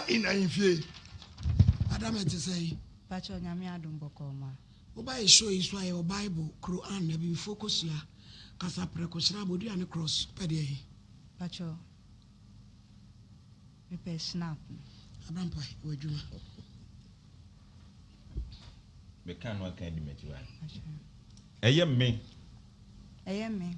Order in ahemfie. Adam ɛte sɛn? Pakyɛw Nyame adom bɔkɔɔ ma. Woba yɛ show yi so a yɛwɔ bible, Quran, abibifoɔ kosua, kasa prɛko, hyira, bodua ne cross. Wopɛ deɛ he? Pakyɛw mepɛ schnapp no. Abrampa wɔ adwuma. Meka no aka di m'akyi wa. Ɛyɛ me. Ɛyɛ me.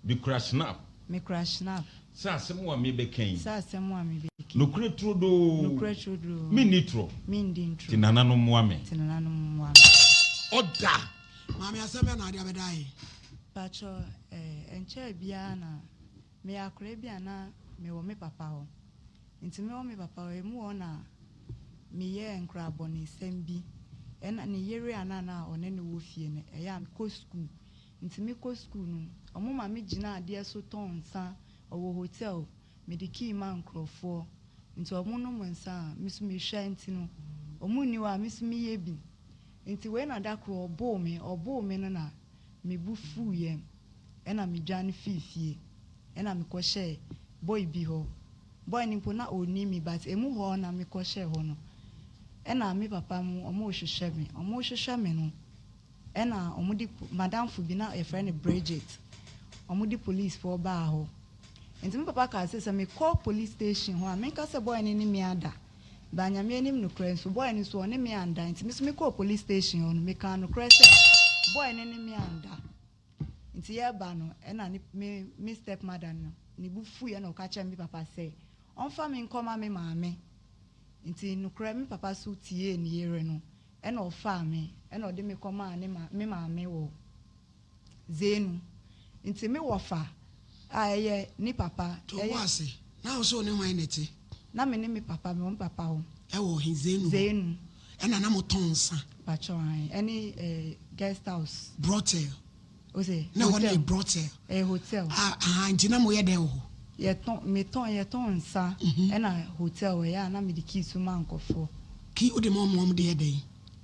Mekura Schnapp. Mekura Schnapp. Sɛ asɛm a mebɛka yi. Sɛ asɛm a mebɛka yi. Nokorɛ turodoo. Nokorɛ turodoo. Menni torɔ. Menni ntorɔ. Te nananom mmoa me. Te nananom mmoa me. Ɔda. Maame asɛm bɛn na ade abɛda yɛn? Pakyɛ eh, ɛnkyɛɛ biara na meyɛ akwadaa bi a na mewɔ me papa hɔ. Nti mewɔ me papa hɔ, emu hɔ na meyɛɛ nkorabɔnesɛm bi. Ɛna ne yere a na na ɔne no wɔ fie no, ɛyɛ a mekɔ sukuu. Nti me kɔ sukuu no ɔmo ma me gyina adeɛ so tɔn nsa ɔwɔ hotel me de key ma nkorɔfoɔ nti ɔmo nom nsa a me so me hwɛ nti no ɔmo nni hɔ a me so me yɛ bi nti wei na da koro ɔboo me ɔboo me no na me bo fuuiɛ ɛna me dwane fii fie ɛna me kɔ hyɛɛ boy bi hɔ boy no mpo na ɔnni me but emu hɔ na me kɔ hyɛɛ hɔ no ɛna me papa mo ɔmo hwehwɛ me ɔmo hwehwɛ me no Ɛna ɔmo de m'adamfo bi na yɛfrɛ no Bridget, ɔmo de police foɔ baa hɔ. Nti me papa kaa sɛ sɛ me kɔ police station hɔ a menka sɛ boy no ne me ada. But Nyame anim nokorɛ nso boy no nso ɔne me anda nti me nso me kɔɔ police station hɔ no me kaa nokorɛ sɛ boy no ne me anda. Nti yɛɛba no ɛna ne me me step mother no ne bo fuiɛ ɛna ɔka kyerɛɛ me papa sɛ ɔmfa me nkɔma me maame. Nti nokorɛ me papa nso tiee ne yere no Ɛna ɔfaa me, ɛna ɔde me kɔmaa ne ma me maame wɔ Zenu. Nti me wɔfa a ɛyɛ ne papa To wo ɛyɛ. ase. Na wo so wo ne hwan na ɛte? Na me ne me papa, mewɔ me papa hɔ. Ɛwɔ he? Zenu hɔ. Zenu. Ɛna na motɔn nsa? Pakyɛw ae, ɛne eh, guest house. Brothel. Ose, Na ɛhɔ no yɛ hotel. brothel. Ɛyɛ hotel. Ah, ahaa, nti na moyɛ dɛn wɔ hɔ? Yɛtɔn, metɔn, yɛtɔn nsa ɛna hotel ɛyɛ a na mede key so ma nkorɔfoɔ. Key wode ma wɔn ma wɔn de yɛ dɛn?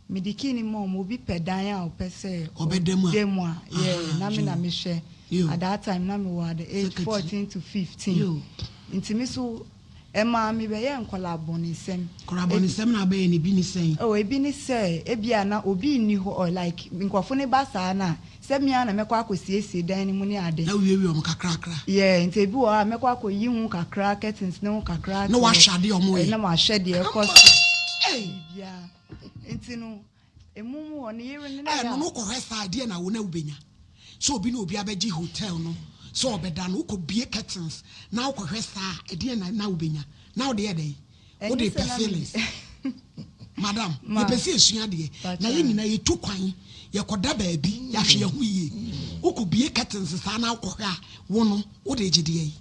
Mede key no ma wɔn, obi pɛ dan a ɔpɛ sɛ Ɔbɛda mu a. ɔda mu a, yeah, Ahaa, na me na yoo. mehwɛ. Yoo. At that time na mewɔ at the age Secretary. 14 to 15. Yoo. Nti me so Ɛmaa mebɛyɛɛ nkwadaa bɔnesɛm. Nkwadaa bɔnesɛm na abɛyɛ no ebi ne sɛn? Oh, ebi ne sɛ ebia na obi nni hɔ or like nkurɔfo no ba saa no a, sɛ me ara na mɛkɔ akɔsiesie dan no mu ne ade. Na wowiawia wɔn kakrakra. Yeah, nti ebi wɔ hɔ a mɛkɔ akɔyi ho kakra, curtains no ho kakra Na ato hɔ. woahwɛ adeɛ a wɔreyɛ. Na mahwɛ deɛ Come ɛrekɔ on! so. Hey! Biribiara. Nti no, Emu mu hɔ, ne yere no na Ɛɛ yɛ no a. no wokɔhwɛ saa ɛdeɛ na wo na wobɛnya sɛ obi ne obi abɛgye hotel no sɛ ɔbɛda no wokɔ bue curtains na wokɔhwɛ saa ɛdeɛ na na wobɛnya na wode yɛ dɛn Ɛnyɛ wode sɛ pɛ na me feelings madam Ma. yɛpɛ sɛ yɛsua adeɛ na Pakyɛ. yɛn nyinaa yɛtu kwan yɛkɔda baabi yɛahwɛ yɛn ho yie wokɔ bue curtains saa na wokɔhwɛ a wo no wode gye deɛ yi.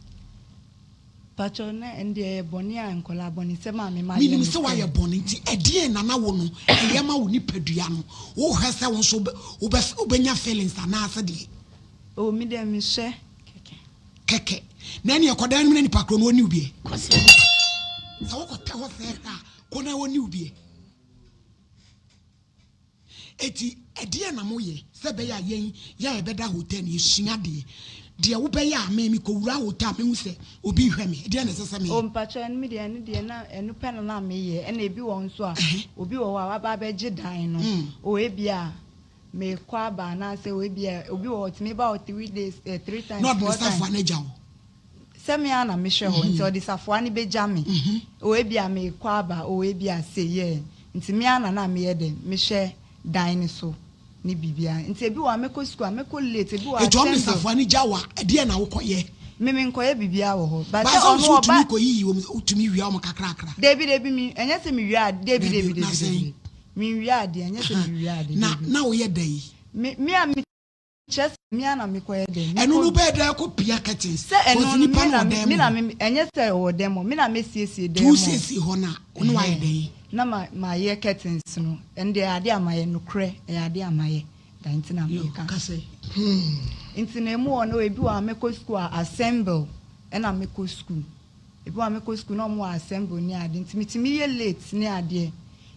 Pakyɛw na ɛnde ɛyɛ bɔne a nkwadaa abɔnesɛm a me ma yɛ Menim no sɛ woayɛ sɛ. bɔne nti ɛdeɛn na na wo no ɛyɛ ma wo nipadua no wohwɛ sɛ wo nso wobɛ wobɛnya feelings anaasɛ deɛ. Oh me deɛ mehwɛ kɛkɛ. Kɛkɛ na ɛneɛ kɔ dan no mu na nipa korɔ no ɔnni wo biɛ. Sɛ wokɔtɛ hɔ sɛ hwɛ a kɔ na ɔnni wo biɛ. Enti ɛdeɛn na moyɛ sɛ ɛbɛyɛ a yɛn yɛ a yɛbɛda hotel no yɛsua adeɛ? Deɛ wobɛyɛ a me mekɔwura hotel a mehu sɛ obi rehwɛ me, ɛdeɛn na ɛsɛ sɛ meyɛ? Oh mpakyɛw ɛno me deɛ ɛno deɛ na ɛno pɛ na na meyɛ ɛna ebi wɔ hɔ nso a obi wɔ hɔ a waba abɛgye dan no oh ebia mekɔ aba anaasɛ oh ebia obi wɔ hɔ ɔtumi ba hɔ 3 days eh three times Na ɔde ne four times. safoa no agya wo? Sɛ me ara na mehwɛ hɔ nti ɔde safoa no bɛgya me oh ebia merekɔ aba oh ebia sei yeah nti me ara na na meyɛ dɛn mehwɛ dan no so ne biribiara nti ebi wɔ hɔ a mɛkɔ sukuu a mɛkɔ late ebi wɔ hɔ a Nti ɔmo de assembly safoa no gya wo a ɛdeɛn na wokɔ yɛ? Me menkɔyɛ biribiara wɔ hɔ but But sɛ sɛ wo ɔno nso wotumi ɔba kɔ yiyi wɔn wotumi wia wɔn kakrakra? Dabi dabi me ɛnyɛ sɛ mewia ade dabi Dabi dabi na dabi sɛn? dabi menwia adeɛ ɛnyɛ sɛ mewia ade Na dabi na woyɛ dɛn? Me me a me Kyerɛ sɛ me ara na mekɔyɛ dɛn? Ɛno no Mekɔ. wobɛyɛ dɛn akɔ pia curtains? Sɛ ɛno Cause no nipa me no na wɔ me dan me mu na hɔ. me ɛnyɛ sɛ ɔwɔ dan mu hɔ, me na mɛsiesie Nti dan mu hɔ. wosiesie hɔ no a, wo ne wayɛ Ɛhɛn, dɛn? na ma mayɛ curtains no, ɛno deɛ ɛyɛ adeɛ a mayɛ, nokorɛ, ɛyɛ adeɛ a mayɛ, da nti na Yo, meka. ka sɛ, hmm. Nti no emu wɔ no ebi wɔ hɔ a mɛkɔ sukuu a assemble ɛna mɛkɔ sukuu. Ebi wɔ hɔ a mekɔ sukuu na wɔwɔ assembly ne ade nti metumi yɛ late ne adeɛ.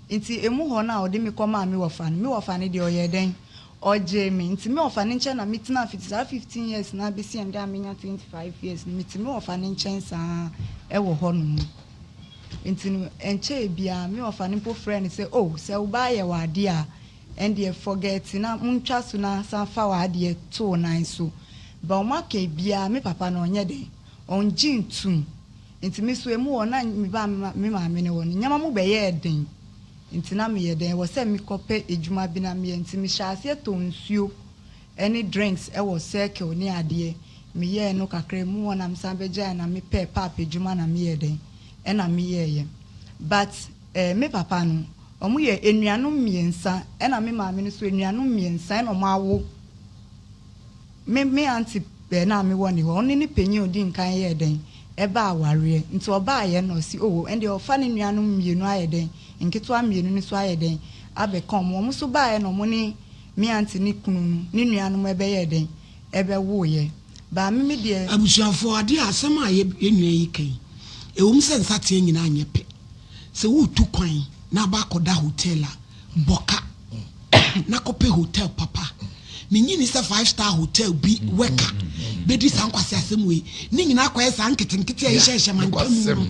Nti emu hɔ no a ɔde me kɔmaa me wɔfa no, me wɔfa no deɛ ɔyɛɛ dɛn? Ɔgyee me. Nti me wɔfa no nkyɛn na metenaa fiti saa 15 years no ara bɛsi ɛndɛ a menya 25 years no, mete me wɔfa no nkyɛn saa ara wɔ hɔ nom. Nti no ɛnkyɛɛ biara me wɔfa no mpo frɛɛ no sɛ oh sɛ wo ba ayɛ wo adeɛ a ɛndeɛ forget na montwa so na san fa w'adeɛ to wo nan so. But wɔn aka biara me papa no ɔnyɛ dɛn ɔngye ntum. Nti me nso emu hɔ na me ba me maame no hɔ no nneɛma mu bɛyɛɛ den. Nti na meyɛ dɛn ɛwɔ sɛ mekɔ pɛ adwuma bi na meyɛ. Nti mehyɛɛ aseɛ tɔn nsuo ne drinks wɔ circle ne adeɛ. Meyɛɛ no kakra emu hɔ na mesan bɛgyaeɛ na mepɛɛ pap adwuma na meyɛɛ dɛn ɛna meyɛɛyɛ. But eh me papa no ɔmo yɛ anuanom mmiɛnsa ɛna me maame no nso anuanom mmiɛnsa ɛna ɔmo awo me me aunty eh na mewɔ ne hɔ ɔno ne panyin a odi nkan yɛɛ dɛn ɛbaa awareɛ nti ɔbaayɛ na ɔse oh ɛndeɛ ɔfa ne nuanom mmienu ayɛ dɛn nketewa mmienu no nso ayɛ dɛn abɛka ɔmo ɔmo nso baayɛ na ɔmo ne me aunty ne kunu no ne nuanom ɛbɛyɛɛ dɛn ɛbɛwoeɛ. Baa me me deɛ. Abusuafoɔ, adeɛ a asɛm a yɛn nua yi ka yi, ɛwom sɛ nsateaa nyinaa nyɛ pɛ. Sɛ woretu kwan na aba akɔda hotel a, bɔ ka na kɔpɛ hotel papa. Mennye nni sɛ five star hotel bi worker bɛdi saa nkwaseasɛm wei. Ne nyinaa akɔyɛ saa nketenkete a yɛhyɛhyɛ mantamu no.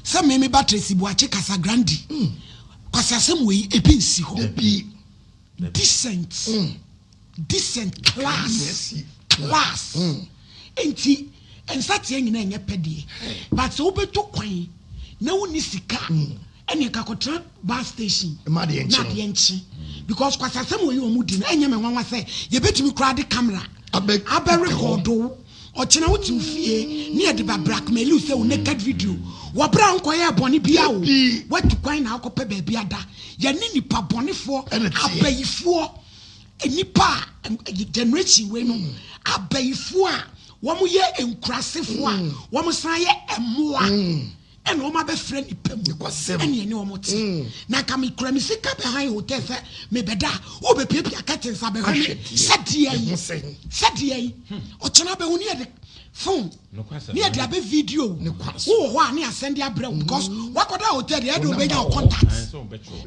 Sɛ me meba Tracy Boakye Casagrande, nkwaseasɛm wei ebi nsi hɔ. Decent. Decent class class nti nsateɛ nyinaa nyɛ pɛ deɛ but sɛ wobɛtu kwan na wonni sika ɛne nka kɔtena bus station na adeɛ nkye because kwasasɛm wɔ yi wɔn di no ɛnyɛ me nwanwa sɛ yɛbɛtumi koraa de camera abɛ rekɔdo wo ɔkyena wote wo fie ne yɛde ba blackmail wo sɛ wo naked video wɔ berɛ a wonkɔyɛɛ bɔne biara o woatu kwan na wokɔpɛ baabi ada yɛne nipa bɔnefoɔ abayifoɔ Nnipa a generation wei no abayifoɔ a wɔn yɛ nkurasefoɔ a wɔn san yɛ mmoa ɛna wɔn abɛfrɛ nipa mu ɛne ɛne wɔn te na nka me kura me sika bɛhan hotel sɛ mebɛda a wobɛpiapia curtains abɛhwɛ me sɛdeɛ yi sɛdeɛ yi ɔkyena bɛhu ne yɛde phone ne yɛde abɛ video wowɔ hɔ a ne asɛnde abrɛ wo because wakɔda hotel deɛ ɛde wobɛnya wo contact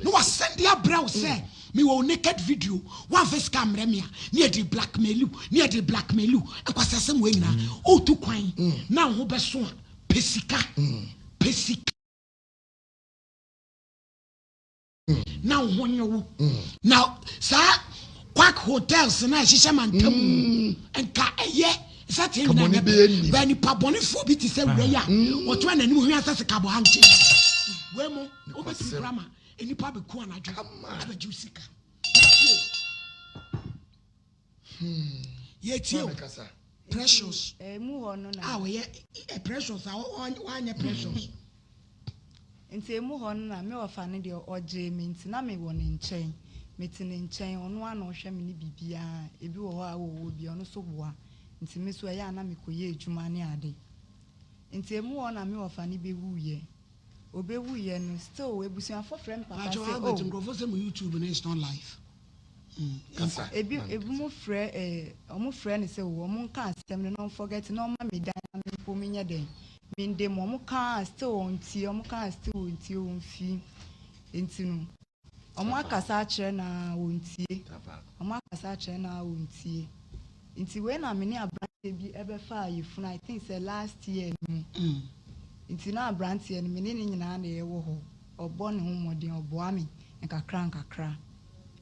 ne wasɛnde abrɛ wo sɛ Me wɔ wo naked video woanfa sika ammrɛ me a ne yɛde blackmail wo ne yɛde blackmail wo nkwasiasɛm wei nyinaa wotu kwan na wo ho bɛso a pɛ sika pɛ sika na wo ho nye wo na saa quack hotels na ɛhyehyɛ mantam nka ɛyɛ sɛ teɛ nyinaa nyɛ pɛ bɛɛ nipa bɔnefoɔ bi te sɛ wura yi a ɔtoa n'anim hwea sɛ sika bɔ hankye wei mo wobɛtumi kora ma Nnipa bɛku anadwo abɛgye wo sika. Yɛtie o. Precious. A ɔyɛ eh, precious a wanyɛ precious. Nti emu hɔ no na me ɔfa no deɛ ɔgyee me nti na mewɔ ne nkyɛn. Mete ne nkyɛn, ɔno ara na ɔhwɛ me ne biribiara. Ebi wɔ hɔ a ɔwɔ bi, ɔno nso boa. Nti me nso ɛyɛ a na mekɔyɛ adwuma ne ade. Nti emu hɔ na me ɔfa no bɛwuiɛ. Ɔbɛwuiɛ no still abusuafoɔ frɛ me papa Pacho sɛ Albert oh. nkurɔfoɔ sɛ mo YouTube no is not live. Kasa. Ebi ebinom frɛ eh ɔmo frɛ no sɛ oh ɔmo nka asɛm no na ɔn forget na ɔma me dan na me mpo menyɛ dɛn mende mu ɔmo ka a still ɔntie ɔmo ka a still ɔntie ɔnfii nti no. Ɔmo akasa akyerɛ no aa ɔntie. Ɔmo akasa akyerɛ no aa ɔntie. Nti wei na me ne abranteɛ bi ɛbɛfaa yefunu I think sɛ last year no mu. Nti na abranteɛ no me ne no nyinaa na yɛwɔ hɔ. Ɔbɔ ne ho mmɔden ɔboa me nkakra nkakra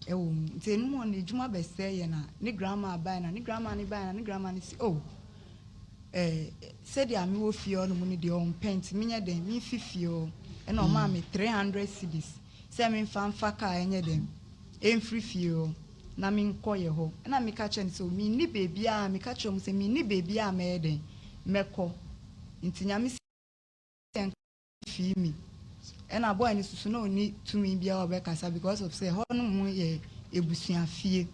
ɛwɔ mu. Nti ɛno mu hɔ no adwuma bɛsɛe yɛn a ne grandma bae na ne grandma no bae na ne grandma no se oh eh sɛdeɛ mewɔ fie hɔ nom no deɛ ɔmpɛ nti menyɛ dɛn memfi fie hɔ. Ɛna ɔmaa me 300 cedis. sɛ memfa mfa kaa ɛnyɛ dɛn ɛmfiri fie hɔ na menkɔ yɛ hɔ. Ɛna meka kyerɛɛ no sɛ o menni baabiara, meka kyerɛɛ wɔn sɛ menni baabiara a mɛyɛ dɛn mɛkɔ. Nti Nyame sɛ nka fii me. Ɛna boy no soso na ɔnni tumi biara a ɔbɛkasa because of sɛ hɔ nom yɛ abusua fie.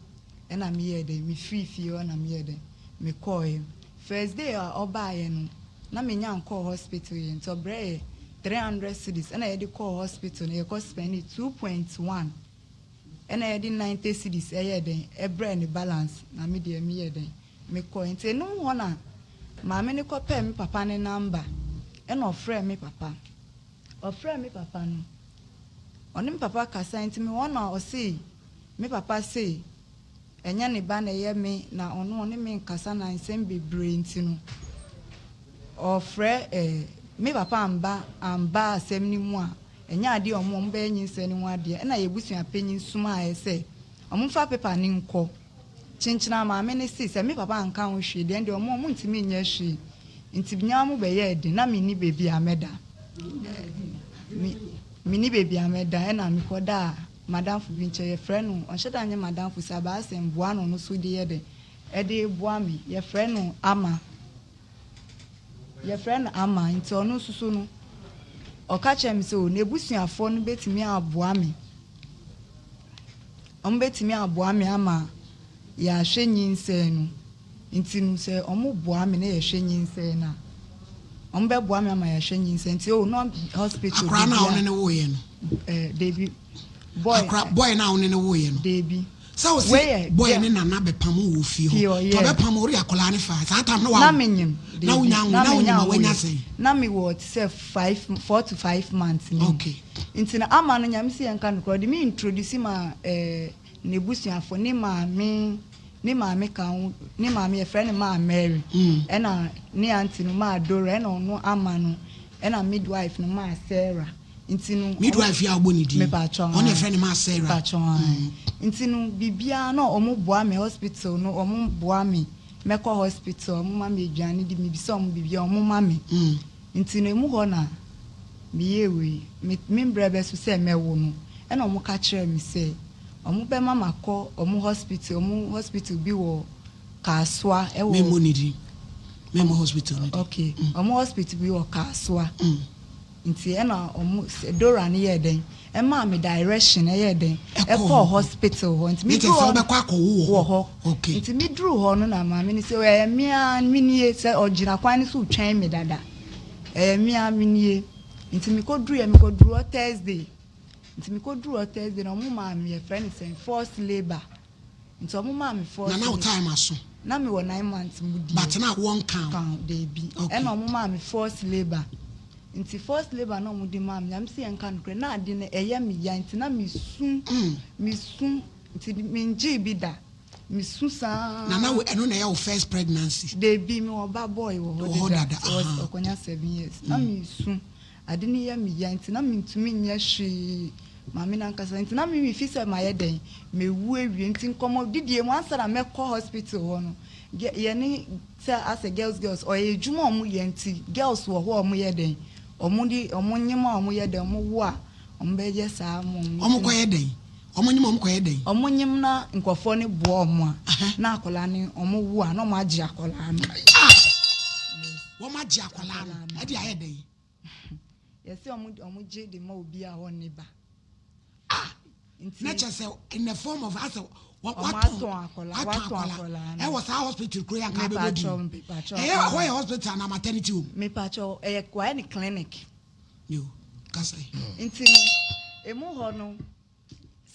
Ɛna meyɛɛ dɛn mefiri fie hɔ na meyɛɛ dɛn mekɔɔɛ. First day a ɔbaeɛ no na mennya nkɔɔ hospital yɛ nti ɔbrɛɛ yɛ 300 cedis ɛna yɛde kɔɔ hospital no yɛkɔ spɛndee 2.1 ɛna yɛde 90 cedis ɛyɛɛ dɛn ɛbrɛɛ ne balance na me deɛ meyɛɛ dɛn mekɔɛ nti ɛnum hɔ na maame no kɔpɛɛ me papa ne number ɛna ɔfrɛɛ me papa ɔfrɛɛ me papa no ɔne me papa kasa nti me hɔ na ɔse me papa se Ɛnyɛ ne ba na ɛyɛ me na ɔno ɔne me nkasa na nsɛm bebree nti no ɔfrɛ eh, me papa amba amba asɛm no mu a, ɛnyɛ adeɛ a ɔmo ɔmo bɛyɛ nyinsɛn no ho adeɛ. Ɛna yɛn abusua panyin somaeɛ sɛ ɔmo mfa paper no nkɔ. Kyenkyen a maame no se sɛ me papa anka ho hwee deɛ ɛndeɛ ɔmo ɔmo ntumi nyɛ hwee. Nti nneɛma mu bɛyɛɛ den, na menni baabi a mɛda. Me menni baabi a mɛda ɛna mekɔdaa m'adamfo bi nkyɛn, yɛfrɛ no, ɔnhyɛ da nyɛ m'adamfo saa, baasɛ mboa na ɔno nso de yɛ dɛn, ɛde boa me. Yɛfrɛ no Ama. Yɛfrɛ no Ama, nti ɔno nso so no, ɔka kyerɛɛ me sɛ o, n'abusuafoɔ no bɛtumi aboa me. Wɔbɛtumi aboa me ama yɛahwɛ nyinsɛn no. Nti no, sɛ wɔboa me na yɛhwɛ nyinsɛn no a, wɔbɛboa me ama yɛahwɛ nyinsɛn. Nti o, na hospital Akwadaa no a baabi wo a. ne no woeɛ no? Eh, dabi. Boy. Akora, boy no a wo ne no woeɛ no? Dabi. Sɛ wo se Wei yɛ boy girl. ne nana bɛpam wo wɔ fie hɔ. Fie hɔ, Nti yeah. ɔbɛpam wo, wode akwadaa no faa. Saa time no Na wawo? menyim. Na Dabi. wonya nwoe, Na na wonyim menya a wanya nwoe. sɛn? Na mewɔ te sɛ five, 4 to 5 months ni. Nti no ama no Nyame se yɛnka nokorɛ ɔde me introduce ma eh, n'abusuafo, ne maame, ne maame ka ho, ne maame yɛfrɛ no maa Mary, ɛna ne aunty no maa Dora, ɛna ɔno ama no, ɛna midwife no maa Sarah. Nti no Midwife yi a wobɔ ne din, Mepatwɔ ɔno yɛfrɛ no maa Sarah. Mepatwɔ Nti no biribiara na ɔmo boa me hospital no, ɔmo boa me mɛkɔ hospital, ɔmo ma me aduane di, mebisa ɔmo biribiara ɔmo ma me. Nti no emu hɔ na meyɛɛ wei, me me mbrɛ bɛso sɛ mɛwo no, ɛna ɔmo ka kyerɛɛ me sɛ ɔmo bɛma makɔ ɔmo hospital, ɔmo hospital bi wɔ Kasoa ɛwɔ. Memmɔ ne din, memmɔ hospital no din. Okay, ɔmo hospital bi wɔ Kasoa. Nti ɛna ɔmo Dora no yɛɛ dɛn, ɛmaa me direction ɛyɛɛ dɛn, ɛkɔɔ hospital hɔ. Nti me duru hɔ. Wobɛkɔ akɔwo wɔ hɔ. Okay. Nti me duru hɔ no na maame no sɛ ɛyɛ mmea me nie, sɛ ɔgyina kwan no so retwɛn me dada. Ɛyɛ mmea me nie. Nti me kɔ duru yɛ, me kɔ duru hɔ Thursday. Nti me kɔ duru hɔ Thursday na ɔmo maa me, yɛfrɛ no sɛn, forced labour. Nti ɔmo maa me forced. Na na wo time aso? Na me wɔ 9 months mu deɛ. But na wɔn kan? Kan, deebi. Okay. Ɛna ɔmo maa me forced labour. Nti forced labour na ɔmo de maa me, Nyame sɛ yɛnka nokorɛ, na ade no ɛyɛ me ya nti na me su, me su, nti me ngyee bi da. Me su saa. Na na ɛno na ɛyɛ wo first pregnancy? Deebi, me wɔ ba boy wɔ hɔ deda. Ɔkɔnya 7 years. Na me su, ade no yɛ me ya nti na me ntumi nyɛ hwee. Maame nankasa nti na me me fi sɛ mayɛ dɛn, mewu awie. Nti nkɔmɔ didie mu ansa na mɛkɔ hospital hɔ no, yɛne sɛ asɛ girls girls ɔyɛ adwuma a ɔmo yɛ, nti girls wɔ hɔ a ɔmo yɛ dɛn, ɔmo de ɔmo nyem a ɔmo yɛ dɛn, ɔmo wo a ɔmo bɛyɛ saa mo ɔmo. Ɔmo kɔyɛ dɛn? Ɔmo nyem a ɔmo kɔyɛ dɛn? Ɔmo nyem na nkurɔfoɔ no boa ɔmo a, na akwadaa no ɔmo wo a na ɔmo agye akwadaa no. Ah! Wɔn agye akwadaa no ɛde ayɛ dɛn? Yɛsɛ ɔmo gye de ma obi a ɔnne ba. Ah! Nti na kyerɛ sɛ in the form of asɛ Ɔmo watɔn atɔn akwadaa, atɔn watɔn akwadaa akwadaa no. Ɛwɔ saa hospital kuro yɛ nka abɛbɔ din. Mepatwɔ, mepatwɔ. Ɛyɛ hɔ yɛ hospital na maternity home? Mepatwɔ, ɛyɛ wayɛ ne clinic. Yo, kasa yi. Nti no emu hɔ no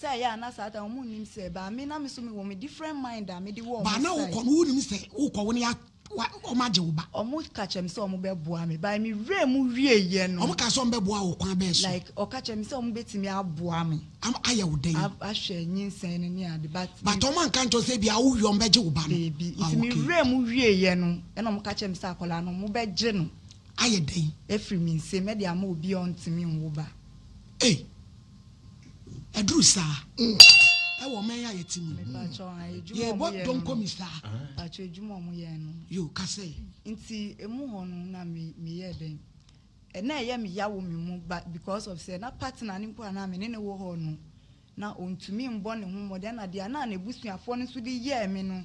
sɛ ɛyɛ a na saa time ɔmo nim sɛ baame na me so me wɔ me different mind a me de wɔ Ba ɔmo na side. wokɔ no, wonim sɛ wokɔ wo ne ya ɔmo agye wo ba? Ɔmo ka kyerɛ me sɛ ɔmo bɛboa me, but me wura mu wie yɛ no. Ɔmo ka sɛ ɔmo bɛboa wo kwan bɛɛ so? Like ɔka kyerɛ me sɛ ɔmo bɛtumi aboa me. Ayɛ wo dɛn? Ahwɛ nyinsɛn no ne ade, but. But ɔmo anka nkyɛn sɛ ebi awo wie ɔmo bɛgye wo ba no? Beebi. Ah, Nti me okay. wura mu wie yɛ no, ɛna ɔmo ka kyerɛ me sɛ akwadaa no ɔmo bɛgye no. Ayɛ dɛn? Efiri mi nsam ɛde ama obi a ɔntumi nwo ba. Ei, ɛduru saa ɛwɔ ɔman yi a yɛte mu yi? Mepakyɛw, ah, edwuma a ɔmo yɛbɔ yɛ no. dɔnkɔ mi saa. Mepakyɛw, edwuma a ɔmo yɛ no. Yo, kasa yi. Nti emu hɔ no na me meyɛ dɛn, ɛna ɛyɛ me ya wɔ me mu, but because of sɛ na partner ne mpo a na me ne ne wɔ hɔ no na ontumi mbɔ ne ho mmɔden, ɛna deɛ na n'ebusuafoɔ no nso de yɛɛ me no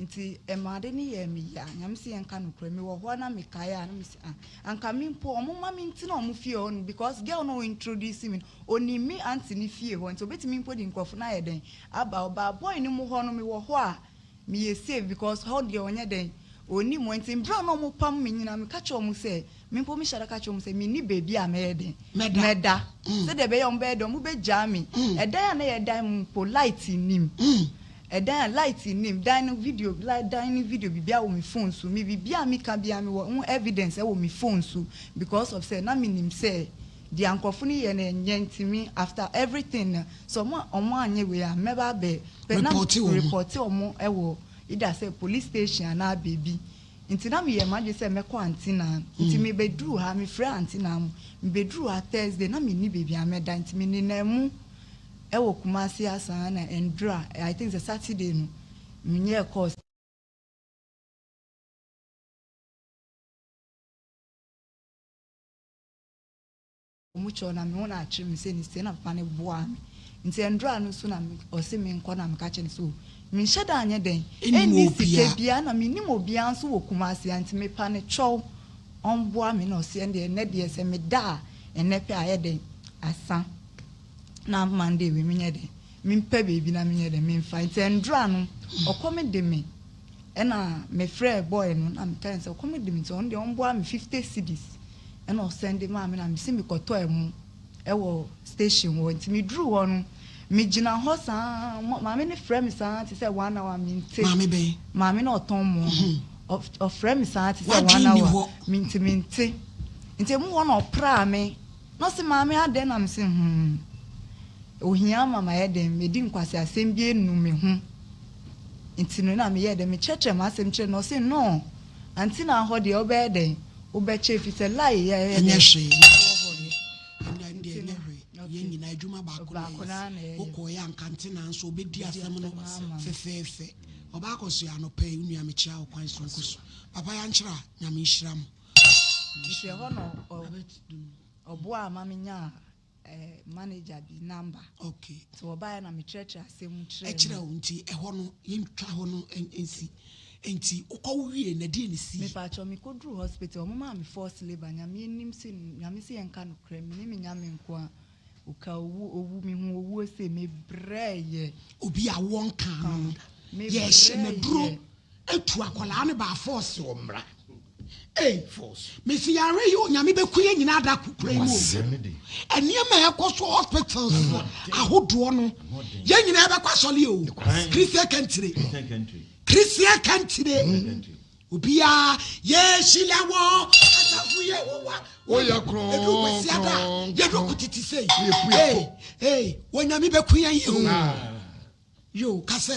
nti ɛma ade ne yɛɛ me ya. Nyame sɛ yɛnka nokorɛ, mewɔ hɔ na mekae a na mesi, ah, anka me mpo ɔmo ma me ntena ɔmo fie hɔ no, because girl no introduce me no, onim me aunty ne fie hɔ, nti obetumi mpo de nkurɔfo no ayɛ dɛn aba. Ɔbaa boy no mu hɔ no, mewɔ hɔ a meyɛ safe because hɔ deɛ ɔnyɛ dɛn, onim hɔ. Nti mbere a na ɔmo pam me nyinaa, meka kyerɛ ɔmo sɛ me mpo mehyɛ da ka kyerɛ ɔmo sɛ menni baabi a mɛyɛ dɛn, Mɛda. Mɛda sɛdeɛ ɛbɛyɛ ɔmo bɛyɛ dɛn, ɔmo bɛgyaa me. Ɛdan a na yɛ dan mu mpo light nim, ɛdan a light nim, dan no video light, dan no video biribiara wɔ me phone so. Me biribiara a meka biara, mewɔ ho evidence ɛwɔ me phone so, because of sɛ na menim sɛ deɛ nkurɔfo no yɛ no ɛnyɛ. Nti me after everything no, sɛ ɔmo anyɛ wei a, mɛba abɛ pɛ na Report wɔn. Report ɔmo ɛwɔ either sɛ police station anaa baabi. Nti na meyɛɛ m'adwene sɛ mɛkɔ antenaa. Nti mebɛduruu ha, mefrɛɛ antenaa mu. Mebɛduruu ha Thursday, na menni baabi a mɛda. Nti menenam mu wɔ Kumasi ha saa na Ndura, I think sɛ Saturday no, menyɛɛ course. Ɔmo kyerɛw na me ho na akyere me sɛ ne sei na papa no boaa me nti ɛndora no nso na ɔse me nkɔ na meka kyerɛ no sɛ o menhyɛ da anyɛ dɛn ɛnni sika biaa na mennim obiaa nso wɔ Kumasi ha nti mepa no kyɛw ɔmboa me na ɔse ɛndeɛ ɛnɛ deɛ sɛ meda a ɛnɛ pɛ ayɛ dɛn asa na Monday wei menyɛ dɛn mempɛ baabi na menyɛ dɛn memfa nti ɛndora no ɔkɔm de me Ɛna me frɛɛ boy no na me kae sɛ ɔkɔm de me nti ɔno deɛ ɔmboa me 50 cedis ɛna ɔsɛnde maa me na me se me kɔtɔ ɛmo ɛwɔ station hɔ nti me duru hɔ no me gyina hɔ saa maame no frɛ me saa te sɛ one hour me nte Maame bɛn? Maame no ɔtɔn mo no ɔfrɛ me saa te sɛ one hour me nti me nte nti emu hɔ na ɔpraa me Na ɔse maame adɛn na mese hmm ohia ama mayɛ dɛn medi nkwaseasɛm bi anu me ho nti no na meyɛɛ dɛn mekyerɛkyerɛ m'asɛm kyerɛ no ɔse no ante na hɔ deɛ wobɛyɛ dɛn wobɛkyɛ ɛfiri sɛ lie yɛ yɛ dɛn hwee ɛnɛ ɛndeɛ ɛnyɛ hwee yɛn nyinaa adwuma baako na yɛ wokɔɔyɛ anka nte na nso wobɛdi asɛm no fɛfɛɛfɛ ɔbaa kɔsoɛ anɔpa yi wo nua mekyea wo kwan soronko so papa yɛankyerɛ a Nyame nhyira mo. Nti ɛhɔ na ɔboaa ma menyaa manager bi number. Okay. Nti ɔbaeɛ na mekyerɛkyerɛ asɛm mu kyerɛɛ no. Ɛkyerɛ wo nti ɛhɔ no yɛntwa hɔ no nsi. Nti wokɔ wo wie na ɛdeɛn na ɛsii? Mepakyɛw mekɔduruu hospital ɔmo maa me force labour Nyame anim se Nyame se yɛnka nokorɛ mene me Nyame nkoa Oka owu owu mehu owuo sei mebrɛɛyɛ. Obi a wɔnkaa no no yɛhyɛ no aduro atu akwadaa no by force. Ɔmmra. Ei Force. mesi yare yi onyame bɛku yɛn nyinaa da kura yi mu o. Nneɛma a ɛkɔ so hospitals ahodoɔ no yɛn nyinaa bɛkɔ asɔre o. Christian country. Christian country. Obiara yɛhyira wɔ asafo Yehowa. Woyɛ kronkron. Edu kwasiada yɛdu kutiti sei. Ee ee onyame bɛku yɛn yi o. Yo kasɛ.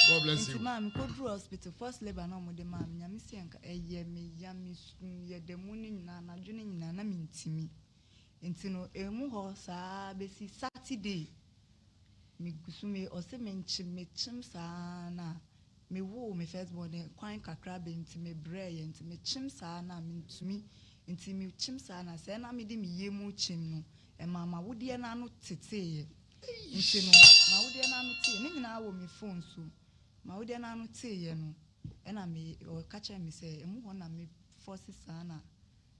God bless you. Nti maa me kɔ duru hospital first labour na ɔmo de maa me nyame si nka ɛyɛ me ya me su yɛ da mu ne nyinaa anadwo ne nyinaa na me ntimi nti no emu hɔ saa besi Saturday me gusu me ɔse me nkyem me kyem saa na Me woo me first born no kwan kakra bɛ nti me brɛɛ yɛ nti me kyem saa na me ntumi nti me kyem saa na sɛɛ na me de me yɛ mu kyem no ɛmaa m'awodeɛ no ano tetee yɛ nti no m'awodeɛ no ano tee ne nyinaa wɔ me phone so m'awodeɛ no ano tee yɛ no ɛna me ɔka kyerɛ me sɛ ɛmu hɔ na me force saa na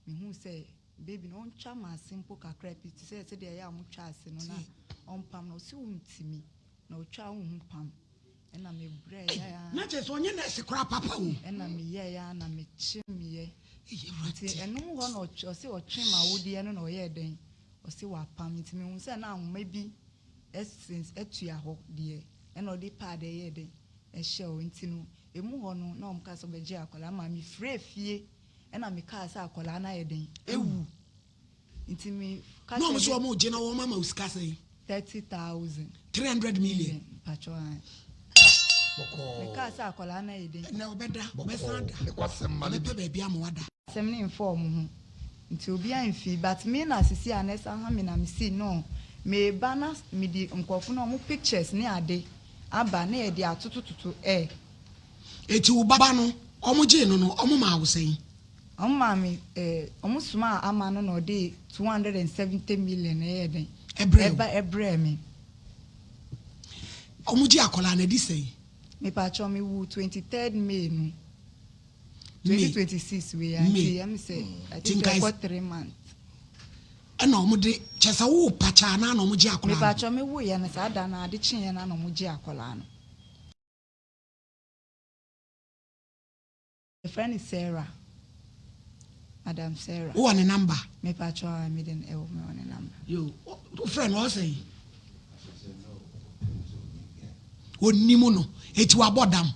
me hu sɛ baby no ɔntwa m'ase mpo kakra bi te sɛ sɛdeɛ ɛyɛ a wɔn twa ase no na ɔmpam no ɔsi ɔntumi na ɔtwa ɔnhu pam. Ɛna me brɛɛ Ei, yɛ na kyerɛ sɛ ɔnyɛ nɛɛse koraa papa o. Ɛna me yɛɛ ara na me kyemeeɛ. Ei, Nti Awurade. ɛno mu hɔ na ɔse ɔtwe m'awodeɛ no na ɔyɛɛ dɛn, ɔse wapam. Nti me hu sɛ na ahoma bi ɛsens ɛtua hɔ deɛ, ɛna ɔde pad ɛyɛɛ dɛn, ɛhyɛɛ hɔ. Nti no, ɛmu hɔ no na wɔn kaa sɛ ɔbɛgye akwadaa ma me frɛɛ fie, ɛna me kaa sɛ akwadaa no ayɛ dɛn, awu. Nti me ka Na wɔn kyerɛ nso me. wɔn gye na wɔn ama wo sika sɛn? 30,000. 300 million. Mpatsɔ an. Bɔkɔɔ. Me kaa sɛ akwadaa no ayɛ den. Ɛnɛ ɔbɛda, ɔbɛsan da. Bɔkɔɔ. Nokwasɛm ma no bi. Ɔbɛpɛ baabi ama wada. Asɛm no mfa ɔmo ho nti obiaa mfii but me na sisi a na ɛsan ha me na me si no meba na mede nkorɔfo no ɔmo pictures ne ade aba na yɛde atotototo ɛ. Eti wo ba no ɔmo gyee no no ɔmo maa wo sɛn? Wɔn maa me eh, wɔn somaa ama no na ɔde 270 million ɛyɛɛ dɛn? Ɛbrɛɛ wo. Ɛba ɛbrɛɛ me. Wɔn gye akwadaa no ɛdi sɛn? Mepaakyɛw me wu 23rd May no. May. 2026 wei a May. nti ɛm sɛ I think Nti nka ɛkɔ 3 months. Ɛna wɔn de kyɛ sɛ wo pa kyɛ anaa na wɔn gye akwadaa no? Mepaakyɛw me wu yɛ no saa da no ade kyeeɛ no na wɔn gye akwadaa no. Yɛfrɛ no Sarah. Madam Sarah. Wowɔ ne number? Mepakyɛw ae me de no ɛwɔ mewɔ ne number. Yo, wofrɛ no ɔsɛn? Onim no, eti wabɔ dam.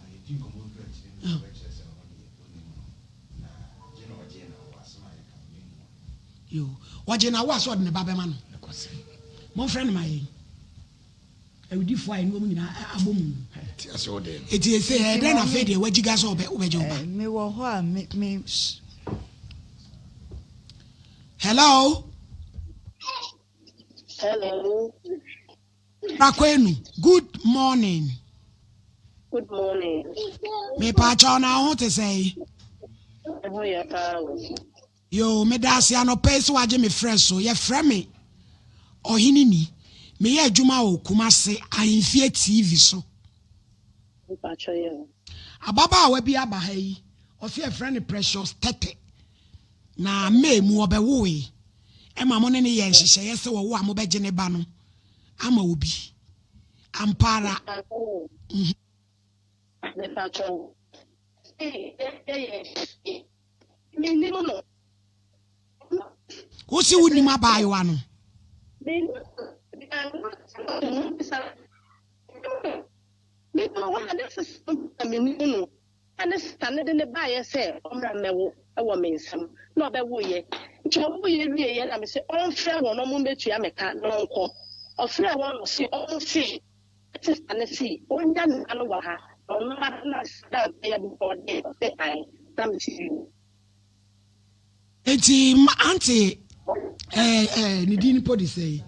Yo, wɔgye na awo a sɛ ɔde ne ba bɛma no. Momfrɛ no ma yɛn. Awudifoɔ a ɛne wɔn nyinaa abɔ mu. Eti ese ɛyɛ dɛn na afei deɛ wagyiga sɛ ɔbɛ wobɛgye wo ba. Mewɔ hɔ a me me. Hello. Hello. Rakwenu, good morning. Good morning. Mepaakyɛw na wo ho te sɛn? Ɛho yɛ paa o. Yoo medaase anɔpa yi sɛ wagye me frɛ so. Yɛfrɛ me Ɔhene ni. Meyɛ adwuma wɔ Kumase Ahemfie TV so. Mpakyɛ yɛ o. Ababaawa bi aba ha yi, ɔse yɛfrɛ no Precious Tɛtɛ. Na May mu ɔbɛwoe. Ɛma mo ne no yɛɛ nhyehyɛeɛ sɛ ɔwo a mobɛgye ne ba no ama obi. Ampa ara. Mepakyɛ wo. Yɛyɛ Mennim no. Wo se wonnim abaayewa no? Mennim no. Ne sista no de ne baeɛ sɛ ɔmmra mmɛwo wɔ me nsam na ɔbɛwoeɛ. Nti ɔwoeɛ wieeɛ na mese ɔmfrɛ wɔn na wɔmmɛtua me ka na ɔnkɔ. Ɔfrɛɛ wɔn na ɔse wɔn se sista no se ɔnnya ne ba no wɔ ha na ɔno ara na da bɛyɛ bɔkɔɔ deɛ ɔse ae na mese yoo. Enti auntie eh, eh, ne din mpo de sɛn?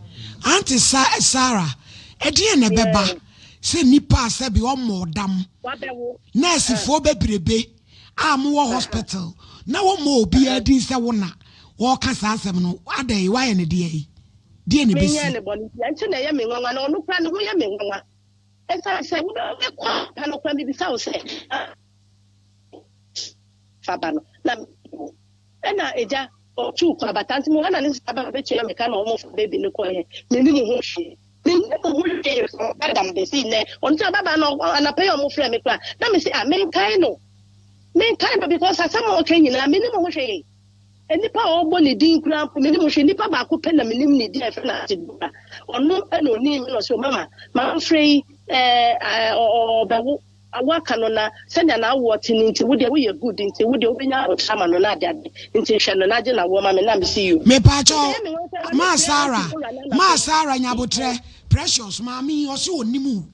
Auntie Sa Sarah, ɛdeɛn na ɛbɛba sɛ nnipa a sɛbi ɔmmɔɔ dam, nɛɛsefoɔ bebrebe a mowɔ hospital na wɔmmɔ obiara din sɛ wo na wɔreka saa asɛm no, adɛn, woayɛ no deɛn? Deɛn na ɛbɛsi? Menyɛɛ no bɔne biara, nti na ɛyɛ me nwanwa, na ɔno koraa ne ho yɛ me nwanwa. Ɛsiane sɛ wobɛkɔ apa no koraa mebisa wo sɛ, fa ba no na wo ɛna agya ɔtuu kɔ abata nti mo na ne sista ba bɛtua me ka na ɔmo fa baby no kɔɛ menim ho hwee menim ho hwee adam bɛsi nnɛ ɔno sɛ ababaa no anapa yi ɔmo frɛ me koraa na me se ah menkae no menkae no because asɛm a ɔka nyinaa menim ho hwee nnipa a ɔbɔ ne din koraa mpo menim hwee nnipa baako pɛ na menim ne din a ɛfrɛ no Auntie Dora ɔno ɛna onim me na ɔsɛ mama mamfrɛ yi ɛɛ ɔbɛwo Awo aka no na sɛnea n'awoɔ te no nti wo deɛ woyɛ good nti wo deɛ wobɛnya aboterɛ ama no na ade ade nti hwɛ no na gye n'awoɔ ma me na mese yoo. Mepaakyɛw maa Sarah maa Sarah nya aboterɛ Precious maame yi ɔse ɔnim wo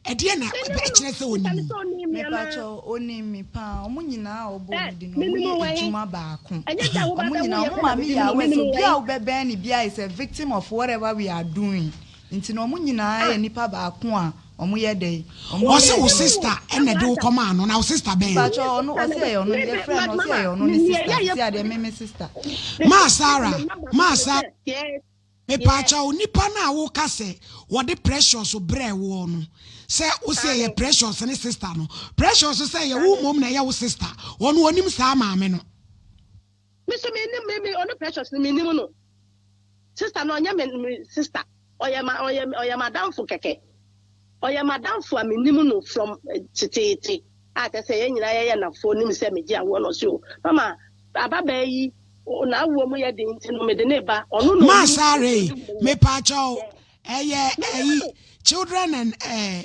ɛdeɛn na ɛkyerɛ sɛ ɔnim wo. Mepaakyɛw ɔnim me paa ɔmo nyinaa a ɔbɔ ɔmo din no ɔmo yɛ adwuma baako ɔmo nyinaa ɔmo maame yɛ aware sɛ obiaa a wobɛbɛn no biaa is a victim of whatever we are doing nti no ɔmo nyinaa yɛ nipa baako a Ɔmo yɛ dɛn? Ɔmo yɛ Ɔse wo sister ɛna ɛde wo kɔmaa no, na wo sister bɛn? Mpakyɛw ɔno ɔse ɛyɛ ɔno yɛ frɛ no ɔse ɛyɛ ɔno ne sister sisi adeɛ me me sister. Maa Sarah, maa Sarah, mepaakyɛw nipa no a woka sɛ wɔde Precious brɛɛ woɔ no, sɛ wose ɛyɛ Precious ne sister no, Precious sɛ ɛyɛ wo mmom na ɛyɛ wo sister, ɔno ɔnim saa maame no. Me nso mennim me me ɔno Precious no mennim no sister no ɔnyɛ me me sister ɔyɛ ma ɔyɛ ɔyɛ madamfo kɛkɛ ɔyɛ madamfo a mennim no from eh, teteete a kyɛ sɛ yɛn nyinaa yɛyɛ nafoɔ nim sɛ megye awoɔ no ɔse o mama ababaa yi n'awoɔ mu yɛ den nti no mede ne ba ɔno na Maa Sarah ei, mepaakyɛw, ɛyɛ ɛyi children and eh,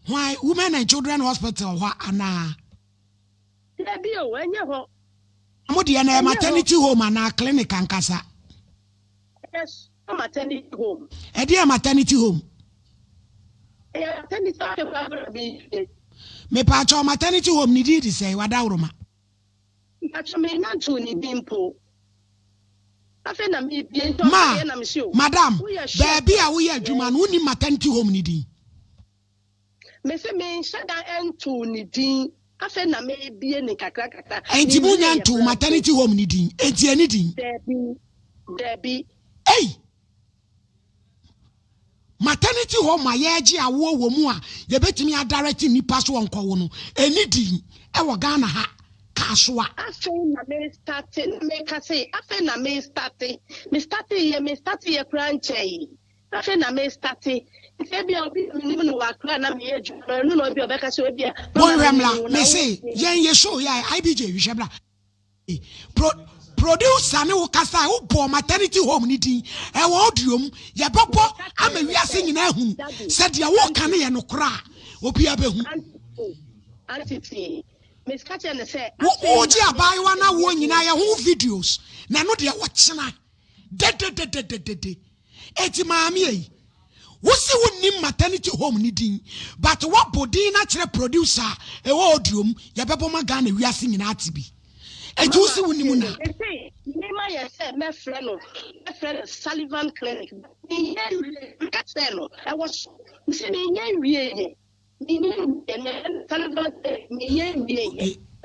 hwan women and children hospital hɔ anaa? Dabi o, ɛnyɛ hɔ. Mo deɛ no ɛyɛ maternity home anaa clinic ankasa? Ɛyɛ maternity home. Ɛdeɛ maternity home? Ɛyɛ maternity home. Mepaakyɛw maternity home ne din de sɛn wadaworoma? Mpakyɛw me nantew ne din mpo. Afei na mebie nti Ma, ɔfrɛ yɛ na mese o. Madam, baabi a woyɛ adwuma no wonim maternity home ne din? Mese menhyɛ da ntoo ne din, afei na merebie ne nkakra nkakra. Enti monya ntoo maternity home ne din? Enti ɛne din? Dabi, dabi. Ei! Maternity home a yɛregye awoɔ wɔ mu a yɛbɛtumi adarɛte nnipa so ɔnkɔwo no, ɛne din ɛwɔ Ghana ha, Kasoa. Afei na me starte, na meka se afei na me starte, me starte yɛ, me starte yɛ koraa nkyɛe. Afei na me starte. Nti ebia obi a menim no wɔ Accra na meyɛ adwuma no, ɛno na ebia ɔbɛka sɛ ebia mama Monhwɛ menim mmra, wo na me se wo. yɛn yɛ show yi a IBJ hwehwɛ bra. Pro producer ne wo kasa a wobɔɔ maternity home ne din ɛwɔ audio mu yɛbɛbɔ Meka ama kyerɛ no wiase sɛ, nyinaa ahunu Daddy, sɛ deɛ woka Auntie, no yɛ nokorɛ a obiara bɛhu. Auntie, Auntie tie. Meka kyerɛ no sɛ Wo afei wogye na me abaayewa no starte awoɔ meyɛ nyinaa yɛ ho adwuma. videos na ɛno deɛ wɔkyena dededededede. Eti maame ei. Wo se wo nnim maternity home no din but woabɔ din no akyerɛ producer a ɛwɔ audio mu, yɛbɛbɔ ma Ghana wiase nyinaa ate bi. Enti wo se Mama wo tie nim me, no a. mese me ma yɛ sɛ mɛfrɛ no, mɛfrɛ no Sullivan Clinic but menyɛ nwie, meka kyerɛɛ no ɛwɔ so, mese menyɛ nwie yɛ.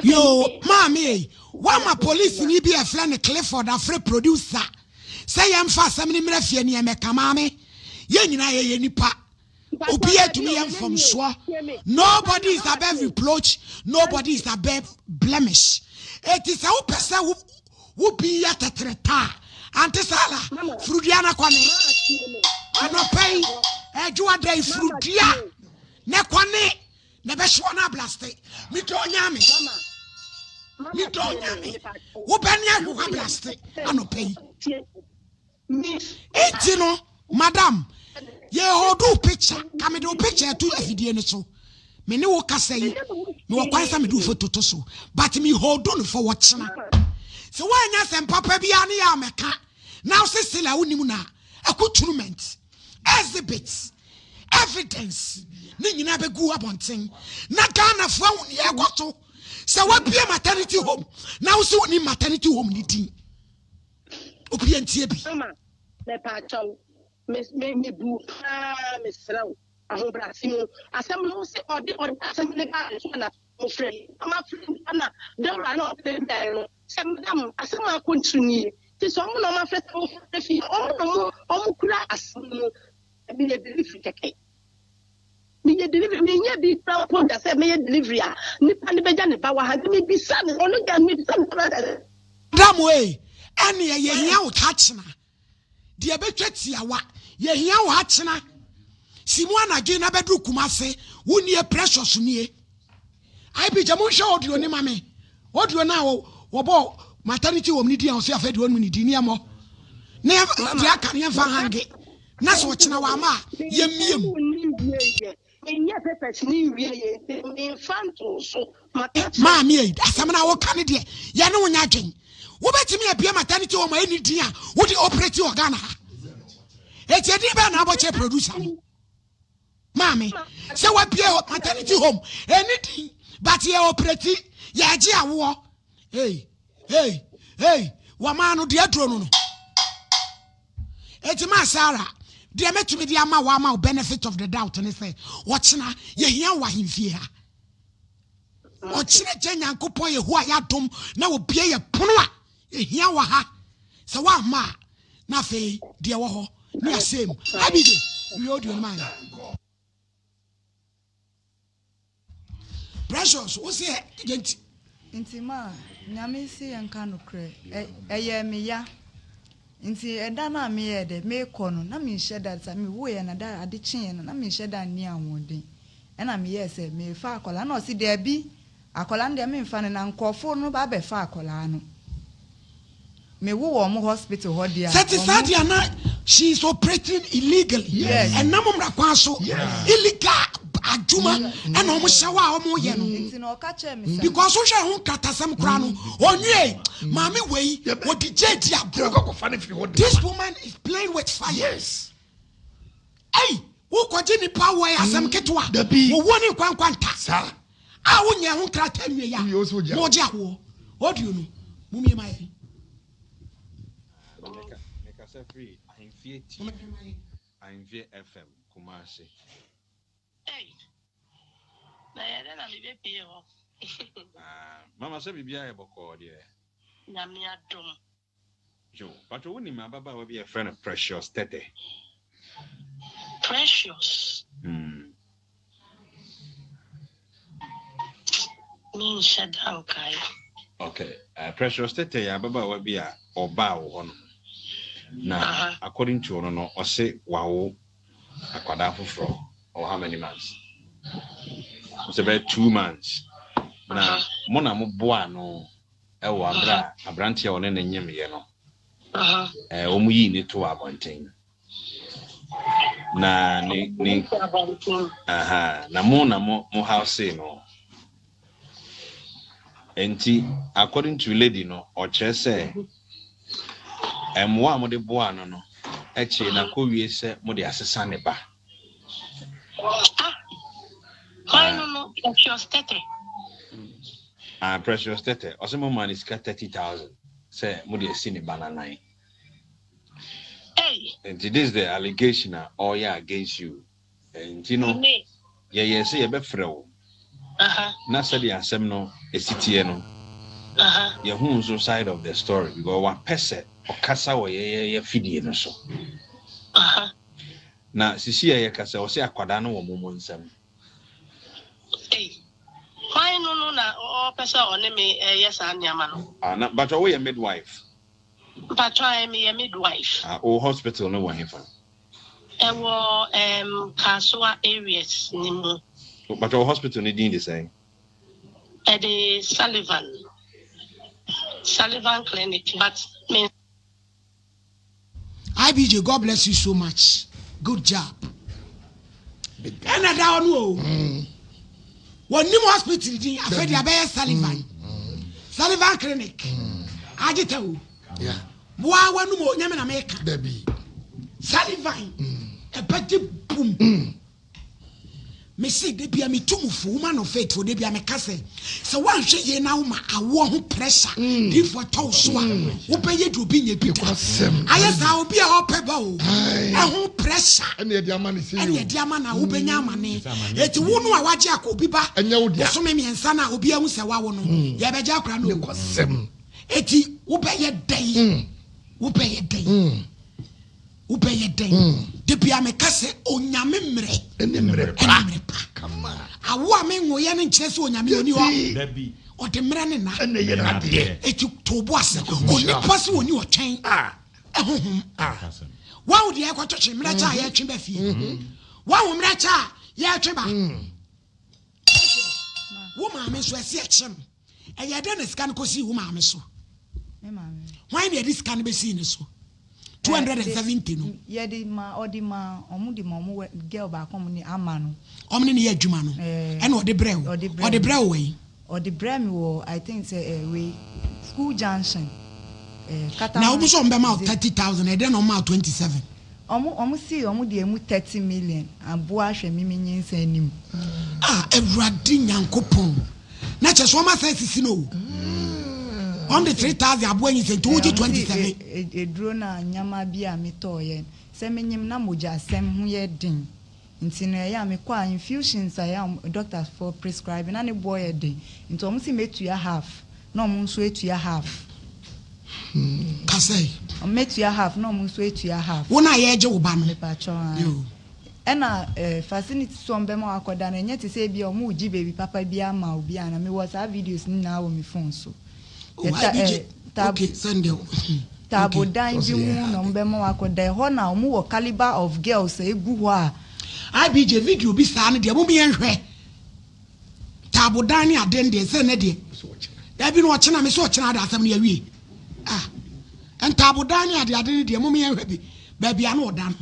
Yoo maame ei, woama polisini bi a yɛfrɛ no Clifford afrɛ producer sɛ yɛmfa asɛm no mmra fie ne yɛmmɛka. Maame, yɛn nyinaa yɛyɛ nnipa. Obiara tumi yɛ mfomsoɔ. Nobody is above reproach, nobody is above blemish. Eti sɛ wopɛ sɛ wo wo bi yɛ tɛtrɛtɛ a, ante saa la, furudua na kɔne. Anɔpa yi, ɛdwoada yi, furudua na kɔne na ɛbɛhye wɔn ablaste. Medɔ Onyame. Medɔ Onyame. Wobɛne ahwehwɛ ablaste anɔpa yi. Enti no, madam, yɛ hold wo picture, ka mede wo picture to afidie no so. Me ne wo kasa yi, mewɔ kwan sɛ mede wo photo to so, but me hold no for wɔkyena. Sɛ woanya asɛm papa biara ne yɛ a mɛka, na wo se sila wonim no a, accoutrement, exhibits, evidence ne nyinaa bɛgu abɔnten na Ghanafoɔ ahu nea ɛkɔ so. Sɛ woabie maternity home na wo se wonim maternity home ne din, Obi antie bi. Mama, mepaakyɛw, me me mebu paa, mesrɛ wo, ahobrɛase mu. Asɛm no wo se ɔde ɔde asɛm no baa me so na mo frɛ yi. Mama frɛ nipa na dawura na ɔde ne bae no sɛ madam asɛm a akɔ ntiri nie. Ti sɛ ɔmo na ɔmo afrɛ sɛ ɔmo frɛ fie, ɔmo na ɔmo ɔmo kura asɛm no mu. Meyɛ delivery kɛkɛ. Meyɛ delivery, menyɛ bi kura mpo da sɛ mɛyɛ delivery a nipa no bɛgya ne ba wɔ ha. Nti mebisa no, ɔno deɛ mebisa no koraa sɛ. Madam ei, ɛneɛ yɛhia wo ha kyena. Deɛ ɛbɛtwa tiawa, yɛhia wo ha kyena. Si mu anadwo yi na bɛduru Kumase, wo nie Precious nie. IPJ monhwɛ audio no ma me. Audio no a wɔbɔ maternity home no din a ɔse afei deɛ ɔnim ne din ne yɛmmɔ. Ne deɛ aka no yɛmfa hange. Na sɛ ɔkyena wama a yɛmmie mu. Maame ei, asɛm no a woka no deɛ yɛne wo nyɛ adwen. Wobɛtumi abie maternity home a ɛnni din a wode operate wɔ Ghana ha. Eti edin bɛn na abɔ kyerɛ producer no? Maame, sɛ wabie maternity home, ɛni din, but yɛ operate, yɛgye awoɔ. Hey, hey, hey, wɔmaa no deɛ aduro no no. Eti maa Sarah, deɛ mɛtumi de ama wo ama wo benefit of the doubt ne sɛ, ɔkyena yɛhia wo ahemfie ha. Ɔkyena gya Nyankopɔn Yehowa yɛ adom na obie yɛ pono a yɛhia wɔ ha. Sɛ woamma a, na afei deɛ ɛwɔ hɔ ne asɛm mu. Abige, wie audio no ma yɛn. Precious, wo se yɛ nti. Nti ma Nyame se yɛnka nokorɛ, ɛyɛɛ me ya. Nti ɛda no a meyɛɛ dɛ, meekɔ no, na menhyɛ da, sa mewoeɛ no, da ade kyeeɛ no, na menhyɛ da nni ahoɔden. Ɛna meyɛɛ sɛ merefa akwadaa no, na ɔse daabi, Akwadaa no deɛ menfa no na nkorɔfoɔ no ba bɛfa akwadaa no. Me wo wɔ ɔmo hospital hɔ deɛ a Sɛ te saa ɔmo. deɛ a na she is operating illegally. Yes. Ɛnam mmara kwan so. Illegal adwuma ɛna ɔmo hyɛ hɔ a ɔmo yɛ no. Nti na ɔka kyerɛɛ me sɛ. Because wohwɛ ɛho nkratasɛm koraa no, onwie maame wei ɔde gya di agorɔ. This woman is playing with fire. Yes. Ei, wokɔgye nipa wɔ yɛ asɛm ketewa. Dabi. Owuo ne nkwa nkwa nta. Saa. A wonyɛ ho nkrataa nwie ya. Wowie wo sɛ wogye Na ɔgye awoɔ. Audio no, mumie ma yɛn. Mekasa firi Ahemfie TV, Ahemfie FM, Kumasi. Ei, na ɛyɛ dɛn na mebɛpue hɔ? Ah, mama sɛ biribiara yɛ bɔkɔɔ deɛ. Nyame adom. Yo, patro wonim ababaawa bi a yɛfrɛ no Precious Tete? Precious? Mm. Menhyɛ da nkae. Okay, Precious Tete yɛ ababaawa bi a ɔbaa wɔ hɔ nom. Na according to ɔno no, ɔse wawo akwadaa foforɔ. Ɔwɔ how many months? Ɔsɛ bɛyɛ 2 months. Na mo na mo boa no wɔ abere a aberanteɛ a ɔne no nyemyɛ no, wɔn yii ne too abɔnten. Na ne ne aha na mo na mo mo house no. Nti according to lady no, ɔkyerɛ sɛ mmoa a mode boa no no akyire na kɔwie sɛ mode asesa ne ba. Ah, hwan no no, Precious Tete. Ah, Precious Tete. Ɔsɛ mo maa ne sika 30,000 sɛ mo de asi ne ba n'anan. Hey. Nti this is the allegation a ɔyɛ against you. Nti no, yɛyɛɛ sɛ yɛbɛfrɛ wo na sɛdeɛ asɛm no ɛsi teɛ no, yɛhu nso side of the story because wapɛ sɛ ɔkasa wɔ yɛyɛ yɛ fidie no so. Na sisi a yɛkasa ɔsɛ akwadaa no wɔ mo mo nsam. Hwan no no na ɔpɛ sɛ ɔne me yɛ saa nneɛma no? Ah, na but woyɛ midwife? Mpatwa ɛ meyɛ midwife. Ah, wo hospital no wɔ hefa? Ɛwɔ ɛɛm Kasoa areas no mu. Mpatwa wo hospital no din de sɛn? Ɛde Sullivan, Sullivan Clinic but me. IBJ God bless you so much good job ɛna da hɔ no o mm. wɔnim hospital din afei de abɛyɛ Sullivan mm. Sullivan clinic mm. agye ta o boa wanum o nyame na meka Sullivan ɛbɛgye bum Mese da bia metu mo fo, woman of faith fo, da bia meka sɛ, sɛ woanhwɛ yie na woma awoɔ ho pressure mm. diifoɔ tɔ wo so a, mm. wobɛyɛ deɛ obi nyɛ bi da. Ayɛ saa obi a ɔpɛ ba o, ɛho pressure ɛne ɛde ama ne sɛ ɛne ɛde ama na wobɛnya mm. amane. Eti wo no a wagye akɔ obi ba bosome mmiɛnsa na obi ahu sɛ wawo no, yɛbɛgye akora no o. Eti wobɛyɛ dɛn? Wobɛyɛ dɛn? Wobɛyɛ dɛn? Da biara meka sɛ Onyame mmerɛ ɛne mmerɛ pa. Ɛne mmerɛ pa. Awo a menwoeɛ no nkyerɛ sɛ Onyame ɔni hɔ. Ɔde mmerɛ ne nna. Ɛna ɛyɛ n'adeɛ. Eti to wo bo ase. Onipa sɛ ɔni ɔtwɛn ɛhohom. Wahu deɛ ɛkɔtwetwe mmerɛ kyɛ a yɛtwe ba fie. Wahu mmerɛ kyɛ a yɛtwe ba. Wo maame nso ɛse ɛkyɛ no. Ɛyɛɛ dɛn na sika no kosii wo maame so? Hwan na ɛde sika no besii ne so? 270 no. Yɛde ma ɔde ma ɔmo de ma ɔmo girl baako ɔmo ne ama no. Ɔmo ne ne yɛ adwuma no. Ɛna ɔde brɛ wo. Ɔde brɛ wo wɛn? Ɔde brɛ me wɔ I think sɛ ɛɛ wei school junction ɛɛ kata. Na ɔmo sɛ ɔmo bɛma wo 30,000 ɛdɛn na ɔmo ma wo 27? Ɔmo ɔmo se ɔmo de emu 30 million aboa ahwɛ me me nyinsɛn no mu. Ah Awurade Nyankopɔn na kyerɛ sɛ wɔn asan asisi no o. Wɔn de 3000 aboa nyinsɛn nti wogye 27. Eduro na nneɛma bi a metɔɔyɛ sɛ menyem na mogyasɛm ho yɛ den nti no ɛyɛ a mekɔ a infusions a ɛyɛ a doctors foɔ prescribe na ne boɔ yɛ den nti wɔn se mɛtua half na wɔn nso atua half. Ka sɛ. Wɔn mɛtua half na wɔn nso atua half. Wo na yɛregye wo ba no. Mepakyɛw ae. Ɛna eh facility so a wɔbɛma wakɔda no ɛnyɛ te sɛ ebia wɔregye baabi papa bi ama obi anaa mewɔ saa videos no nyinaa wɔ me phone so. Oh, Yɛta IBJ, eh tab okay, send the okay. taabodan bi mu na wɔbɛma wakɔda ɛhɔ na wɔwɔ caliber of girls a egu hɔ a. IBJ video bi saa no deɛ mom yɛnhwɛ taabodan ne aden deɛ sɛ nɛ deɛ dabi no ɔkyena me sɛ ɔkyena ade asɛm no yɛwie ah ntaabodan ne ade ade no deɛ mom yɛnhwɛ bi baabi a na ɔda no.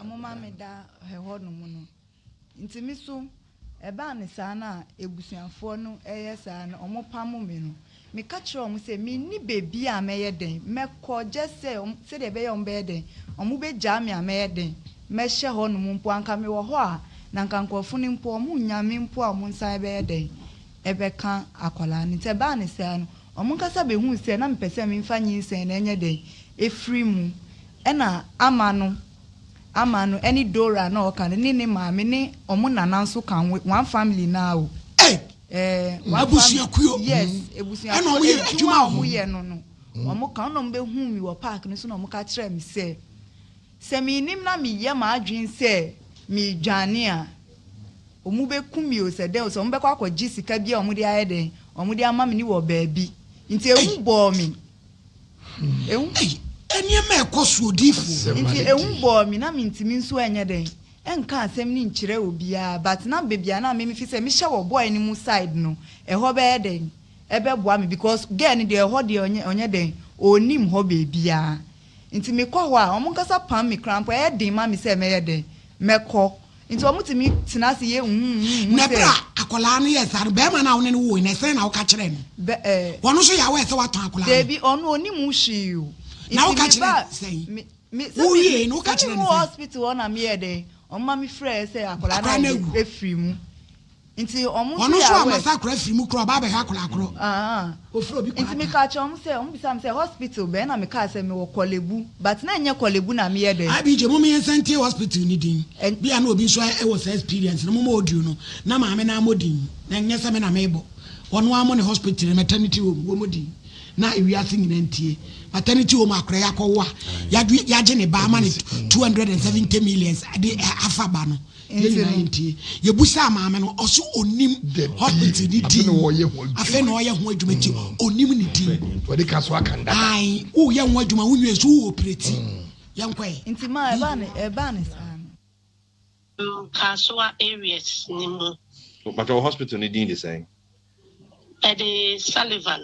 Wɔma me da hɔ nom no. Nti me so ɛbaa no saa no a abusuafoɔ no yɛ saa no wɔpamo me no, meka kyerɛɛ wɔn sɛ menni baabi a mɛyɛ dɛn mɛkɔ just sɛ sɛdeɛ ɛbɛyɛ a wɔbɛyɛ dɛn wɔbɛgyaa me a mɛyɛ dɛn mɛhyɛ hɔ nom mpo anka mewɔ hɔ a na anka nkurɔfoɔ no mpo wɔnnya me mpo a wɔn nsa bɛyɛ dɛn ɛbɛka akwadaa no. Nti ɛbaa no saa no, wɔn ankasa bɛhuu sɛ na mepɛ sɛ memfa nyinsɛn no nyɛ dɛn ɛfiri mu. Ɛna Ama no, Ama no ɛne Dora na ɔka no ne ne maame ne wɔn nana nso ka ho, one family no ara o. Ei! Ɛɛ, one family. Abusuakuo. Yes, Ɛna abusuakuo, wɔn yɛ adwuma adwuma a wɔ hɔ. wɔyɛ no no, wɔn ka, ɛna wɔbɛhuu me wɔ park no so na wɔka kyerɛɛ me sɛ, sɛ mennim na meyɛ m'adwene sɛ meredwane a, Wɔbɛku me o, sɛ dɛn o, sɛ wɔbɛkɔ akɔgye sika bi a wɔde ayɛ dɛn, wɔde ama me ne wɔ baabi. Nti ehu bɔɔ me. Ehu. Ei, nneɛma a ɛkɔ so odiyifoɔ. Nti ehu bɔɔ me na mentumi nso ɛnyɛ dɛn, ɛnka asɛm no nkyerɛ obiara but na baabi a na me mefi sɛ mehyɛ wɔ boy no mu side no, ɛhɔ bɛyɛ dɛn, ɛbɛboa me because girl no deɛ ɛhɔ deɛ ɔnyɛ ɔnyɛ dɛn, ɔnnim hɔ baabiara. Nti mekɔ hɔ a, wɔn ankasa pam me koraa mpo, ɛyɛ den ma me sɛ mɛyɛ dɛn, mɛkɔ. Nti ɔmo tumi tena ase yɛ huhuhuhu Na sɛ. bere a akwadaa no yɛɛ saa no, barima no a wo ne no woe no, ɛsɛn na woka kyerɛɛ no? Bɛ ɛɛ. Ɔno nso yɛ aware sɛ woatɔn akwadaa no? Dabi, ɔno ɔnim ho hwee o. Na Nti woka me kyerɛɛ ba no sɛn? me me sɛ me Wowiee no, woka sɛ me kyerɛɛ no wɔ sɛn? hospital hɔ na meyɛɛ dɛn, ɔmo ma me frɛɛ sɛ akwadaa no Akwadaa no ayɛ dɛn awu. afiri mu. Nti ɔmo nso Ɔno yɛ nso aware. amma sɛ akwadaa firi mu koraa, ɔba abɛhwɛ akwadaa korɔ. Ahaa. Ofiri obi Nti kɔ me ata. ka kyerɛ ɔmo sɛ, ɔmo bisa me sɛ hospital bɛn na me kaa sɛ me wɔ Korle-Bu but na ɛnyɛ Korle-Bu na me yɛ dɛn. IBJ mom yɛnsan ntie hospital no din, Ɛn. bia na obi nso wɔ saa experience no, momma audio no na maame no ammɔ din, na ɛnyɛ sɛ me na mebɔ, ɔno ara mo ne hospital no, maternity home, wɔmmɔ din na ewiase nyinaa ntie, maternity home akora yi akɔwo a yagye ne ba ama no 270 millions de afa ba no. Yɛn nyinaa yɛn tie. Yɛbusaa maame no, ɔse onim hospital ne din. Afei na ɔyɛ ho adwuma nti onim ne din. Wɔde ka so aka ndada. Ae, woyɛ ho adwuma wonwie nso wo operate. Yɛnkɔ ɛ. Nti ma ɛbaa ne ɛbaa ne saa no. Kasoa areas no mu. Mpakyɛ wo hospital no din de sɛn? Ɛde Sullivan,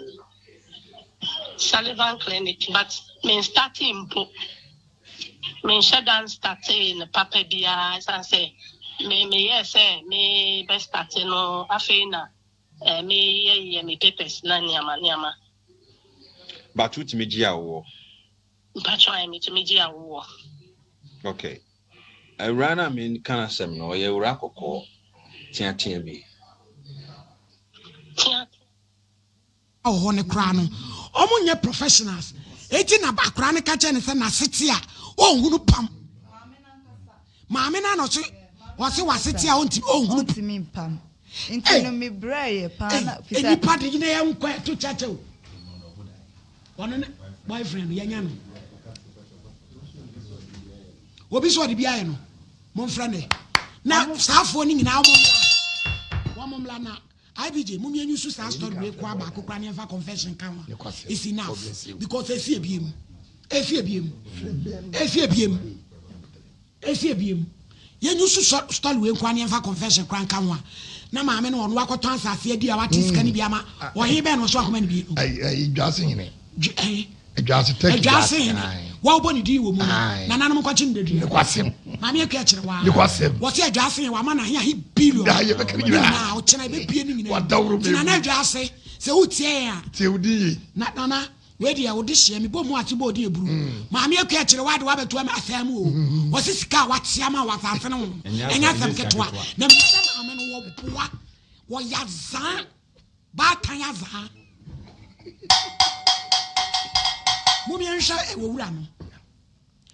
Sullivan clinic but me nstartee mpo. Menhyɛ da nstartee no papa biara ɛsiane sɛ me meyɛɛ sɛ me bɛ starte no afei na eh, meyɛyɛ me papers na nneɛma nneɛma. But wotumi gye awoɔ? Mpakyɛw ae metumi gye awoɔ. Okay. Awuraa no a menka n'asɛm no, ɔyɛ awuraa kɔkɔɔ teatea bi. Tea. Wɔ hɔ no koraa no, wɔn nyɛ professionals. Eti na akwaraa no ka kyerɛ no sɛ n'asete a ɔnhunu pam. Maame no na ɔse ɔse w'asete a ɔntumi ɔnhunu. Ɔntumi mpam. Nti no me brɛ yɛ paa na fisa. Nipa de gyina yɛ nkɔ ɛto kyɛkyɛ o. Ɔno ne boyfriend no yɛnya no. Obi sɛ ɔde bi ayɛ no momfrɛ no na saafoɔ no nyinaa wɔn mmla wɔn mmla na IBJ mom yɛn use saa story wei koa baako koraa ne yɛmfa confession ka ho a it's enough because esi ebiem esi ebiem esi ebiem Esi ebiem. Yɛnyi so sɔ story wei nkoa ne yɛnfa confession koraa nka ho a, na maame no ɔno wakɔtɔn asase adi a wate sika no bi ama ɔhen bɛn na ɔso akɔma no bi no. Edwase hene. Ɛhe? Edwase Turkey. Edwase hene. Wɔbɔ ne din wɔ mu no. Nananom nkɔkye no dadua. Nokwasɛm. Maame Akua kyerɛ waa. Nokwasɛm. Wɔse Edwase hene wama no ahe ahe billion. Daa yɛbɛka ne nyinaa. Ne nyinaa ɔkyena yɛbɛbie ne nyinaa. Wadaworo Nti Nana Edwase sɛ wotie yɛn a. Tie wo din yie. Na Nana Wei deɛ wode hyeɛ me bɔ mu ase bɔ odin eburu. Maame Akua kyerɛ wade wabɛto ama asɛm mu o. Wɔse sika a wate ama wɔ asase no ho no ɛnyɛ asɛm ketewa. Na menim sɛ maame no wɔboa wɔyɛ azaa baatan azaa. Mom yɛnhwɛ wɔ wura no.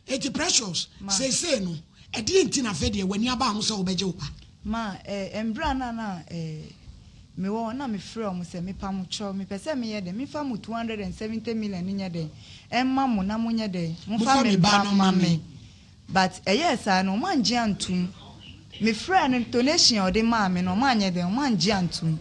Enti Precious, seesei no, ɛdeɛn nti na afei deɛ w'ani aba ho sɛ wobɛgye wo ba? Ma, eh, mberɛ a na na, eh, mewɔ hɔ na mefrɛɛ wɔn sɛ, Mepa mo kyɛw, mepɛ sɛ meyɛ dɛn? Memfa mo 270 million no nyɛ dɛn? Ɛmma mo na monyɛ dɛn? Momfa me ba no mma me. But ɛyɛɛ saa no, wɔanngye antom. Mefrɛɛ no, donation a ɔde maa me no, wɔanyɛ dɛn? Wɔangye antom.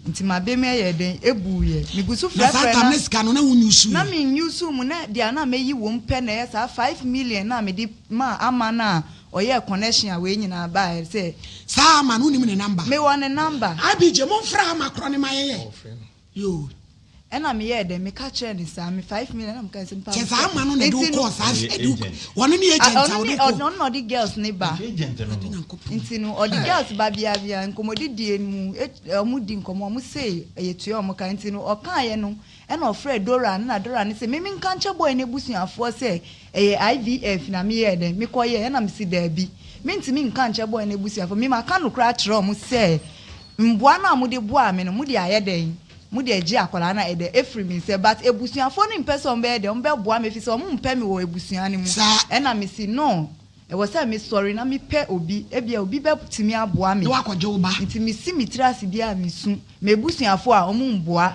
Nti m'abam yɛɛ dɛn? Ebuiɛ. Megu so Na saa frɛfrɛ tam na. no sika no, na wo use Na yɛ? me use mu, na deɛ na mɛyi wom pɛ na ɛyɛ saa 5 million no a mede maa Ama no a ɔyɛɛ connection a wei nyinaa baeɛ sɛ. Saa Ama no, wonim ne number? Mewɔ ne number. IBJ, momfrɛ Ama korɔ no ma yɛnyɛ. Yoo. Ɛna meyɛɛ dɛn? Meka kyerɛɛ no saa, me 5 million na meka sɛ mpa Kyɛ saa ama no na ɛde Nti wo no kɔɔ saa ɛde wo wɔno ne agent a ɔno ɔde ne kɔ. ɔno na ɔde girls ne ba. Awurade Nyankopɔn. Nti no ɔde girls ba bia bia nkɔmɔdidie no mu ɔmo di nkɔmɔ ɔmo se ɛyɛ tua ɔmo ka nti no ɔkaayɛ no ɛna ɔfrɛɛ Dora no na Dora no se me menka nkyɛ boy no abusuafoɔ sɛ ɛyɛ IVF na meyɛɛ dɛn mekɔ yɛɛ ɛna mese daabi mentumi nka nkyɛ boy no abusuafoɔ me maka nokorɛ akyerɛ ɔmo sɛ mboa no a mode boaa me no mode ayɛ dɛn Mo deɛ gye akwadaa no a ɛdɛ ɛfiri me nsam but abusuafoɔ no mpɛ sɛ wɔn bɛyɛ dɛ wɔn bɛboa me ɛfiri sɛ wɔn mpɛ me wɔ abusua no mu Saa. ɛna me se no ɛwɔ sɛ me sɔre na me pɛ obi ebia obi bɛ tumi aboa me Na wakɔgye wo ba. nti me si me tiri ase biara me su m'abusuafoɔ a wɔn mboa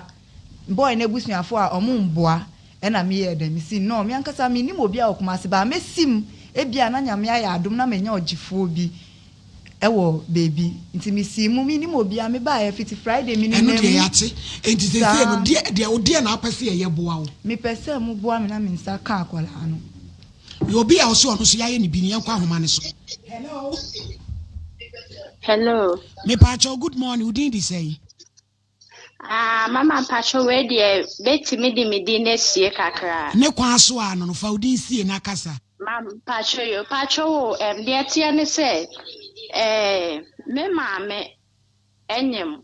boy no abusuafoɔ a wɔn mboa ɛna me yɛɛ dɛ me se no me ankasa me nim obi a wɔ Kumasi but mɛ sim ebia na Nyame ayɛ adom na manya ɔgyefoɔ bi Ɛwɔ baabi nti me sii mu mennim obiara me baeɛ fiti Friday me Ɛno nenam deɛ mu yɛate. Enti seesei no saa. deɛ deɛ wo deɛ na wopɛ sɛ yɛyɛ boa wo? Mepɛ sɛ mo boa me na me nsa ka akwadaa no. Yɛ obi a ɔse ɔno nso yɛayɛ no bi no yɛnkɔ ahoma no so. Hello. Hello. Mepaakyɛw good morning wo din de sɛn? Ah, mama mpacho wei deɛ bɛtumi de me din asie kakra. Ne kwan so a no no fa wo din sie na kasa. Ma mpacho yo, mpacho wo, um, deɛ ɛteɛ ne sɛ, Ɛɛ, me maame nyem,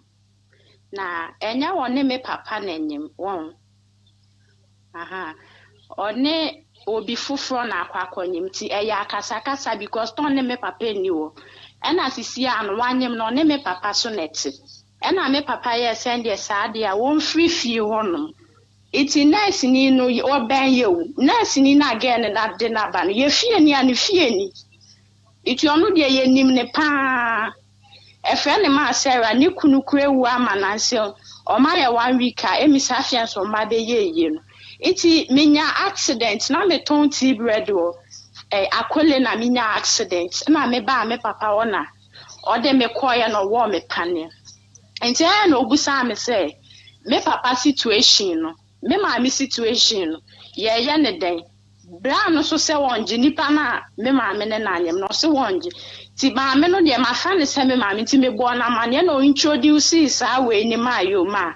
na ɛnyɛ ɔne me papa na ɛnyem, wɔn. Aha, ɔne obi foforɔ na akɔ akɔnyem, nti ɛyɛ akasakasa because tɔn ne me papa nni hɔ. Ɛna sisi a no wanyem no, ɔne me papa so na ɛte. Ɛna me papa yɛɛ sɛ ɛndeɛ saa deɛ a wɔmfiri fie hɔnom. Nti nɛɛseni no, ɔbɛn yɛ o, nɛɛseni no a girl no de no aba no, yɛ fie ni a ne fie ni. Nti ɔno deɛ yɛnim no paa. Ɛfrɛ no maa Sarah ne kunu kura awu ama nanse ɔmo ayɛ one week a emi saa afei nso ɔmo abɛyɛ ayie no. Nti me nyaa accident na me tɔn tea bread wɔ eh Akole na me nyaa accident na me baa me papa hɔ na ɔde me kɔɔeɛ na ɔwɔɔ me paneɛ. Nti ɛyɛ na ɔbusaa me sɛ me papa situation no me maame situation no yɛɛyɛ ne dɛn. Bra no so sɛ wɔngye nipa no a me maame ne no anyem no, ɔse wɔngye. Nti maame no deɛ mafa no sɛ me maame nti mebɔɔ no amaneɛ na ɔintroducee saa wei no maa Yoma.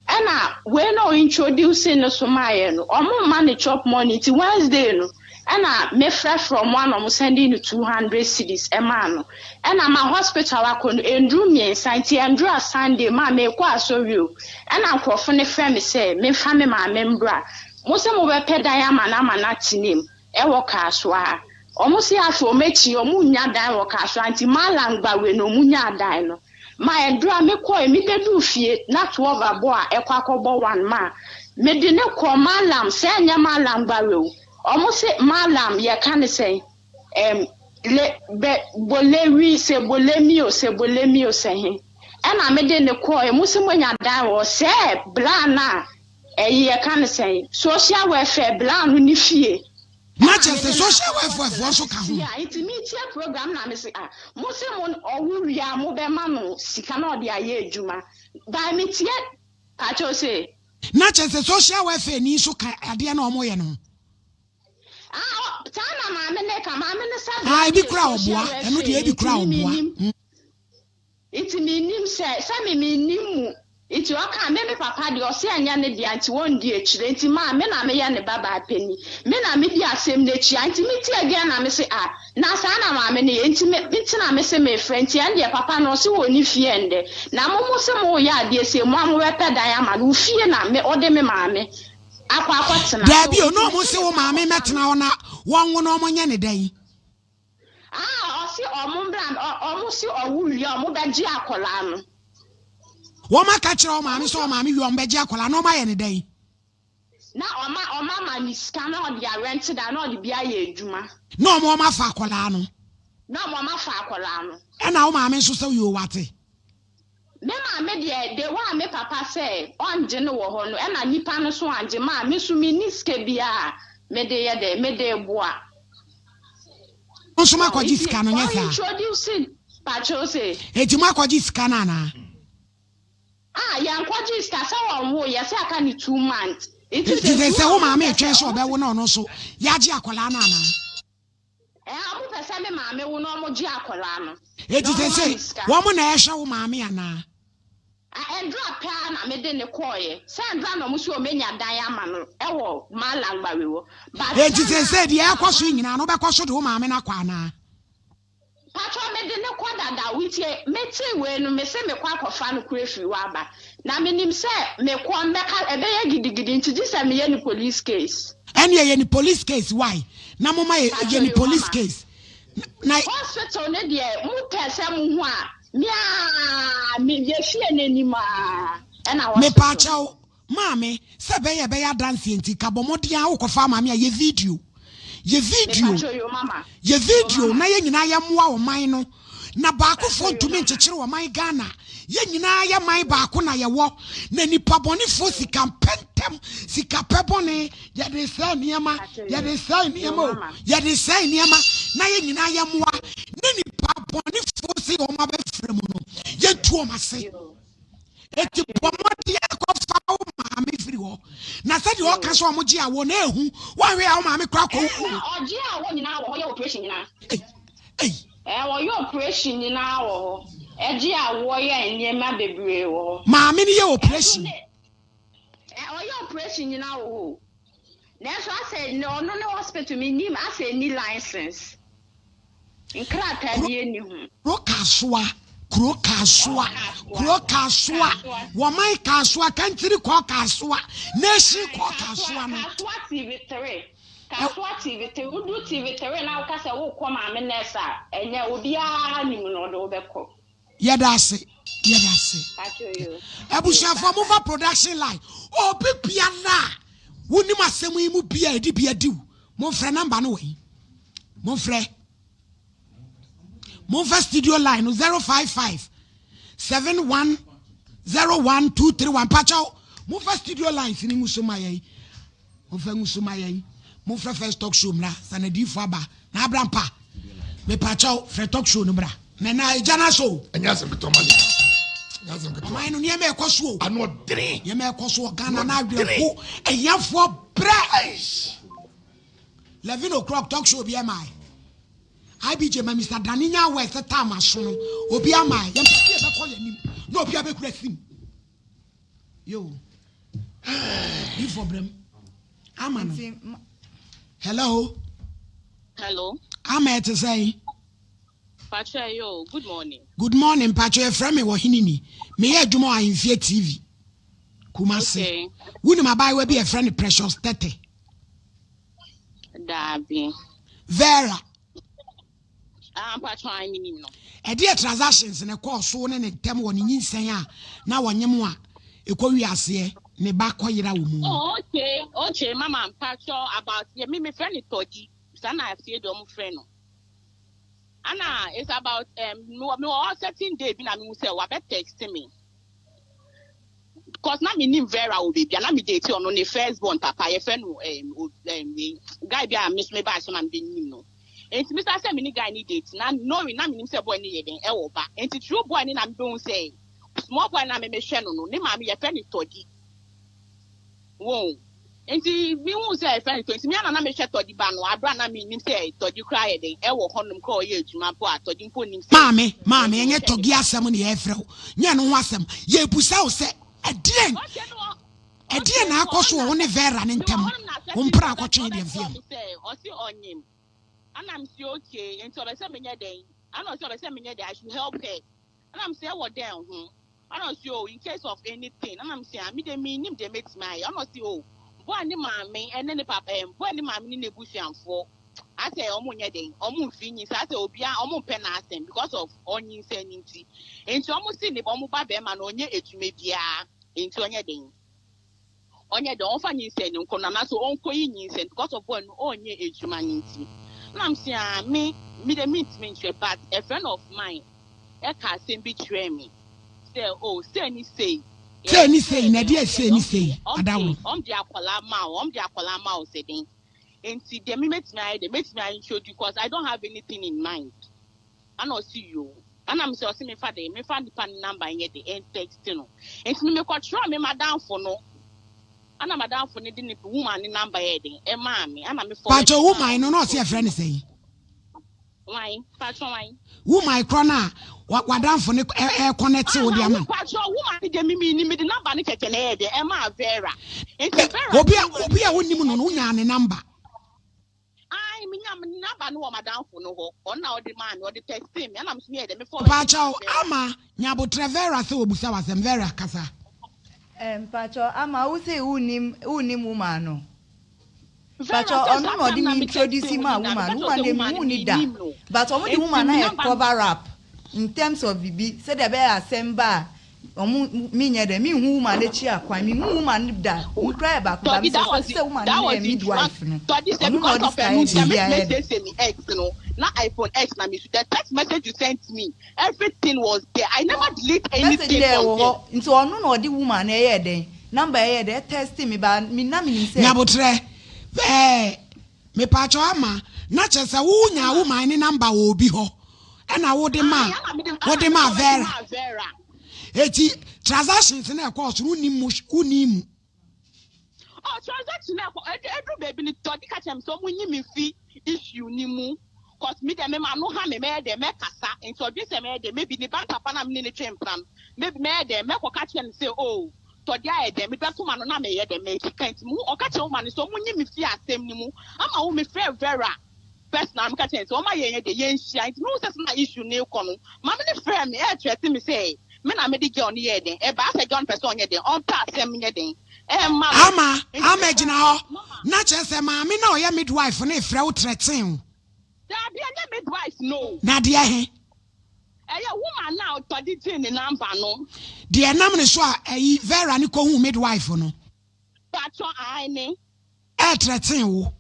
Ɛna wei na ɔintroducee no so maaeɛ no, ɔmo mma no chop money nti Wednesday no ɛna me frɛfrɛ ɔmo a na ɔmo sɛndee no 200 cedis ɛmaa no. Ɛna ma hospital akɔ no ɛnduru mmiɛnsa nti ɛnduru a Sunday maa meekɔ asɔre o ɛna nkorɔfo no frɛ me sɛ memfa me maame mbra. Mo se mo bɛpɛ dan ama no ama no atena mu ɛwɔ Kasoa ha. Ɔmo se afei ɔmo akyi ɔmo nnya dan wɔ Kasoa nti Mallam Gbawe na ɔmo nyaa dan no. Ma ɛduru a me kɔɛ me bɛduu fie na 12 abɔ a ɛkɔ akɔbɔ one ma me de no kɔɔ Mallam sɛ ɛnyɛ Mallam Gbawe o. Ɔmo se Mallam yɛka no sɛn ɛm le bɛ bolewi sɛ bolemi o sɛ bolemi o sɛ he ɛna me de no kɔɛ mo se moanya dan wɔ hɔ sɛɛ bla no a Ɛyi yɛka no sɛn? Social welfare bla no ne fie. Na Ɛna kyerɛ me sɛ ne no social akɔ welfare akɔtena foɔ nso ka ho. Tia nti me tie program na me se ah mo se mo ɔwo wie a mo bɛ ma no sika na ɔde ayɛ adwuma by me tie pakyɛw se. Na kyerɛ sɛ social welfare ni nso ka adeɛ no a wɔyɛ no ho. Ah ɔ saa na maame no ka maame no sɛ Ah bla no ebi yɛ koraa social ɔboa ɛno welfare deɛ ni ebi nti koraa me me ɔboa. nim. Nti mennim sɛ, sɛ me mennim mu, nti ɔkaa me me papa deɛ ɔse ɛnyɛ ne dea nti wɔndi akyire nti maa me na meyɛ ne babaa panin, me na medi asɛm no akyi a nti me tie again na mese ah na saa na maame no yɛ nti me nti na mese mefrɛ nti ɛndeɛ papa no ɔse ɔnni fie ɛndɛ na mo mose moyɛ adeɛ sei moa mobɛpɛ dan ama no wo fie na me wode me maame akɔ akɔtena Daabi so o, nti na ɔmo mese se wo mekɔ maame akɔfa mmɛtena no. hɔ na wɔnwo na ɔmo nyɛ ne dɛn? Ah ɔse ɔmo mbra ɔmo se ɔwo wie a ɔmo bɛgye akɔlaa no. Wɔn aka kyerɛ wo maame Ɔmo sɛ se. ɔmaame wie a ɔmo bɛgye akɔlaa no ɔmo ayɛ no dɛn? Na ɔma ɔmo ama no sika na ɔde arɛnte dan na ɔde bi ayɛ adwuma. Na ɔmo ɔmo afa akɔlaa no. Na ɔmo ɔmo afa akɔlaa no. Ɛna wo maame nso sɛ yoo wate. Me maame deɛ the way a me papa sɛ ɔngye no wɔ hɔ no ɛna nipa no so angye maa me nso menni sika biara a mede yɛ dɛ mede boa. Mo nso Wɔn moakɔgye nti sika no nyɛ wɔn saa? introduce pakyɛw se. Enti moakɔgye sika no anaa? Ah yɛnkɔgyee sika sɛ wɔn woo yɛ sɛ aka ne 2 months nti Nti sɛ sɛ two sɛ a wo wɔn maame pɛ sɛ retwɛn sɛ wɔn ɔbɛwo na ɔno nso yɛagye akwadaa no anaa? Ɛɛ ɔmo pɛ sɛ me maame wo na ɔmo gye akwadaa no na Enti ɔmo sɛ ma sɛ me sika. wɔn na ɛhwɛ wo maame anaa? A Ɛndra pɛ ara na me de no kɔɔeɛ. Sɛ ɛndra na ɔmo se ɔmo anya dan ama no ɛwɔ Mallam Gbawe hɔ. But Enti saa sɛ na sɛ deɛ ɛrekɔ so yi nyinaa no wobɛkɔ so de wo maame no akɔ anaa? Patrɔ me de no kɔ dada wotie me tee wei no me se me kɔ akɔfa no kora firi hɔ aba na me nim sɛ me kɔ mbɛka ɛbɛyɛ gidigidi nti gye sɛ me yɛ no police case. Ɛneɛ yɛ no police case why na moma yɛ Patrɔ yɛ no yo police mama. case na. Hospital no deɛ mo pɛ sɛ mo hu a me aa me yɛ fie no anim aa ɛna hospital no. Mepaakyɛw Maame, sɛ ɛbɛyɛ a ɛbɛyɛ adanseɛ nti, ka bɔ mmɔden ara wokɔfa maame a, yɛ video. Yɛ video. Yɛ video na yɛn nyinaa yɛmmoa ɔman no. Na baakofoɔ ntumi nkyekyere ɔman Ghana. Yɛn nyinaa yɛ man baako na yɛwɔ. Na nipa bɔnefoɔ sika mpɛ ntɛm, sika pɛ bɔne, yɛde sɛe nneɛma, yɛde sɛe nneɛma o, yɛde sɛe nneɛma na yɛn nyinaa yɛmmoa. Na nipa bɔnefoɔ sɛ wɔn abɛfra mu no, yɛntu wɔn ase. Eti bɔ mmɔden akɔfa wo maame firi hɔ. Na sɛdeɛ ɔka sɛ ɔmo gye awoɔ no ehu. Woanhwɛ a wo maame koraa kɔ wu. Ɛna ɔgye awoɔ nyinaa wɔ hɔ yɛ operation nyinaa. Ei ei. Ɛɛ ɔyɛ operation nyinaa wɔ hɔ. Ɛgye awoɔ yɛ nneɛma bebree wɔ hɔ. Maame no yɛ operation. Ɛnso ne Ɛ ɔyɛ operation nyinaa wɔ hɔ o. Nanso asɛ ne ɔno ne hospital mennim asɛ nni license. Nkrataa bi nni ho. Kuro Kasoa, Kuro Kasoa, Kuro Kasoa, Wɔman Kasoa, Kantiri kɔ Kasoa, Nation kɔ Kasoa no. Kasoa TV 3, Kasoa TV 3, wodu TV 3 na woka sɛ wokɔ Maame Nurse a, ɛnyɛ obiara nim no ɔde wo bɛkɔ. Yɛda ase, yɛda ase. Abusuafoɔ momfa production line. Obi biara a wonim asɛm yi mu bi a ɛde bi adi wo, momfrɛ namba no wɔ yi. Momfrɛ. Momfa studio line no 055 71 01 231 pakyɛw. Momfa studio lines no ngu so ma yɛn. Momfa ngu so ma yɛn. Momfrɛ first talk show mmra. Sanadiifo aba. Na abra mpa. Mepakyɛw frɛ talk show no bra. Na na agya no aso. Ɛnyɛ asɛm ketewa ma ne. Ɛnyɛ asɛm ketewa. Ɔman no nneɛma ɛkɔ so o. Ano ɔdene. Nneɛma ɛkɔ so wɔ Ghana na awerɛho. Ahiafoɔ brɛ. 11 o'clock talk show bi ɛma IBJ ma Mr. Dani nya awɛ sɛ time aso no obi ama yɛn pɛ sɛ yɛbɛkɔ yɛn anim na obi abɛkura sim. Yo. Ifo brem. Ama no. Hello. Hello. Ama ɛte sɛn? Pacho yo, good morning. Good morning, Pacho. Yɛfrɛ me wɔ hene ni. Meyɛ adwuma wɔ Ahemfie TV. Kumasi. Okay. Wonim abaayewa bi a yɛfrɛ no Precious Tete? Daabi. Vera. Ah, mpacho an minim no. Ɛdeɛ transactions na ɛkɔɔ so ne ne ntɛm wɔ ne nyinsɛn a na wɔnyem a ɛkɔ wi aseɛ ne ba kɔyera wɔ mu. Oh, okay, okay, mama mpacho about yɛ me me frɛ no Tɔdi. Saa na afie deɛ ɔmo frɛ no. Ana it's about um me wɔ me wɔ certain day bi na me hu sɛ wabɛ text me. Cause na me nim Vera wɔ baabi a na me date ɔno ne first born papa yɛfrɛ no um, um, wei guy bi a me so me ba ahyɛ ma me bɛ nim no. Nti me sa sɛ me ne guy ne date na knowing na me nim sɛ boy ne yɛ den ɛwɔ ba. Nti true boy ne na me bɛ hu sɛ small boy na me me hwɛ no no ne maame yɛfrɛ no Tɔdi. Won. Nti me hu sɛ yɛfrɛ no Tɔdi nti me ana na me hwɛ Tɔdi ba no abere a na me nim sɛ Tɔdi koraa yɛ den ɛwɔ hɔnom koraa ɔyɛ adwuma mpo a Tɔdi mpo nim sɛ Maame, maame, ɛnyɛ Tɔgi asɛm na yɛrefrɛ wo, nyɛ ɛno ho asɛm. Yɛrebisa wo sɛ, ɛdeɛn, ɛdeɛn na akɔ so wɔ wo ne Vera no ntam? Wo mpra akɔtwe deɛ mfeɛ ho. Ɔse ɔnyem. Ana me se okay, nti ɔbɛ sɛ menyɛ dɛn? Ana ɔse ɔbɛ sɛ menyɛ dɛn, I should help her. Ɛna mese ɛwɔ dɛn ho? Ɛna ɔse oh in case of anything. Ɛna mese ah me deɛ mennim deɛ mɛtumi ayɛ. Ɛna ɔse oh boy ne maame ɛne ne papa ɛm boy ne maame ne n'abusuafoɔ asɛ ɔmo nyɛ dɛn ɔmo mfiri nyinsɛn asɛ obia ɔmo mpɛ n'asɛm because of ɔnyinsɛn no nti nti ɔmo se ne ɔmo ba bɛrima no ɔnyɛ adwuma biara nti ɔnyɛ dɛn. Ɔnyɛ dɛn ɔmfa nyinsɛn no nkɔ no anaasɛ ɔnkɔyi nyinsɛn because of boy no ɔnyɛ adwuma no nti. Ɛna mese ah me me deɛ mentumi nkyerɛ but a friend of mine ɛka asɛm bi kyerɛɛ me sɛ oh sei ne sei Sei ne sei na ɛdeɛ sei ne sei adaworo. Ɔm de akwadaa ma wo ɔm de akwadaa ma wo sɛ den nti deɛ me mɛtumi ayɛ deɛ mɛtumi a introduce cause I don't have anything in mind. Ana ɔse yoo. Ana mese ɔse memfa dɛn memfa nipa no number nyɛ dɛn ɛntext no. Nti me mekɔkyerɛw me madamfo no. Ana madamfo no de ne woman ne number yɛɛ dɛn ɛmaa me. Ana me forward Pakyɛ woman no na ɔse yɛfrɛ no sɛn? Wan? Pakyɛ wan? Woman korɔ no a wadamfo no ɛɛkɔnɛte wo de ama no. Pakyɛ woman no deɛ me mennim mede number no kɛkɛ na ɛyɛɛ dɛn ɛmaa Vera. Nti Vera Obi a obi a wonnim no no wonyaa ne number. Ae, menya me number no wɔ m'adamfo no hɔ. Ɔno na ɔde maa me, ɔde textee me, ɛna me nso meyɛɛ dɛ, me forward maa Mpakyɛw, Vera. Ama, nya aboterɛ, Vera sɛ ɔbusa wo asɛm, Vera, kasa. Eh, mpakyɛw, Ama, wo se wonnim, wonnim woman no? Vera, Mpakyɛw, sɛ ɔno saa na ɔde time na me me introduce textee wo maa nyinaa, woman meka no, kyerɛ wo woman sɛ deɛ woman no menhuu no da, mennim no. but ɔmo de Enti woman no me ayɛ number no. cover up in terms of biribi, sɛdeɛ ɛbɛyɛ a asɛm ba a, Ɔmo me nyɛ dɛ me nhu woman no akyi akwan me nhu woman no da me koraa yɛ baako ba Tɔdi me that was suspect sɛ woman no that na was yɛ it midwife no Tɔdi sɛ ɔno na because ɔde of sika ɛnu yɛ nti a biribi mɛtumi ayɛ dɛ. asiesie me ex no na iPhone X na me su the text message you sent me everything was there I never delete Message anything no from ɛwɔ there. hɔ nti ɔno na ɔde woman no ɛyɛɛ dɛn number ɛyɛɛ dɛn ɛtɛste me ba me na menim sɛ. Nyabotrɛ ɛɛ Mepaakyɛw ama na kyerɛ sɛ wo nyaa wo man ne number wɔ obi hɔ ɛna wo de maa wo de maa Vera eti transactions na ɛkɔɔ so no wonni mu wonni mu. Oh transaction na ɛkɔ ɛdu ɛdu baabi no tɔdi ka kyerɛ mi sɛ ɔmo nyi mi fi issue ni mu cause mi dɛ mi ma no ha mi mɛyɛ dɛ mɛkasa nti ɔdwen sɛ mɛyɛ dɛ maybe ne ba papa na mi ne ne twe mpena no maybe mɛyɛ dɛ mɛkɔ ka kyerɛ no sɛ oh. Tɔ deɛ ayɛ dɛn mebɛto m'ano na meyɛ dɛn mekeka nti mehu ɔka kyerɛ woman no sɛ ɔmo nyi me fii asɛm no mu ama wo mefrɛ Vera. First na meka kyerɛ no sɛ ɔma yɛnyɛ deɛ yɛnhyia nti mehu sɛ sɛ na issue no rekɔ no maame no frɛɛ me ɛɛtrɛte me sɛ me na mede girl no yɛɛ dɛn ɛbaa sɛ girl no pɛ sɛ ɔnyɛ dɛn ɔmpɛ asɛm nyɛ dɛn ɛmma no Ama, nti Ama me gyina hɔ. Na kyerɛ sɛ maame no a ɔyɛ midwife no refrɛ wo trɛtee wo. Daabi ɛnyɛ midwife no o. Na deɛ he? Ɛyɛ woman no a ɔde gyee ne number no. Deɛ ɛnam ne so a ɛyi Vera no kɔhuu midwife no. Paatwɔ aane. Ɛɛtrɛtee wo.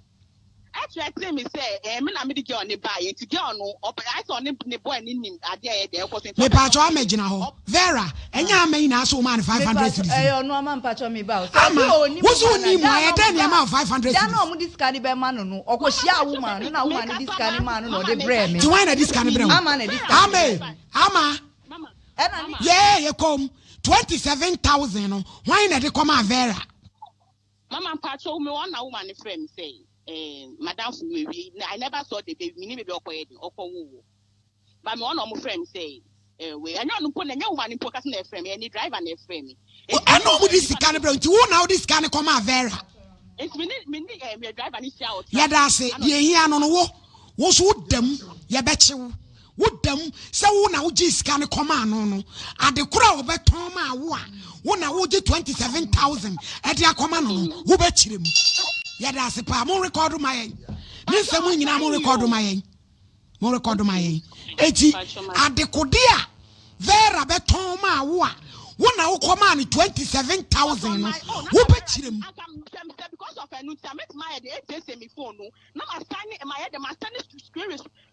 Ɛtrɛtee me sɛ ɛɛ me na mede girl no baeɛ nti girl no ɔpɛ ayɛ sɛ ɔne ne boy no nim adeɛ a ɛyɛ dɛn ɛkɔ so nti ɔpɛ sɛ Mepaatwɔ ɔyɛ Ama dɛn gyina hɔ. ɔp. Vera, ɛnyɛ Ama yi na ase womaa no 500 Mepaatwɔ cedis ɛyɛ no? ɔno ama mpaatwɔ me ba o. Sɛ Ama, ɔse ɔnim wo se woman a wonim da a, a ɛyɛ na dɛn ɔmo na da ɛmaa wo 500 da na cedis? ɔmo de sika no bɛma no no ɔkɔ Mama hyiaa mpaatwɔ woman sɛ no me na woman no de mekasa sika no ma maa no na mama ɔde brɛɛ mekasa me. Nti hwan na ɛde sika no brɛ wo? Ama na ɛde sika no Ama brɛɛ e, me. Ama, Mama Ɛna ne mama. yee yɛkɔm, 27,000 no, hwan na ɛde kɔmaa Vera? Mama mpakyɛw me wɔn na woman no frɛ me sɛ eh madamfo no ewie I never saw the baby me ni baby ɔkɔ yɛ den ɔkɔ wo wɔ ba me wɔn na ɔmo frɛ me sɛ eh wei ɛnyɛ ɔno mpo na ɛnyɛ woman no mpo kasa na ɛfrɛ me ɛne driver na ɛfrɛ me nti me Ɛna ne ɔmo de nipa sika no no brɛ wo nti wo na wode sika no kɔmaa Vera? nti me ne me ne eh me driver no hyia wɔ Yɛda traffic ase, ana deɛ ɔde ehia sika no no no wo wo nso wo da mu yɛbɛkye wo. Wo da mu sɛ wo na wogyee sika no kɔmaa no no, ade koro a ɔbɛtɔn maa wo a wo na wogye 27,000 de akɔma no no, wobɛkyerɛ mu. Yɛda ase paa. Mo rekɔdo ma yɛn. Ne nsɛm nyinaa mo rekɔdo ma yɛn. Mo rekɔdo ma yɛn. Eti adekode a Vera bɛtɔn maa wo a wo na wokɔmaa no 27,000 no, wobɛkyerɛ mu.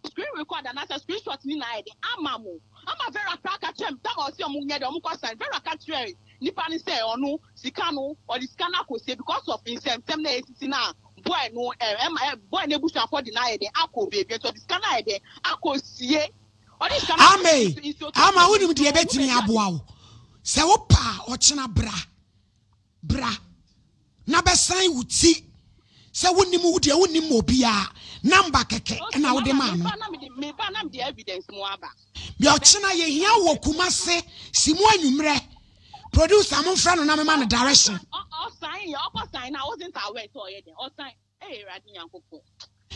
Screen record anaasɛ screen shot ne nyinaa yɛde ama mo ama Vera koraa ka kyerɛ me tam a ɔse ɔmo nyɛ dɛ ɔmo kɔ sign Vera ka kyerɛɛ nipa no sɛ ɔno sika no ɔde sika no akɔsie because of nsɛmsɛm na esisi na boy no ɛ ɛma ɛ boy no abusuafoɔ de no ayɛ dɛn akɔ baabi nti ɔde sika no ayɛ dɛn akɔsie ɔde sika no akɔsie Ame, nso nsuo tɔ ama fam wonim nti deɛ ɔhu ɛbɛtumi baabi a aboa wo. Sɛ wopɛ a, ɔkyena bra. Bra na bɛsan wo ti sɛ wonim wo deɛ wonim obiara number kɛkɛ Okay, na wode mama maa no. meba na mede meba na mede evidence mu aba. Bia ɔkyena yɛhia wo wɔ Kumase si mu anwummerɛ. Producer momfrɛ no na mema no direction. Ɔsan yɛ ɔkɔ sign na I wasn't aware sɛ ɔyɛ dɛn ɔsan Ee Awurade Nyankopɔn.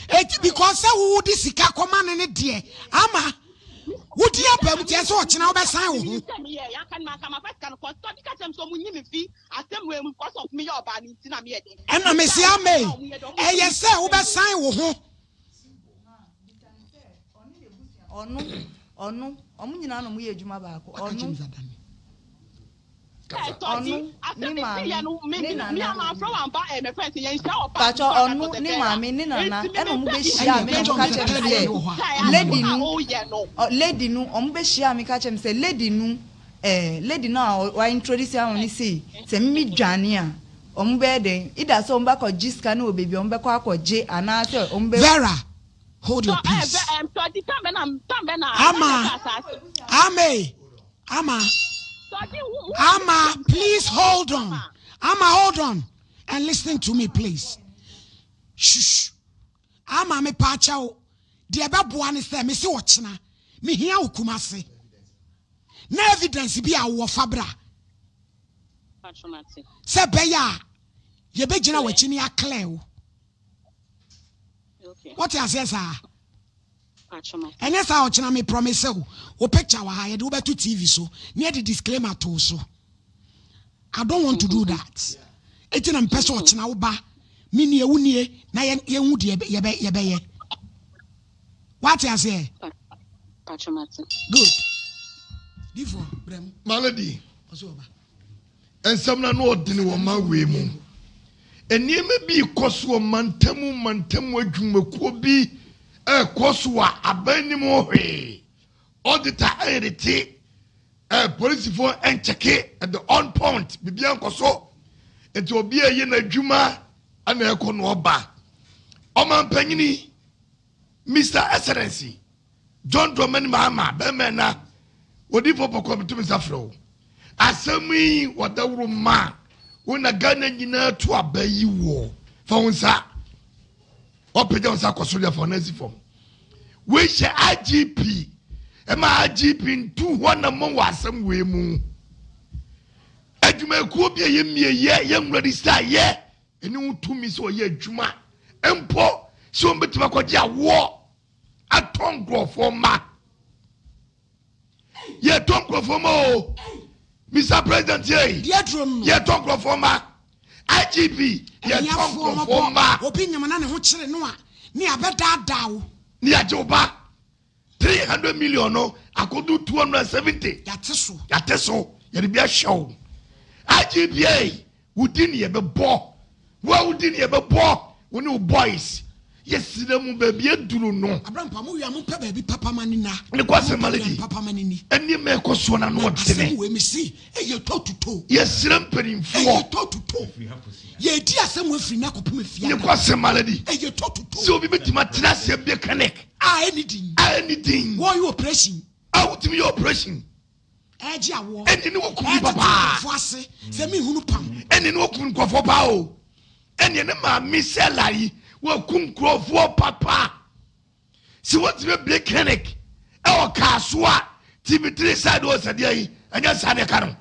Eti because sɛ wo de sika kɔma no ne deɛ ama wodi aba mu tiɛ sɛ ɔkyena wobɛsan wo ho. Ɛna mese ame ɛyɛ sɛ wobɛsan wo ho. Ɔno ɔno ɔmo nyinaa na ɔmo yɛ adwuma baako ɔno. Ɔno ne maame ne nana. Pakyɛ ɔno ne maame ne nana ɛna ɔmo bɛ hyia me na ɔmo ka kyerɛ me sɛ lady no lady no ɔmo bɛ hyia me ka kyerɛ me sɛ lady no ɛɛ lady no a wa introduce ama me sei sɛ me dwane a ɔmo bɛyɛ dɛn ida sɛ ɔmo bɛ akɔ gye sika no wɔ baabi ɔmo bɛkɔ akɔ gye anaasɛ ɔmo bɛ. Vera hold your peace. Ama Ame Ama Ama please hold on Ama hold on and listen to me please. Shush Ama me pa kyɛw deɛ ɛbɛboa ne sɛ mese ɔkyena mehia wo Kumase na evidence bi a wowɔ fa bra sɛ ɛbɛyɛ a yɛbɛgyina w'akyi ne aclear wo. Wote aseɛ saa? Ɛnyɛ saa ɔkyena me promise wo, wo picture wɔ ha yɛde wobɛto TV so ne yɛde disclaimer to so. I don't want to do that. Eti na mepɛ sɛ ɔkyena wo ba me nie wo nie na yɛhu deɛ yɛbɛyɛ. Wate aseɛ? Good. Difoɔ brɛ mu. My lady. Ɔsɛ ɔba. Nsɛm no ano ɔdene wɔ ɔman wei mu. Nneɛma bi rekɔ so wɔ mantamu mantamu adwumakuo bi rekɔ so a aban nim ho hwee. Auditor ɛrete, eh, polisifoɔ nkyɛke at the on point, biribiara nkɔ so. Nti obi a ɛyɛ n'adwuma ɛna ɛkɔ na ɔba. Ɔmanpanyini, Mister Excellency, John Dramani Mahama bɛrima ɛna odiifo pɔkɔ meto me nsa frɛ wo asɛm yi wɔdawuro ma wo na Ghana nyinaa to aba yi woɔ fa wo nsa wapagya wo nsa akɔ soro de afa wo nan si fam wei hyɛ IGP ɛma IGP ntu hɔ na mmɔ wɔ asɛm wei mu adwumakuo bi a yɛmmie yɛ yɛnwura de sɛ yɛ Ɛne ho tumi sɛ ɔyɛ adwuma mpo. sɛ wɔn bɛtumi akɔgye awoɔ atɔ nkurɔfoɔ mma. Yɛtɔ nkurɔfoɔ mma o. Mr. President yei. Yɛtɔ nkurɔfoɔ mma. IGP yɛtɔ nkurɔfoɔ mma. Obi nyamana ne ho kyere no a ne abɛdaadaa wo. Ne yɛagye wo ba. 300 million no akodu 270. Yɛate so. Yɛate so. Yɛde bi ahyɛ wo. IGP ei, wo din ne yɛbɛbɔ. Wo a wo din ne yɛbɛbɔ. Wo ne wo boys. Yɛsrɛ mu baabi aduru no. Abrampa mo wia mo pɛ baabi papa ma ne na. Ne kɔ asɛm malady. Papa ma ne ni. Nneɛma ɛkɔ soɔ na ano ɔdene. Asɛm wei me se ɛyɛ tɔ tuto. Yɛsrɛ mpanimfoɔ. Ɛyɛ tɔ tuto. Yɛdi asɛm wei firi na kɔpem afia. Ne kɔ asɛm malady. Ɛyɛ tɔ tuto. Sɛ obi bɛtumi atena ase abie clinic. A ɛni din. A ɛni din. Wɔyɛ operation. A wotumi yɛ operation. Ɛgye awoɔ. Ɛni ne wɔkum nipa paa. Ɛtete nkurɔfoɔ ase sɛ mi hunu pam. Ɛni ne wɔkum nkurɔfoɔ paa o. Ɛni ne maame sɛla yi wɔkum nkurɔfoɔ papa. Sɛ wotumi abue clinic ɛwɔ Kasoa TV3 side wɔ sɛdeɛ yi ɛnyɛ saa na ɛka no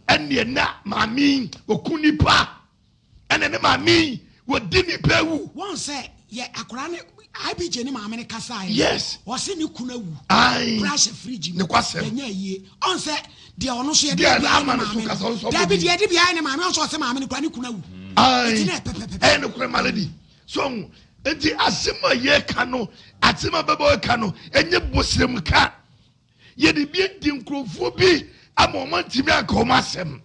ɛneɛ na maame yi wɔku nipa ɛna ne maame yi wɔdi nipa awu. Wɔn sɛ yɛ akwadaa ne IBJ ne maame ne kasa yɛ. Yes. Wɔsi ne kunu awu. Ayi. Kura hyɛ fridge mu. Ne kwasɛm. Yɛnyɛ ayie. Ɔn sɛ deɛ ɔno nso yɛde bi ayɛ ne maame no. Dabi deɛ yɛde bi ayɛ ne maame ɔnso ɔsɛ maame no kura ne kunu awu. Ayi. Eti na ɛpɛpɛpɛ. Ɛyɛ ne kura malady. So ho? Enti asɛm a yɛreka no, asɛm a bɛbɛ reka no, ɛnyɛ bosrem ka. Yɛde bi adi nkurɔfoɔ bi ama wɔn antumi anka wɔn asɛm.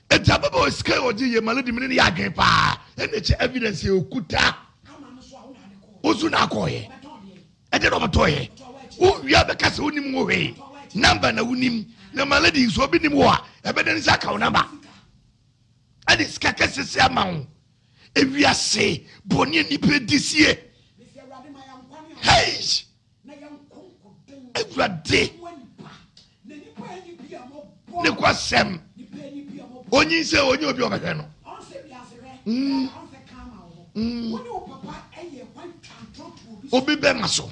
Enti ababaawa sika a ɔgye yɛ ma lady mene ne yɛ adwene paa. Ɛna ɛkyɛ evidence yɛ okuta. Osu na akɔɔyɛ. Ɛde na ɔbɛtɔɔyɛ. Wowia bɛka sɛ wonim wo hwee. Namba na wonim. Na ma lady nso obi nim wo a, ɛbɛdɛ ne sɛ aka wo namba. Ɛde sika kɛse sɛ ama wo. Ewiase bɔne a nnipa di sie. Hey! Awurade ne kwasɛm. Onyin sɛ onye obi ɔbɛhwɛ no. Mm. Mm. Obi bɛma so.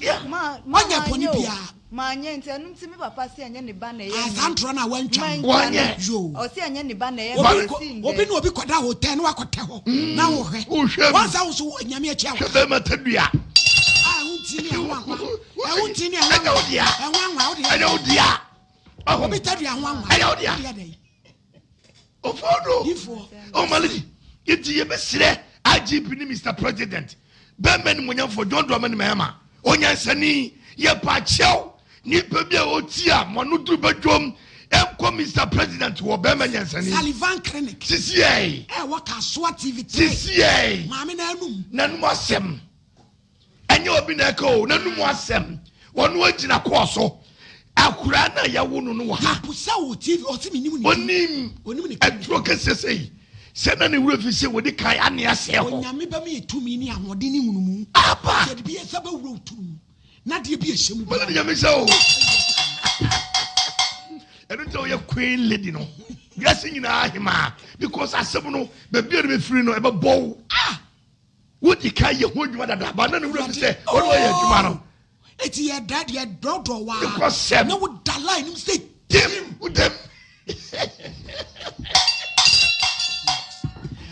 Ɔnyɛ bɔne biara. Manyɛ nti ɛno nti me papa se ɛnyɛ ne ba na ɛyɛ me. Saa ntorɔ no a wantwa no. Wanyɛ. Yoo. Ɔse ɛnyɛ ne ba na ɛyɛ me ɛsi ndɛ. Obi ne obi kɔda hotel na wakɔtɛ hɔ na wohwɛ. Wohwɛ bi. Wansa wo so nyame akyi awa. Hwɛ bɛrima tadua. Ah ɛho nti ne ɛho anwa. Ɛho nti ne ɛho anwa. Ɛnyɛ wo dea. Ɛho anwa wo deɛ. Ɛnyɛ wo dea. Obi tadua ho anwa. Ɛnyɛ wo dea. Ofodo. Ɔmaledi. Nti yɛbɛsrɛ IGP ne Mr President bɛrima animuonyamfoɔ John Dramani Mahama onyansani yɛpa kyɛw nipa bi a ɔti a mo ano duru badwom ɛnkɔ Mr President wɔ bɛrima nyansani. Sullivan Clinic. Sisiɛ. Ɛwɔ Kasoa TV 3. Sisiɛ. Maame n'anum. N'anum asɛm. Ɛnyɛ obi na ɛka o, n'anum asɛm. Wɔn agyina kɔɔ so. Akwadaa no a yɛwo no no wɔ ha. Yɛbusa wɔ TV, ɔse menim ne din. Onim. Onim aduro kɛseɛ sɛ yi. Sɛ na ne werɛ fi sɛ wɔdi kan ane asɛe hɔ. Onyame bɛma yɛ tumi ne ahoɔden ne nhunumu. Aba. Yɛde bi yɛn nsa bɛwura wo tunu mu. Na deɛ bi ɛhyɛ mu biara. Mɛne Nyame sɛ o. Ɛno nti na ɔyɛ queen lady no. Wiase nyinaa hemaa. Because asɛm no, baabi a ɛde bɛfiri no, ɛbɛbɔ wo. Ah! Wodi kan yɛ ho adwuma dada, ba na ne wura fi sɛ ɔne ɔyɛ adwuma no. Eti yɛ da deɛ dɔdɔ waa. Ekɔ sɛm. Na wo da line nim sɛ dim. Wo dem.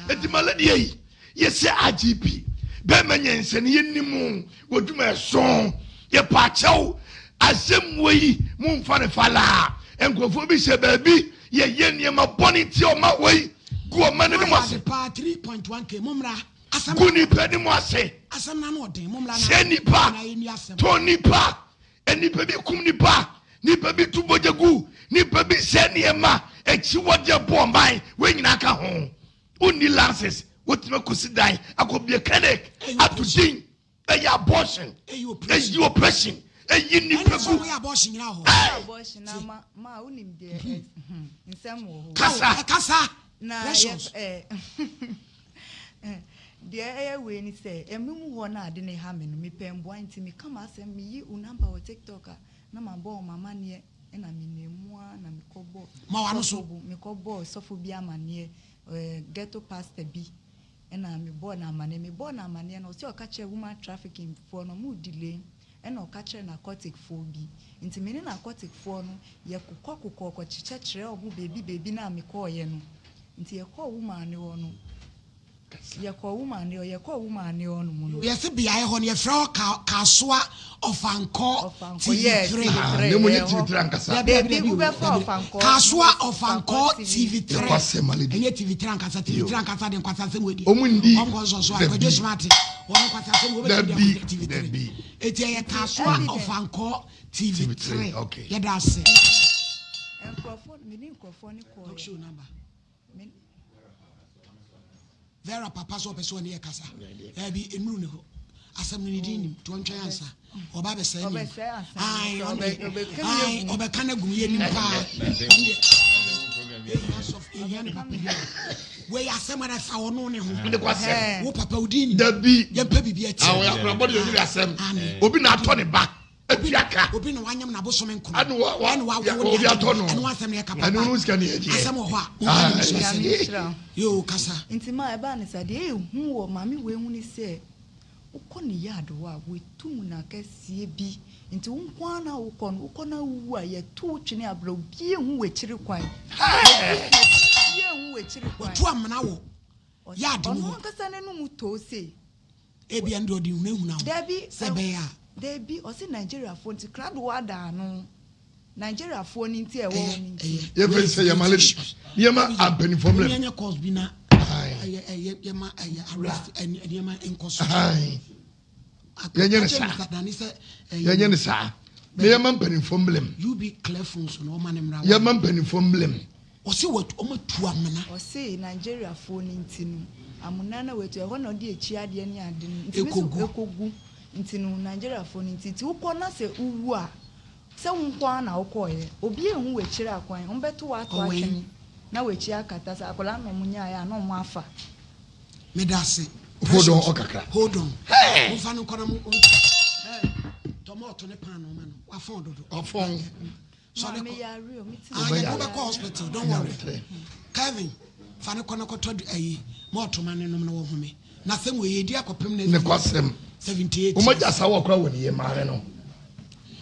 Eti ma lady yi yɛ sɛ IGP bɛrima nyɛnsɛn yɛ nim wɔ dwuma ɛso yɛ paakyɛw asɛmmuo yi mo nfa ne falaa nkurɔfoɔ bi hyɛ baabi yɛ yɛ nneɛma bɔne nti ɔma wei. Gu ɔman no anim ase. Gu nnipa anim ase. Sɛ nnipa, tɔn nnipa, nnipa bi kum nnipa, nnipa bi tu mogya gu, nnipa bi sɛ nneɛma, akyiwadeɛ bɔ ɔman, wei nyinaa ka ho. Wonni lances, wotumi akɔsi dan, akɔbie clinic, ato din. Ɛyɛ abortion. Ɛyi operation. Ɛyi nipa gu. Abortion na ma ma wonim deɛ nsɛm wɔ hɔ. Kasa. Kasa. Na Precious. yɛ deɛ ɛyɛ wei ni sɛ ɛmi mu hɔ na ade ne ha me no mepɛ mboa nti meka m'asɛm meyi wo number wɔ TikTok a na mabɔ wɔn amaneɛ ɛna menam mu ara na mekɔbɔ Ma w'ano so. sɔfo mekɔbɔɔ sɔfo bi amaneɛ ɛɛ ghetto pastor bi Ɛna me bɔɔ no amaneɛ, me bɔɔ no amaneɛ no ɔse ɔka kyerɛɛ woman trafficking foɔ no ɔmo delay ɛna ɔka kyerɛɛ narcotic foɔ bi nti me ne narcotic foɔ no yɛ kokɔ kokɔɔ kɔ kyekyɛ kyerɛɛ ɔmo baabi baabi no a me kɔɔyɛ no nti yɛ kɔɔ woman no hɔ no. Yɛkɔɔ wo maame hɔ, yɛkɔɔ wo maame hɔ nom no. Yɛse beaeɛ hɔ no yɛfrɛ hɔ Ka Kasoa Ɔfankɔ Ɔfankɔ, TV yeah, 3. TV Ah, 3, na mmom nyɛ ɛhɔ. TV 3 ankasa. Dabi, dabi, Dabi, dabi o, wobɛfa dabi. Ɔfankɔ, Kasoa Ɔfankɔ Ɔfankɔ TV. TV 3. Yɛkɔ asɛm ale di. Ɛnyɛ TV 3 ankasa, TV Yo. 3 ankasa de nkwasasɛm wɔ adi. Ɔmo ndi. Wɔn kɔ nsɔsɔ a, Dabi. Kwadwo Smart, wɔn nkwasasɛm wɔ bɛtumi de Dabi, akɔgyina TV 3. dabi. Eti ɛyɛ Kasoa Evidence. Ɔfankɔ TV TV 3, 3. okay. Yɛda ase. Nkurɔfoɔ, me ne nkurɔfoɔ no Talk kɔeɛ. show number. Me. Vera papa sɛ ɔpɛ sɛ ɔne yɛ kasa. Daabi, nnuru ne hɔ. Asɛm no ne din nim, nti ɔntwɛn ansa. Ɔba abɛsɛe nneɛma. Ae, ɔno deɛ, ae, ɔbɛka no agum, yɛnim paa. Ɔno deɛ, yɛhia sɔfo, yɛhia ne papa bi. Wei asɛm ara fa ɔno ne ho. Ne kwasɛm. Wo papa wo din nim. Dabi. Yɛmpɛ biribi atia. Awɔ abrabɔ de yɛnyɛ asɛm. Amen. Obi na atɔ ne ba. Atua ka. Obi na wanyam na abosome nkono. Ɛna wa wa Ɛna wawo obi de atɔ no. Ɛno asɛm no yɛ ka papa. Ɛno no sika ne yɛ gyeɛ. Asɛm wɔ hɔ a. Mo ka ne nso Nyame asɛm. nhyira wo. Yoo kasa. Nti ma ɛbaa no saa deɛ ɛyɛ hu wɔ maame wei ho ne sɛ wokɔ ne yard hɔ a watu muna kɛseɛ bi nti wo nko ara na wokɔ no wokɔ na wowu a yɛto wo twene abrɛ obiara nhu w'akyiri kwan obiara nhu w'akyiri kwan. Watu amena wɔ yard mu hɔ. Ɔno ankasa n'anum too sei. Ebia ɛno deɛ ɔde hunahuna wo Dabi, sɛ ɛbɛyɛ a. Dabi, ɔse Nigeriafoɔ nti, krado ada ano. Nigeriafoɔ no nti a ɛwɔ hɔ no nti. Ɛyɛ, ɛyɛ. Yɛfɛ sɛ yɛma lady nneɛma a mpanimfoɔ mmerɛ. Yɛnyɛ course bi na ɛyɛ ɛyɛ yɛma ɛyɛ arrest nneɛma nkɔ so. Yɛnyɛ ne saa. Yɛnyɛ ne saa. Na yɛma mpanimfoɔ mmerɛ mu. UB clear phones no ɔma ne mmra. Yɛma mpanimfoɔ mmerɛ mu. Ɔse watu ɔmo atu amena. Ɔse Nigeria foɔ no nti no amuna na watu ɛhɔ na ɔde akyi adeɛ ne ade no nti me so ɛkɔgu nti no Nigeria foɔ no nti nti wokɔ na sɛ wowu a sɛ wo nko ara na wokɔɔyɛ obi anhu wakyiri akwan ɔmo bɛto wo ato atwene na wakyi akata sɛ akwadaa na ɔmo nyaeɛ a na ɔmo afa. Medase. Hold on ɔkakra. Hold on. Momfa no nkɔ na mo tɔmɔɔto ne paanoo ma no. Wafɔn dodo. Ɔfɔn. Sɔre kɔ. Ah, yɛde wo bɛkɔ hospital, don't worry. Kevin, fa ne kɔ na kɔtɔ ayi, ma ɔtoma ne nom na wɔhome. Na sɛm wei yɛdi akɔpem na Ne kwasɛm. 78 Wɔn agya sa wɔ kora wɔ ne yɛ maame no.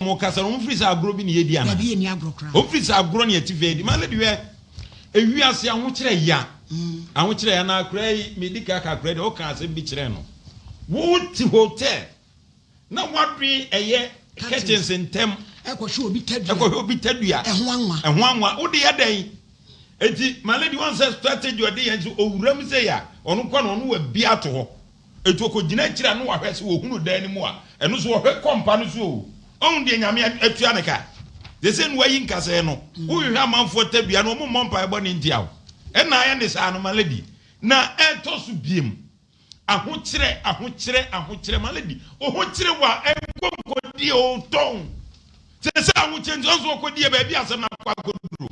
Wɔn kasa no, wɔn firi sɛ agorɔ bi na yɛdi ana? Dabi yɛnni agorɔ koraa. Wɔn firi sɛ agorɔ na yɛte fɛ di. Maa lady hwɛ, ewiase ahokyerɛ ya. Ahokyerɛ ya na akora yi, medi ka ka akora yi deɛ ɔka asɛm bi kyerɛ no. Wo te hotel Na wadwen ɛyɛ curtains ntɛm. Ɛkɔhwɛ obi tadua. Ɛkɔhwɛ obi tadua. Ɛho anwa. Ɛho anwa. Wode yɛ dɛn? Eti my lady wɔn sɛ strategy ɔde yɛn nso owura mu sɛ ya ɔno kɔ na ɔno wa bi ato hɔ. Eti ɔkɔ gyina akyiri a na wahwɛ sɛ wɔhunu dan no mu a ɛno so ɔhwɛ kɔ mpa no so o. Ɔhu deɛ nyame atua ne ka. Sɛ sɛ no wayi nkasɛɛ no wohwehwɛ amanfoɔ tadua no wɔn mmɔ mpaebɔ ne ntia o. Ɛna ayɛ ne saa no my lady. Na ɛtɔ so biem. Ahokyerɛ, ahokyerɛ, ahokyerɛ, my lady, wo ho kyere wo a, nkɔ nkɔdie o, tɔn. Sɛ sɛ ahokyerɛ nti, ɔnso ɔkɔdie baabi asɛm no akɔ akɔduro.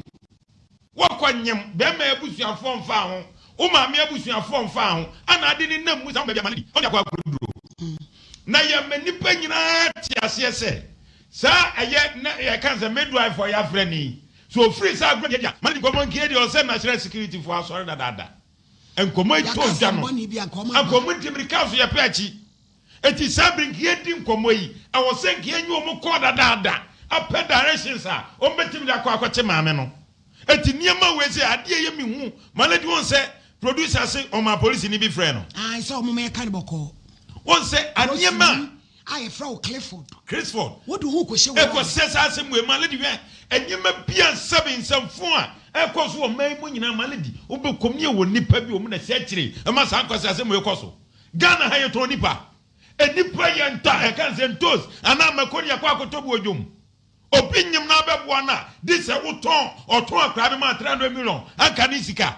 Wɔkɔ nyem, bɛrima abusuafoɔ mfaa ho, wo maame abusuafoɔ mfaa ho, ana ade ne nam mu saa baabi a my lady, ɔde akɔ akɔduro. Na yɛma nnipa nyinaa te aseɛ sɛ, saa ɛyɛ na yɛka sɛ midwife a yɛafrɛ no yi, sɛ ɔfiri saa agorɔ deɛ a, my lady nkɔmmɔ nkie deɛ ɔsɛ national security foɔ asɔre dadaada. Nkɔmmɔ yi tɔ dwa no, anka wɔn di mmirika nso yɛpɛ akyi. Eti saa bere nka yɛdi nkɔmmɔ yi, ɛwɔ sɛ nka yɛnye wɔn kɔ dadaada apɛ directions a wɔbɛtumi de akɔ akɔkye maame no. Eti nneɛma wei sɛ adeɛ ɛyɛ me hu ma lady wɔn sɛ producer se ɔmaa polisini bi frɛɛ no. Ae sɛ wɔn yɛka no bɔkɔɔ. Wɔn sɛ nneɛma. A yɛfrɛ wo Clifford. Crisford. Wode wo ho kɔhyɛ wura mu. Ɛkɔsɛ saa asɛm wei, Malady hwɛ, nneɛma bi a sɛbe nsɛmfo a ɛkɔ so wɔ man yi mu nyinaa, Malady, wobɛkɔm ne yɛwɔ nnipa bi wɔn na ɛsɛ akyire ɛma saa nkwasi asɛm wei kɔ so. Ghana ha yɛtɔn nnipa. Nnipa yɛ nta, ɛka sɛ ntos anaa mako ne yɛkɔ akɔtɔ bi wɔ dwom. Obi nyem na abɛboa no a, de sɛ wotɔn, ɔtɔn akwaraa no maa 300 million, anka ne sika.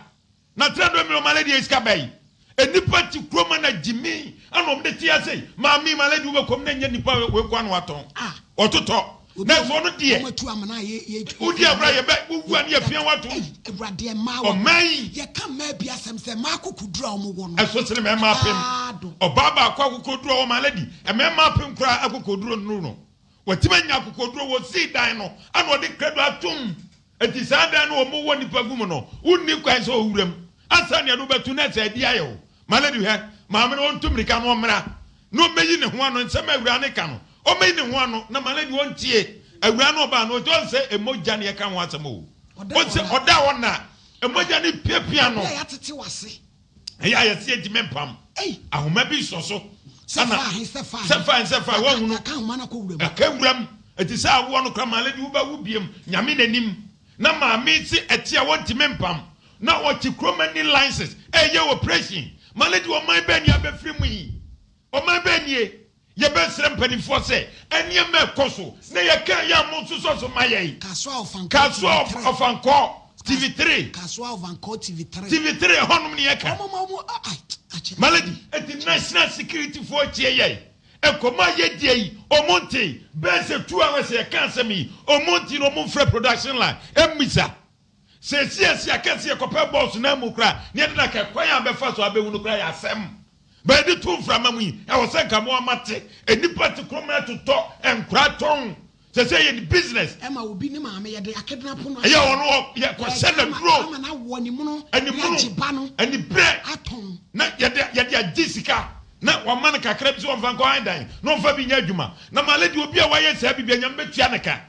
Na 300 million ma lady yɛ sika bɛyi. Nnipa te kurom na gyimi ɛna wɔn de te ase yi. Maame ma lady wobɛ kɔm na nyɛ nipa wei nkoa na watɔn. Ɔtotɔ. Na nso ɔno deɛ. Wɔn atu amena yɛ yɛ. Wodi agorɔ a yɛbɛ wowu a ne yɛ pia wato. Awurade mmaa wɔ. Ɔman yi. Yɛ ka mmaa bi asɛm sɛ mmaa akokoduru a wɔn wɔ no. Ɛso sene mmarima apem. Ɔbaa baako akokoduru a ɔwɔ ma lady mmarima apem koraa akokoduro nnuru no. Watumi anya akokoduro wɔ sii dan no ɛna ɔde krado atom. Enti saa dan no a wɔwɔ nnipa gu mu no, wonni kwan sɛ wɔwura mu ansa na yɛde wo bɛto na sɛ adi ayɛ wo. My lady hwɛ, maame no ɔntu mmirika na ɔmmra na ɔmmɛyi ne ho ano, nsɛm a awuraa no ka no, ɔmmɛyi ne ho ano na my lady ɔntie. Awuraa no ɔbaa no, ɔgye ɔnsɛ mogya na yɛka ho asɛm o. Ɔnsɛ ɔda hɔ na mogya no piapia no. Obi a yɛatete w'ase. Ɛyɛ a yɛse yɛntumi mpam. Ahoma bi sɔ so. Sɛ fa he, sɛ fa he. Sɛ fa he, sɛ fa he. Woahunu? Yɛaka ahoma no akɔ wuram. Aka wuram. Ɛte sɛ awoɔ no koraa, maame de wobɛwo biam. Nyame na nim. Na maame se ɛte a wɔntumi mpam. Na ɔte kurom ani license ɛyɛ operation. Maame de ɔman bɛn ni abɛfiri mu yi? Ɔman bɛn nie? Yɛbɛsrɛ mpanimfoɔ sɛ nneɛma ɛkɔ so na yɛka yɛ a monsosɔ so ma yɛn. Kasoa Ɔfankɔɔ Kasoa TV3. Ɔfankɔɔ TV3. Kasoa Ɔfankɔɔ TV3. TV3 ɛhɔnom ne yɛka. Wɔn ma wɔn ah ah akyɛ. Malady, eti national security foɔ tie yɛn. Nkɔmɔ a yɛdie yi ɔmo nte. Bɛyɛ sɛ 2 hours yɛka asɛm yi ɔmo nte na ɔmo mfrɛ production line mmisa. Sɛ esi esi akɛse yɛkɔpɛ bɔs no amu koraa na yɛde no aka kwan a bɛfa so abɛhu no koraa yɛ asɛm. Ba yɛde to mframa mu yi, ɛwɔ sɛ nka mo ama te. Nnipa te kurom ɛtotɔ nkora tɔn. Sɛ sɛ yɛ ne business. Ɛma obi ne maame yɛde akednapo no. Ɛyɛ ɔno ɔ yɛ kɔhyɛ na duro. Ama na wɔ ne mono. Ɛne mono. Yɛagye ba no. Ɛne brɛ. Atɔn. Na yɛde yɛde agye sika. Na wama no kakra bi sɛ ɔmfa nkɔ han dan. Na ɔmfa bi nyɛ adwuma. Na maame deɛ obi a wayɛ saa biribi a Nyame bɛtua ne ka.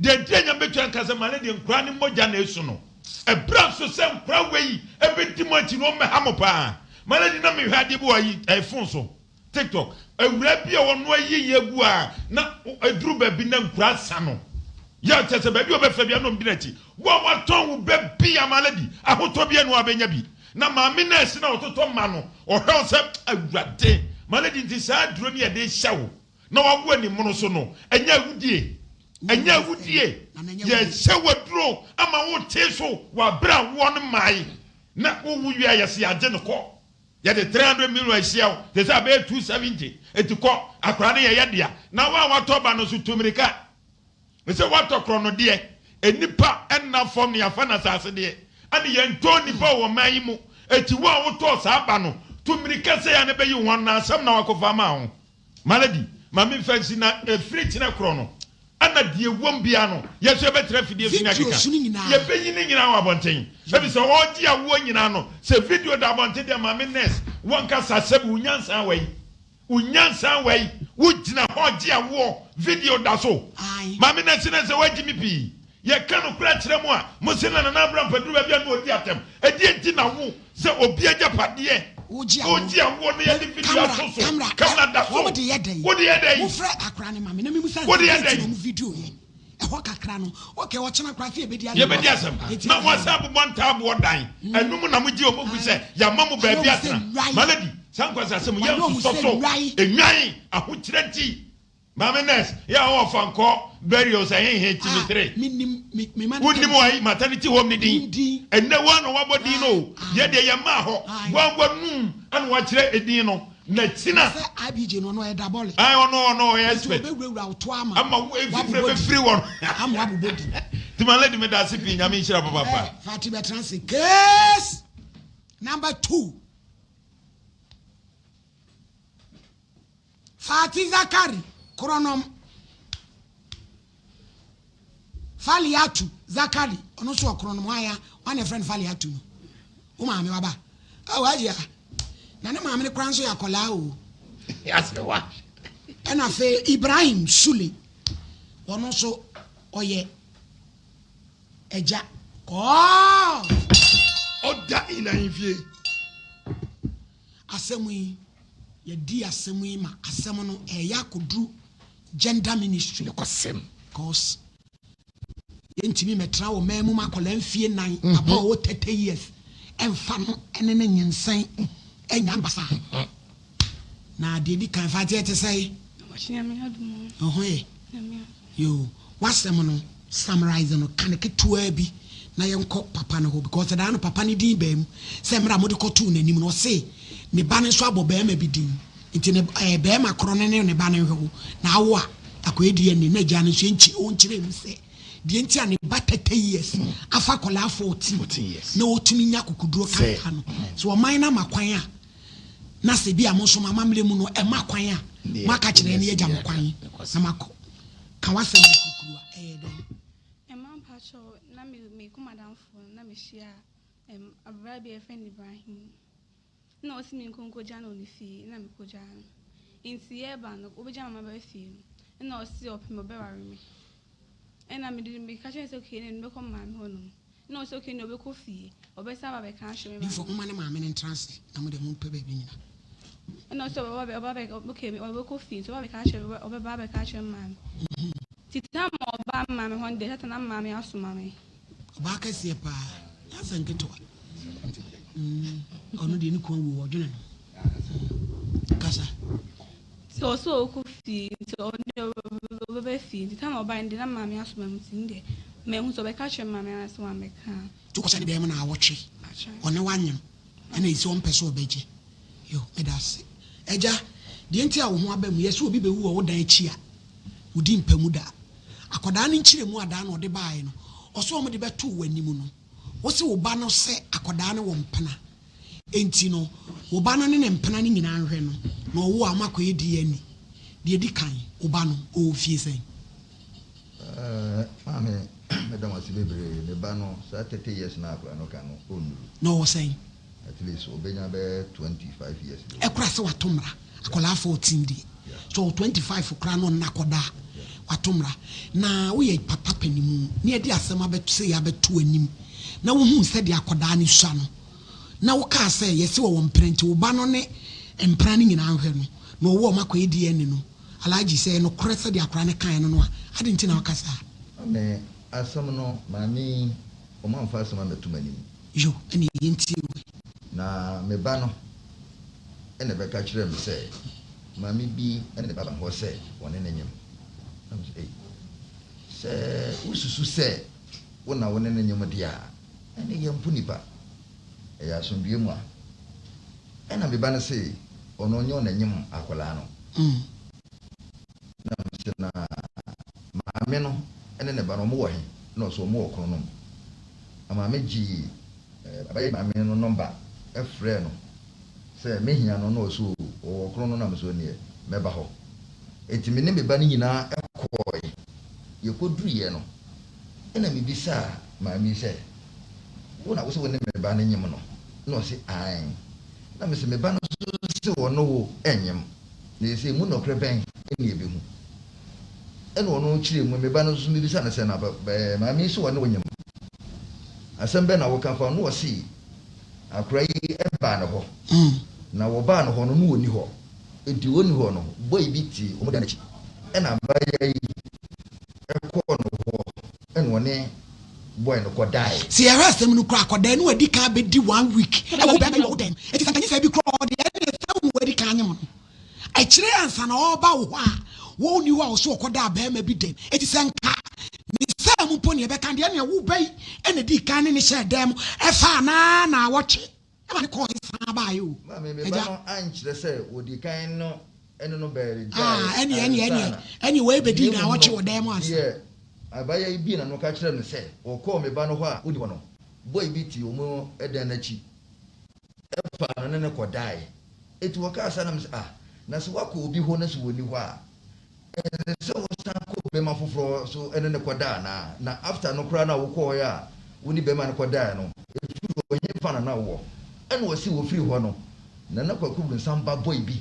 Deɛ nti a Nyame bɛtua nka sɛ ma ne deɛ nkoraa ne mogya na ɛsu no. Ɛberɛ nso sɛ nkoraa wei ɛbɛdi mo akyi no wɔmmɛha mo paa. Ma ne de na mehwɛ adeɛ bi wɔ ayi ɛyɛ phone so TikTok. Awuraa bi a ɔno ayi yɛ agu a na ɛduru baabi na nkoraa sa no. Yɛ kyɛ sɛ baabi a ɔbɛfa bi a na ɔmdi n'akyi. Wo a watɔn wo bɛ bi ama lady ahotɔ bi a na wabɛnya bi. Na maame nurse na ɔtotɔ ma no ɔhwɛ wo sɛ awurade ma lady nti saa aduro ne yɛde hyɛ wo. Na wawo animono so no, ɛnyɛ awudie. Ɛnyɛ awudie. Yɛhyɛ waduro ama wo tee so wɔ abere a woɔ no mmae. Na wowu wie a yɛse yɛagye no kɔ. Yɛde 300 million ahyia wo, te sɛ abɛyɛ 270. Enti kɔ, akwadaa no yɛyɛ dea. Na wo a watɔ ba no nso tu mmirika. Sɛ woatɔ korɔno deɛ, nnipa nna fam na yɛafa no asase deɛ, ɛne yɛntɔn nnipa wɔ ɔman yi mu. Enti wo a wotɔɔ saa ba no, tu mmirika sɛ yɛa na bɛyi wo ho ano na asɛm na wakɔfa ama wo. Malady, ma memfa nsi na ɛfiri kyena korɔ no, ɛna deɛ ɛwom biara no, yɛn nso yɛbɛtena afidie so ne Video akeka. so no nyinaa. Yɛbɛyi ne nyinaa wɔ abɔnten. Ɛfiri sɛ ɔregye awoɔ nyinaa no, sɛ video da abɔnten deɛ maame nurse, wankasa sɛbi wo nyansa wɔ yi. Wo nyansa wai wo gyina hɔ gye awoɔ video da so Ae. Maame Nancy na sɛ wagye me pii yɛ ka nokorɛ kyerɛ mo a mo se na Nana Abraham Paduru baabi a na ɔdi atɛm ɛdeɛ nti na wo sɛ obi agyapadeɛ Wo gye awoɔ wo gye awoɔ na yɛde video Camera ato so camera camera da so Wɔn de yɛ dɛn wo de yɛ dɛn Mo frɛ akora no ma me na me musa wo de sɛ yɛ deɛ nti na dɛn wɔn video yɛ ɛhɔ kakra no okay ɔkyena koraa sɛ yɛbɛdi asɛm yɛbɛdi asɛm Eti na wɔasan abobɔ ntaaboɔ dan ɛno mu na mogye wɔn gu sɛ yɛama mo Wayɛ baabi wɔn sɛ atena nnwan. malady saa nkwasi asɛm Wayɛ wɔn yɛnsosɔ sɛ so nnwan. nnwan ahokyerɛ nti maame nurse yɛ a wɔwɔ fankɔ burials ɛhehe timi Ah, tere menim me me ma wonim ayi maternity home ne din Din. ɛnɛ woa na woabɔ din no o Ah. yɛ deɛ yɛmaa hɔ Ah. woanum ana woakyerɛ edin no na kyina Sɛ IBJ no ɔno ɔyɛ dabɔle. Ayi ɔno ɔno ɔyɛ Nti expert ɔbɛwurawura wo to ama. ama wo efifire Wabobɔ din. bɛfiri wɔn Ama wabobɔ din. nti ma lady meda ase pii nyame nhyira papaapa Eh, Fati bɛtena ase. Case number 2. Fati Zakari Kronom. Faliatu Zakari, ɔno nso wɔ Kronom. Hwan ya? Hwan na ɛfrɛ no Faliatu no? Wo maame waba. Oh, agya. Na ne maame no koraa nso yɛ akwadaa o. Asewa. Ɛna afei Ibrahim Sule, ɔno nso ɔyɛ agya. Kɔɔ. Ɔda in ahemfie. Asɛm yi, yɛdi asɛm yi ma asɛm no ɛyɛ akɔduru gender ministry. Nokwasɛm. Cause yɛntumi mɛtena wɔ man mu ma akwadaa mfie nan papa a ɔwɔ 30 years ɛmfa no ɛne ne nyinsɛn ɛnya basa. Na deɛ di kan fa teɛ te sɛ Nyame adom o. ɛho yɛ Nyame adom. yo wasɛm no summarize no ka ne ketewaa bi na yɛnkɔ papa no hɔ because daa no papa no din baa mu sɛ mmerɛ a mode kɔtoo n'anim no ɔse ne ba no nso abɔ barima bi din nti ne ɛɛ barima korɔ no ne ne ba no nhwɛ wo na awo a akɔyɛ DNA na agya no nso ɛnkyi ɔnkyerɛ mu sɛ deɛ nti a ne ba 30 years afa akwadaa 14 14 years. na ɔtumi nya kokoduro Sɛ. kanta no so ɔman no ama kwan a na sɛ bi a mo nso mo amammerɛ mu no ɛma kwan a Deɛ, moaka kyerɛ no yɛgya mo kwan na makɔ ka w'asɛm no kukuru a ɛyɛ dɛn Ɛma mpakyɛw na me me kɔ madamfo no na mehyia ɛm ababaa bi a yɛfrɛ no Ibrahim. Na ɔsi me nko nkɔgya no wɔ ne fie na mekɔgyaa no. Nti yɛreba no obɛgya mama ba fie no ɛna ɔsi ɔpɛ me ɔbɛware me. Ɛna mede meka kyerɛ no sɛ okay na mebɛkɔ me maame hɔ nom. Ɛna ɔse okay nea ɔbɛkɔ fie, ɔbɛsan aba abɛka akyerɛ me maame. Difo, momma ne maame no ntena ase na mo deɛ mompɛ baabi nnyina. Ɛna ɔse ɔbɛba abɛ, ɔba abɛ, okay ɔbɛkɔ fie nti ɔba abɛka akyerɛ me, ɔbɛba abɛka akyerɛ me maame. Nti time a ɔbaa me maame hɔ no deɛ, satan na me maame asoma me. Ɔbaa kɛseɛ paa, nyɛ asɛm ketewa. Mm, ɔno deɛ ne kunu awu ɔdwene no. Kasa. Nti ɔsɛ ɔkɔ fie nti ɔno ɔbɛba fie nti time a ɔbaeɛ no deɛ na maame asoma me nti deɛ manhu sɛ ɔbɛka kyerɛ maame anaasɛ wammɛka a. Nti wokɔhyɛ ne dan mu naawɔtwe ɔne wo anyem ɛna ɛsi ɔmpɛ sɛ ɔbɛgye. Yo, meda ase. Agya, deɛ nti a wo ho aba mu yɛ sɛ obi bɛwu wɔ wo dan akyi a, wodi mpa mu da. Akwadaa no nkyerɛmu a daa na ɔde baeɛ no, ɔsɛ wɔde bɛtoo w'anim no, wose wo ba no sɛ akwadaa no wɔ mpena. Enti no, wo ba no ne ne mpena no nyinaa nhwɛ no, na ɔwo a moakɔyɛ DNA. Deɛ ɛdi kan, wo ba no, ɔwɔ fie sɛn? Eh, maame, meda mo ase bebree. Me ba no, saa 30 years no a akwadaa no ka no, ɔnnuru. Na ɔwɔ sɛn? At least ɔbɛnya bɛyɛ 25 years deɛ. Ɛkora sɛ wato mmara. Akwadaa 14 deɛ, sɛ ɔwɔ 25 koraa na ɔnna akɔda a, wato mmara. Na woyɛ papa panimu, na yɛde asɛm abɛto sei abɛto w'anim, na wohuu sɛdeɛ akwadaa no sua no, na wokaa sɛ yɛse wɔwɔ mpena nti wo ba no ne mpena no nyinaa nhwɛ no na ɔwo a ɔmakɔyɛ DNA no Alhaji sɛ ɛyɛ nokorɛ sɛdeɛ akwadaa no kaeɛ no no a adɛn nti na woka saa? Maame, asɛm no, maame yi, wɔamfa asɛm ammɛto m'anim. Yo, ɛneɛ yɛntie wei. Na me ba no na ɛbɛka kyerɛɛ me sɛ maame bi ne ne ba ba hɔ sɛ wɔne no nyem. Na mese, Ei, sɛ wosusu sɛ wo na wo ne no nyem deɛ a, Ɛnne yɛmpo nnipa. Ɛyɛ asomdwoeɛ mu a. Ɛna me ba no se ɔno ɔnyɛ ɔnanyem akwadaa no. Na mese na maame no ne ne ba no ɔmo wɔ he? Ɛna ɔse ɔmo wɔ Kronom. Na maame gyee abayɛ maame no nɔmba frɛɛ no sɛ mehia no na ɔse oo ɔwɔ Kronom na mese ɔneɛ mɛba hɔ. Enti me ne me ba no nyinaa kɔɔe. Yɛkɔduruiɛ no Ɛnna mibisaa maame yi sɛ, Wo na wose wo ne me ba no nyem no? Ɛnna ɔse, Aane. Na mese, Me ba no nso se ɔne wo nyem, na seesei emu nɔkorɛ bɛn na yɛbɛhu? Ɛnna ɔno kyerɛɛ mu, me ba no nso mebisaa no sɛ, Na maame yi se ɔne wo nyem, asɛm bɛn na woka fa ho? Na ɔse, Akora yi baa ne hɔ, na wɔbaa ne hɔ no, na ɔnni hɔ. Enti ɔnni hɔ no, bɔe bi te wɔn dan akyi. Ɛnna abaayewa yi kɔɔ no hɔ ɛna ɔne boy no kɔdaeɛ. Sɛ yɛhwɛ asɛm no koraa akɔdaa no wadi kan abɛdi one week ɛwɔ bɛɛma yi wɔ wo dɛm enti sɛ nka nyisaa bi koraa ɔdeɛ ɛneɛ sɛ wo na wadi kan anyem no akyire ansa na ɔreba wo hɔ a wo nni hɔ a ɔso ɔkɔdaa bɛɛma bi dɛm enti sɛ nka ne saa mu mpo neɛ ɛbɛka deɛ ɛneɛ wo ba yi ɛna dii kan ne ne hyɛɛ dɛm ɛfaa naa naawɔtwe Ɛma ne kɔɔe san baeɛ o. Maame, me ba Agya. no ankyerɛ sɛ wɔdii kan no ne no bɛgyae Ah, ɛneɛ, ɛneɛ, ansa ɛneɛ, na. ɛneɛ wei bɛdii Na mmom naawɔtwe no, wɔ dan mu ansa. deɛ abaayewa yi bue n'ano ka kyerɛɛ no sɛ ɔkɔɔ me ba no hɔ a ɔnni hɔ no, boy bi te wɔn dan no akyi faa no ne no kɔdaeɛ. Enti wɔkaa saa na mese, ah, na sɛ woakɔ obi hɔ na sɛ ɔnni hɔ a, Ɛsɛ sɛ wosan kɔ bɛrima foforɔ so ne no kɔda anaa? Na after no koraa no a wokɔɔɛ a wo ne bɛrima no kɔdaeɛ no, ɛfiri hɔ hefa na na wowɔ? Ɛna ɔse wɔfiri hɔ no, Nana Kwaku Bronsam ba boy bi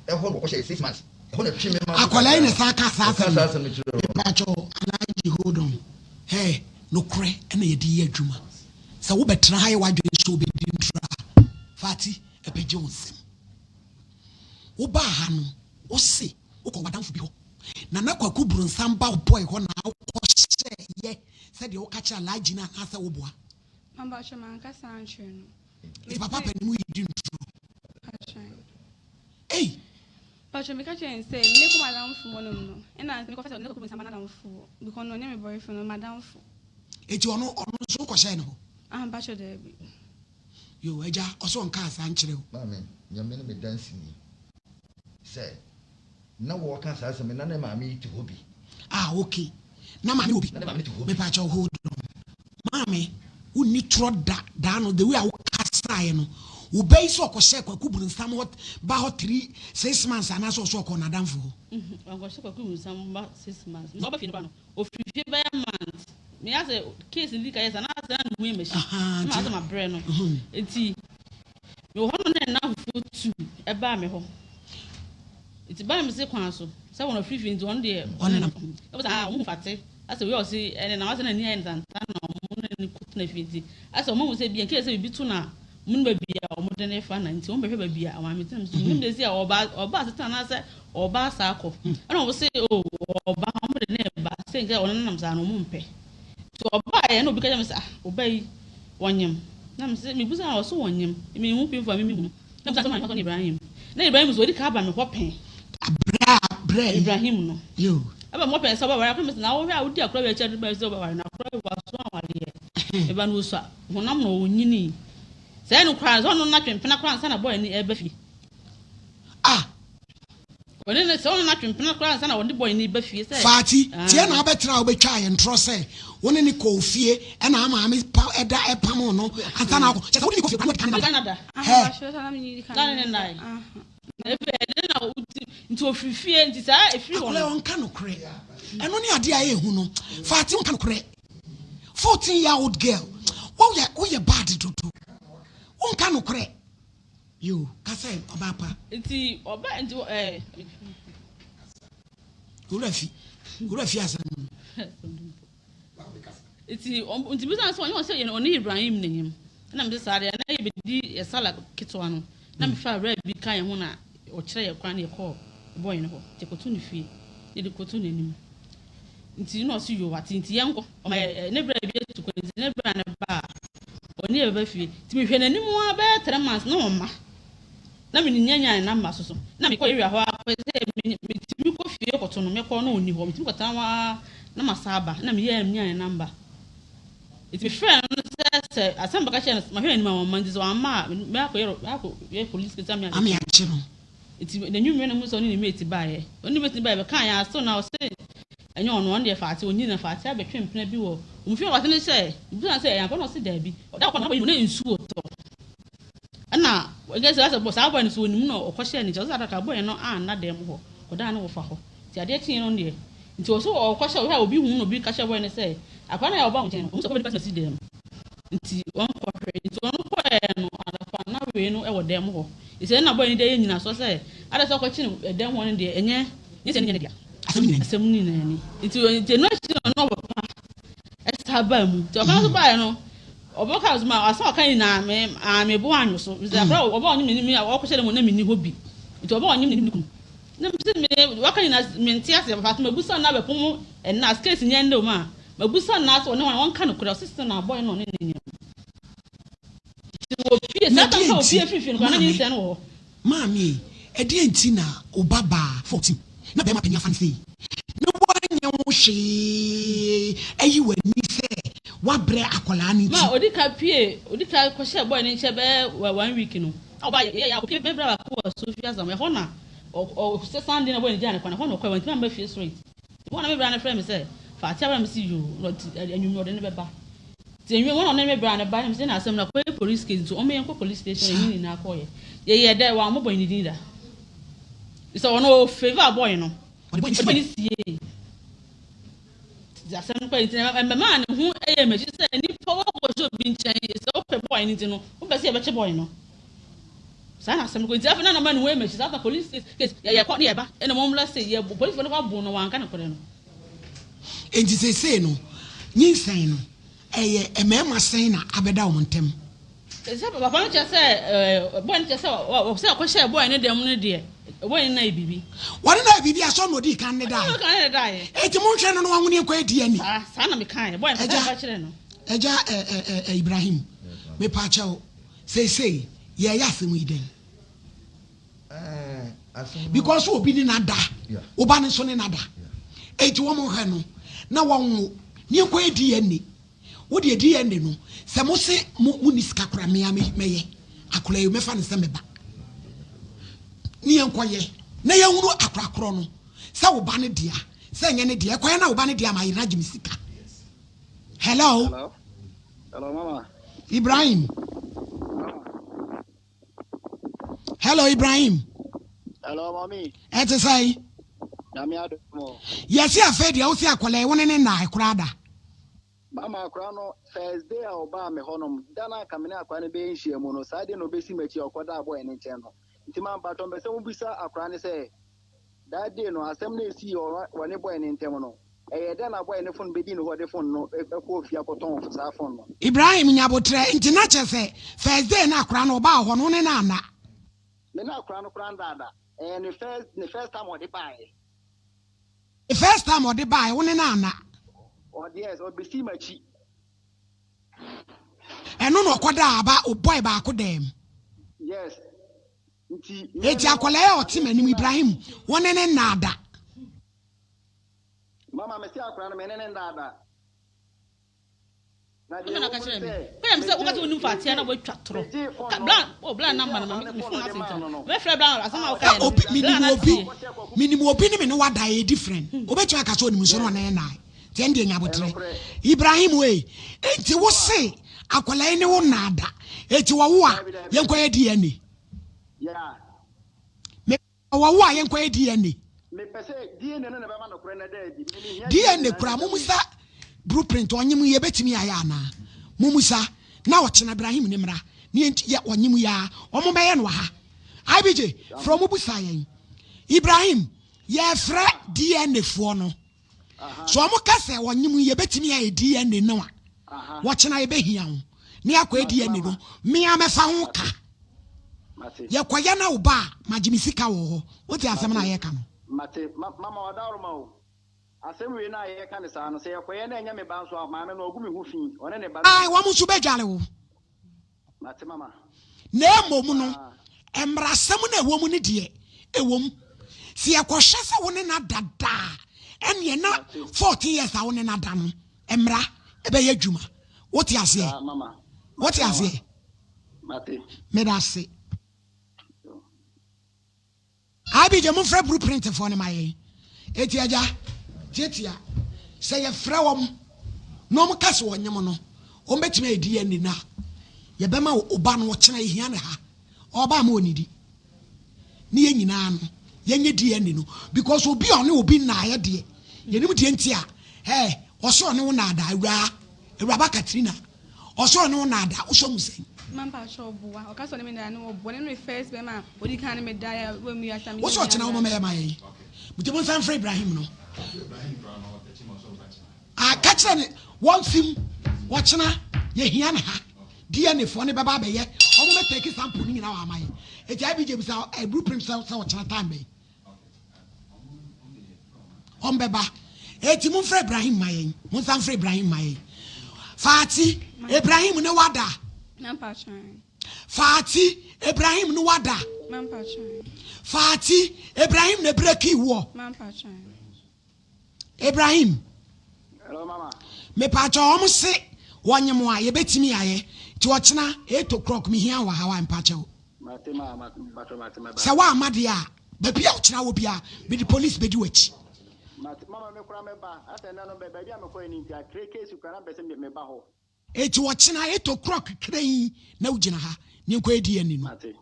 hɔ na wɔkɔhyɛɛ 6 months. Ɛhɔ na ɛtwee me ma so Akwadaa yi kakra na no, san kaa saa ɔkaa asɛm saa no. asɛm no kyerɛɛ no. Mepakyɛw, Alhaji hold on. Hey, nokorɛ na yɛde yɛ adwuma. Sɛ wobɛtena ha yɛ w'adwene sɛ wobɛdi ntorɔ a, Fati, ɛbɛgye wo nsam. Wobaa ha no, wose Wokɔ w'adamfo bi hɔ. Nana Kwaku Bronsam ba wo boy hɔ na wokɔ hyɛ yɛ sɛdeɛ woka kyerɛ Alhaji no anaasɛ woboa? Mpakyɛ manka saa ankyerɛ no. Nti papa pɛ ne mu yi di nturo. Mpakyɛ. Ei! Mpakyɛ meka kyerɛ no sɛ mekɔ m'adamfo hɔ nom no ɛna mekɔ fa sɛ Nana Kwaku Bronsam ba n'adamfo hɔ because ɔno ɔnyɛ me boyfriend ɔyɛ m'adamfo. Eti ɔno ɔno nso wokɔ hyɛɛ ne hɔ? Ah mpakyɛ daabi. Yoo agya ɔse ɔnkaa saa nkyerɛ wo. Maame, Nyame ne me danseni sɛ na wɔreka saa asɛm yi na ne maame yi te hɔ bi. Ah ok, na maame wɔ bi. Na ne maame no te hɔ bi. Mepakyɛw hold on. Maame, wonni torɔ da, daa no the way a wo kasaeɛ no, wo ba yi sɛ ɔkɔhyɛɛ Kwaku Bronsam hɔ ba hɔ three, six months anaasɛ ɔsɛ ɔkɔɔ n'adamfo hɔ? Wankɔhyɛ Kwaku Bronsam ba six months. Ɔba fie no koraa no, Ofiri fie bɛyɛ month me asɛ case no di ka yɛ sa na asɛ na ne ho yɛ machine Ahaa, na nti asɛ ma brɛ no nti me wɔ hɔ no na nna fufuo tu ɛbaa me hɔ nti baa me se kwan so sɛ wɔn afiri fie nti wɔn deɛ Ɔne nam. ɛbɛ sɛ ah wɔn ho fate asɛ wei ɔse ɛne na asɛ na ni ayɛ no tantan na wɔn ne no kɔtena fie nti asɛ wɔn ahu sɛ bi nkɛyɛ sɛ biribi to na wɔn ne baabi a wɔn de ne fa na nti wɔn bɛhwɛ baabi a maame tena so nim de si a ɔba ɔba asetena anaasɛ ɔba asa akɔ ɛna wɔn sɛ o ɔba wɔn de ne ba sɛ nkɛ ɔno nenam saa no wɔn mpɛ nti ɔba yɛ ɛna obi ka kyerɛ me sɛ ah ɔba yi wɔnyem na me sɛ mebusa na ɔso wɔnyem mehu pimfo a mimi hu na mebusa sɛ maame ne Ibrahim na Ibrahim so ɔdi ka aba me hɔ pɛn Abra brɛ yi. Ibrahim no. Yo. Aba me hɔ pɛn sɛ ɔbɛware akora me sɛ na wohwɛ a wodi akora wei akyi ade bɛyɛ sɛ ɔbɛware na akora wei waso awareɛ ɛba no osua honam na ɔnyini sɛ ɛno koraa sɛ ɔno na twempena koraa ansa na bɔɔ ani ɛba fie. Ah. Ɔne ne sɛ ɔno na twempena koraa ansa na ɔde bɔɔ ani ba fie sɛ. Faati, tiɛ na abɛtena a wobɛtwa yɛn ntorɔ sɛ wo ne ne kɔɔ fie ɛna amaame pa ɛda ɛpamo no ansa na akɔ kyɛ sɛ wode ne kɔ fie koraa na ɔde ka ne da. Hɛ. Na ne ne nan. Akwadaa yi ɔnka nokorɛ. Ɛno ne adeɛ a ɛyɛ hu no. Faati wonka nokorɛ. 14 year old girl. Woyɛ woyɛ bad dodo. Wonka nokorɛ. Yo, kasa yi ɔbaa pa. Nti ɔba nti ɛɛ. Wura fi. Wura fi asɛm no. Nti nti bisa sɛ ɔnyɛ sɛ yɛn ɔne Ibrahim n'anim. Ɛna mese saa deɛ na yɛbɛdi yɛ sala ketewa no. Na mefaa awuraa bi kaa yɛn ho na ɔkyerɛɛ yɛn kwan na yɛkɔɔ boy no hɔ. Nti yɛkɔtoo no fie na yɛde kɔtoo n'anim. Nti na ɔse yoo wate nti yɛnkɔ. Ɔma yɛ ne bra bi atu kwan nti ne bra no ba a ɔne yɛ bɛba fie. Nti mehwɛ n'anim ara bɛyɛ 3 months na ɔmma. Na me nnya nyaa ne number so so. Na mekɔ area hɔ ara kɔpɛ sɛ metumi kɔ fie kɔto no mɛkɔ na ɔnni hɔ. Metumi kɔtena hɔ ara na masan aba. Na meyɛɛ nyaa ne number. Nti mefrɛɛ no sɛ sɛ asɛm bɛka kyerɛ no mahwɛ n'anim a wamma nti sɛ wamma a mɛakɔyɛ mɛakɔyɛ police case ama Ame akye no. Nti n'anwummerɛ na muhu sɛ ɔne ne mate baeɛ. Ɔne ne mate no baeɛ bɛkaa yɛn aso na ɔse ɛnyɛ ɔno ɔno deɛ Faate ɔnyi na Faate abɛtwe mpena bi wɔ wɔn fie. Faate no sɛ mebisa no sɛ ɛyɛ ampa na ɔse daabi. Ɔda kɔ na ɔbɔ na nsuo tɔ ɛna ɛgɛ sɛ sɛ saa bɔyɛ no so ɔnim na ɔkɔhyɛɛ ne nkyɛn ɔsɛ adaka bɔyɛ no anna dɛm hɔ kɔdaa ne wɔfa hɔ. Nti adeɛ kyeeɛ no deɛ, nti ɔso ɔkɔhyɛ ɔhwɛ a obi hu na obi ka kyerɛ boy no sɛ akwadaa no a ɔba wo nkyɛn no ɔhu sɛ ɔkɔ nipa si dɛm nti ɔnkɔhwɛ nti ɔno kɔɛ no adafa na wei no wɔ dɛm hɔ nti ɛna boy no de ayɛ nyinasoɔ sɛ ada sɛ ɔkɔkye no dɛm hɔ no deɛ ɛnyɛ nyɛ sɛ ne nyɛ ne dea asɛm no nyinaa ni nti nti ɛno akyi no ɔno ɔbɛpa ɛsa baa mu nti ɔka nso baeɛ no ɔbɛka so ma asɛm ɔka nyinaa me a me bo anwo so nti akora ɔba ɔnye me ne ɔkɔhyɛ dɛm na menni hɔ bi nti ɔba ɔnye me ne kunu Na mese me waka nyina mente aseɛ papa so mabusa no abɛpom ɛnna as case nyɛ ndɛ o ma mabusa no ase ɔne hwan ɔnka nokorɛ ɔse sɛ na abɔe no ɔne ne nyɛ nti wɔpie Na saa tam deɛ sɛ nti, wɔpie firi fie no koraa na maame, nyinsɛn no wɔ hɔ. maame ei, ɛdeɛn nti na wo ba baa 14 na bɛrima panin afa no sei na woanyɛ ho hwee ayi w'ani sɛ woabrɛ akwadaa no Ma nti? odi ka pie odi ka kɔhyɛ boy no nkyɛn bɛyɛ one week no na ɔbaa yɛ yɛ akɔpie me bra baako wɔ Sofia Zam ɛhɔ na Ɔ ɔ sɛ Sunday na boy no gyaa ne kwan, ɛhɔ na ɔkɔe, wantumi amma fie straight. Ɛhɔ na me bra no frɛɛ me sɛ, fa ate abra, mese yoo, na ɔte anwummerɛ ɔde no bɛba. Nti anwummerɛ hɔ na ɔne me bra no bae, na mese na asɛm no akɔyɛ police case, nti ɔmma yɛnkɔ police station, yɛn nyinaa kɔeɛ. Yɛyɛɛ dɛ, wammɔ boy no din da. Sɛ ɔno ɔ favour boy no, Ɔde boy no ɔde boy no siee. siee. Nti asɛm no kɔe, nti ɛmɛmaa ne ho yɛɛ m'akyi sɛ nnipa wɔkɔhyɛ obi nkyɛn, sɛ wopɛ boy no nti no, wopɛ sɛ yɛbɛkye boy no. Saa na asɛm no kɔ. Nti afei na na ma ne ho yɛ m'akyi. Saa na police case yɛ yɛkɔ ne yɛba ɛna wɔn mmra sei yɛ polisifoɔ no kɔ abo no wɔanka nokorɛ no. Enti seesei no, nyinsɛn no, ɛyɛ mmarima sɛn na abɛda wɔn ntam? Sɛ papa no kyerɛ sɛ ɛɛ boy no kyerɛ sɛ ɔ sɛ ɔkɔhyɛɛ boy no dɛm no deɛ boy no na yɛ biribi. Wɔne no ayɛ biribi a sɛ ɔna ɔdii kan ne daeɛ. Ɔne kan ne daeɛ. Enti monhwɛ no na wanwo ne nkɔyɛ DNA. Saa saa na mekaeɛ boy no Agya, kasa kyerɛ no. Agya ɛ ɛ ɛ Ibrahim, mepaakyɛw, Seesei yɛɛyɛ asɛm yi dɛn? Because obi ne no ada, wo ba no nso ne no ada. Enti wɔn hwɛ no na wɔn wo ne yɛn kɔyɛ DNA. Wo deɛ DNA no sɛ mo se mo mo ni sika kora mea mɛyɛ akora yi mɛfa no sɛ me ba. Ne yɛn kɔyɛ na yɛn hunu akora korɔ no sɛ wo ba no dea sɛ ɛnyɛ ne dea ɛkɔyɛ na wo ba no dea ma yɛn agye me sika. Hello. Hello. Hello, mama. Ibrahim. Mama. Hello, Ibrahim. Hello, mommy. Ɛte sɛn? Nyame adom o. Yɛsi afei deɛ wosi akwadaa yi wo ne ne nna koraa da. Mama akwadaa no first day a ɔbaa me hɔnom da no anka me ne akwadaa no bɛyɛ nhyiamu no saa de na ɔbɛsi m'akyi a ɔkɔda abɔɛ ne nkyɛn no nti ma mpatwɔ mpɛ sɛ mobisa akwadaa no sɛ that day no asɛm no ɛsii ɔne bɔɛ ne ntam no. Ɛyɛɛ dɛn na boy no phone bɛdii ne hɔ de phone no kɔɔ fie akɔtɔn saa phone no? Ibrahim Nyabotrɛ, Nti na kyerɛ sɛ first day no akora no ɔbaa hɔ no wo ne no anna? Me ne akora no koraa ndaa da. Ɛyɛ ne first ne first time ɔde baeɛ. Ne first time ɔde baeɛ wo ne no anna? Ɔde yes, ɔbɛsii m'akyi. Ɛno na ɔkɔdaa aba o boy baako dɛm? Yes. Nti me Enti no akwadaa yi a ɔte adeɛ m'anim kye no a. Ibrahim wo ne no nnaa da? Mama mese akora no me ne no nnaa da. Na deɛ Ɛna ɛwɔ ɔka mu ne kyerɛ me. sɛ Kɔyɛ me sɛ woka sɛ megyee wonim fateɛ na megyee woatwa torɔ. megyee phone Ka no bla oh bla megyee number no ma akora me no me phone phone no de ase maa nti no no. no Mɛfrɛ bla asɛm a a ɔde wokaeɛ Ɛ no. obi Bla menim na obi tie. ɔkɔhyɛ kwaku menim obi ne me ne wada ɛyɛ different. Wobɛtumi aka sɛ onim nso na yes ɔne ne nnae. Nti ɛndeɛ nya aboterɛ. ɛnokorɛ Ibrahim ei enti wo mama se akwadaa yi ne wo nnaa da enti wɔwo a daabi daabi yɛnkɔyɛ DNA. yeah Me Ɔwɔ wo a yɛnkɔyɛ DNA. Mepɛ sɛ DNA no na ɛbɛma nokorɛ no ada adi. Me mehia DNA DNA na koraa asɛm wei. momusa blueprint ɔnyem yi yɛbɛtumi ayɛ anaa momusa na ɔkyena Ibrahim ne mmra ne yɛnti yɛ ɔnyem yi aa ɔmo mɛyɛ no wɔ ha IBJ frɛ ɔmo busa yɛn Ibrahim yɛfrɛ DNA foɔ no So wɔn ka sɛ ɔnyem yi yɛbɛtumi ayɛ DNA no a, wɔkyena yɛbɛhia wo ne akɔyɛ DNA no, mea mɛfa ho ka. Yɛkɔyɛ na wo ba a, magye me sika wɔ hɔ. Wote asɛm no a yɛka no? Mate. Mama wadaworoma o. Asɛm wei no a yɛka no saa no, sɛ yɛkɔyɛ na ɛnyɛ me ba nso a, maame no ɔgu me ho fi, ɔne ne ba no Ae, nyinaa. wɔn nso bɛdware wo. Mate mama. Na mmom no, mmarasɛm no a ɛwɔ mu no deɛ, ɛwɔ mu. Sɛ yɛkɔhwɛ sɛ wo ne no ada da a, ɛnneɛ na 14 years a wo ne no ada no, mmara ɛbɛyɛ adwuma. Wote aseɛ? Wote aseɛ? Meda ase. IBJ momfrɛ blueprint foɔ no ma yɛn. Eti agya, tiatia, sɛ yɛfrɛ wɔn na wɔn ka sɛ wɔnyem no, wɔn bɛtumi ayɛ DNA no a, yɛbɛma wo ba no ɔkyena yɛhia no ha. Ɔba ama ɔnidi. Ne yɛn nyinaa no, yɛnyɛ DNA no because obi a ɔne obi nnaeɛ deɛ, yɛnim deɛ nti a, ɛɛ, ɔsɛ ɔne wo naadaa, awuraa, awuraba Katrina. Ɔsɛ ɔne wo naadaa, wosɔ mu sɛn? Ma mpakyɛw boa. Ɔka sɛ ɔne me naadaa no ɔboa. Ne me first bɛma a odi kan ne me da yɛ wɔ mi asa me Wosɛ ɔkyena wo mama yɛ ma yɛn. Mete mo nsa mfrɛ Ibrahim no. Ah, ka kyerɛ ne wɔn fim wɔkyena yɛhia ne ha. DNA foɔ ne bɛba abɛyɛ. Wɔn bɛ take sample ne nyinaa wɔ ama yɛn. Eti IBJ bisa eh, blueprint sɛ sɛ ɔkyena time bɛn. Ɔmbɛba. Eti momfrɛ Ibrahim ma yɛn. Monsan mfrɛ Ibrahim ma yɛn. Faati, Ibrahim ne wada. Faati, Ibrahim ne wada. Faati, Ibrahim na breki woɔ. Ibrahim. Hello, mama. Mepaakyɛ wɔn se wɔnyem a yɛbɛtumi ayɛ. Nti ɔkyena 8 o'clock mehia wɔ ha wa mpaakyɛw. Mate ma ma mpakyɛw mate mɛba. Sɛ woamma deɛ a, baabi a ɔkyena wɔ biara, mede police bɛdi w'akyi. Mate mama me koraa mɛba. Asɛ nnɛ no baabi a mekɔɛ no nti akre case koraa na mpɛ sɛ meba hɔ. Enti ɔkyena 8 o'clock kran na wogyina ha ne yɛnkɔyɛ DNA no. Mate.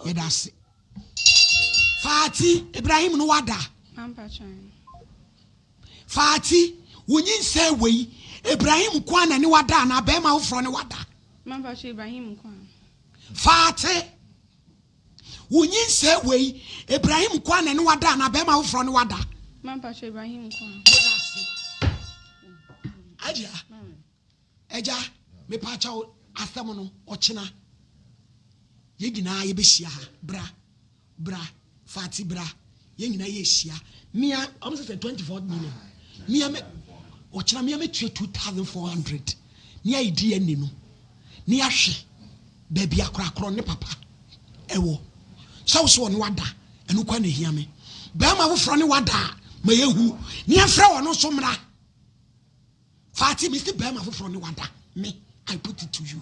Yɛda ase. Faati, Ibrahim no wada. Faati, wo nyinsɛn wei, Ibrahim nko ara na ne wada anaa bɛrima foforɔ ne wada? Ibrahim nko ara. Faate, wo nyinsɛn wei, Ibrahim nko ara na ne wada anaa bɛrima foforɔ ne wada? Mampacho Ibrahim nko ara. Yɛda ase. Agya, agya, mepaakyɛw asɛm no ɔkyena yɛn nyinaa yɛbɛhyia ha. Bra, bra, Faate bra, yɛn nyinaa yɛhyia. Mia, ɔmo sɛ sɛ 24 million. Mia me, ɔkyena mia metua 2400 ne ayɛ DNA no ne ahwɛ baabi akorakorɔ ne papa ɛwɔ. Sɛ wo so ɔne wada, ɛno kwa na ehia me. Bɛrima foforɔ ne wada a, ma yɛhu. Ne yɛmfrɛ ɔno nso mmra. Faati, me si bɛrima foforɔ ne wada. Me, I put it to you.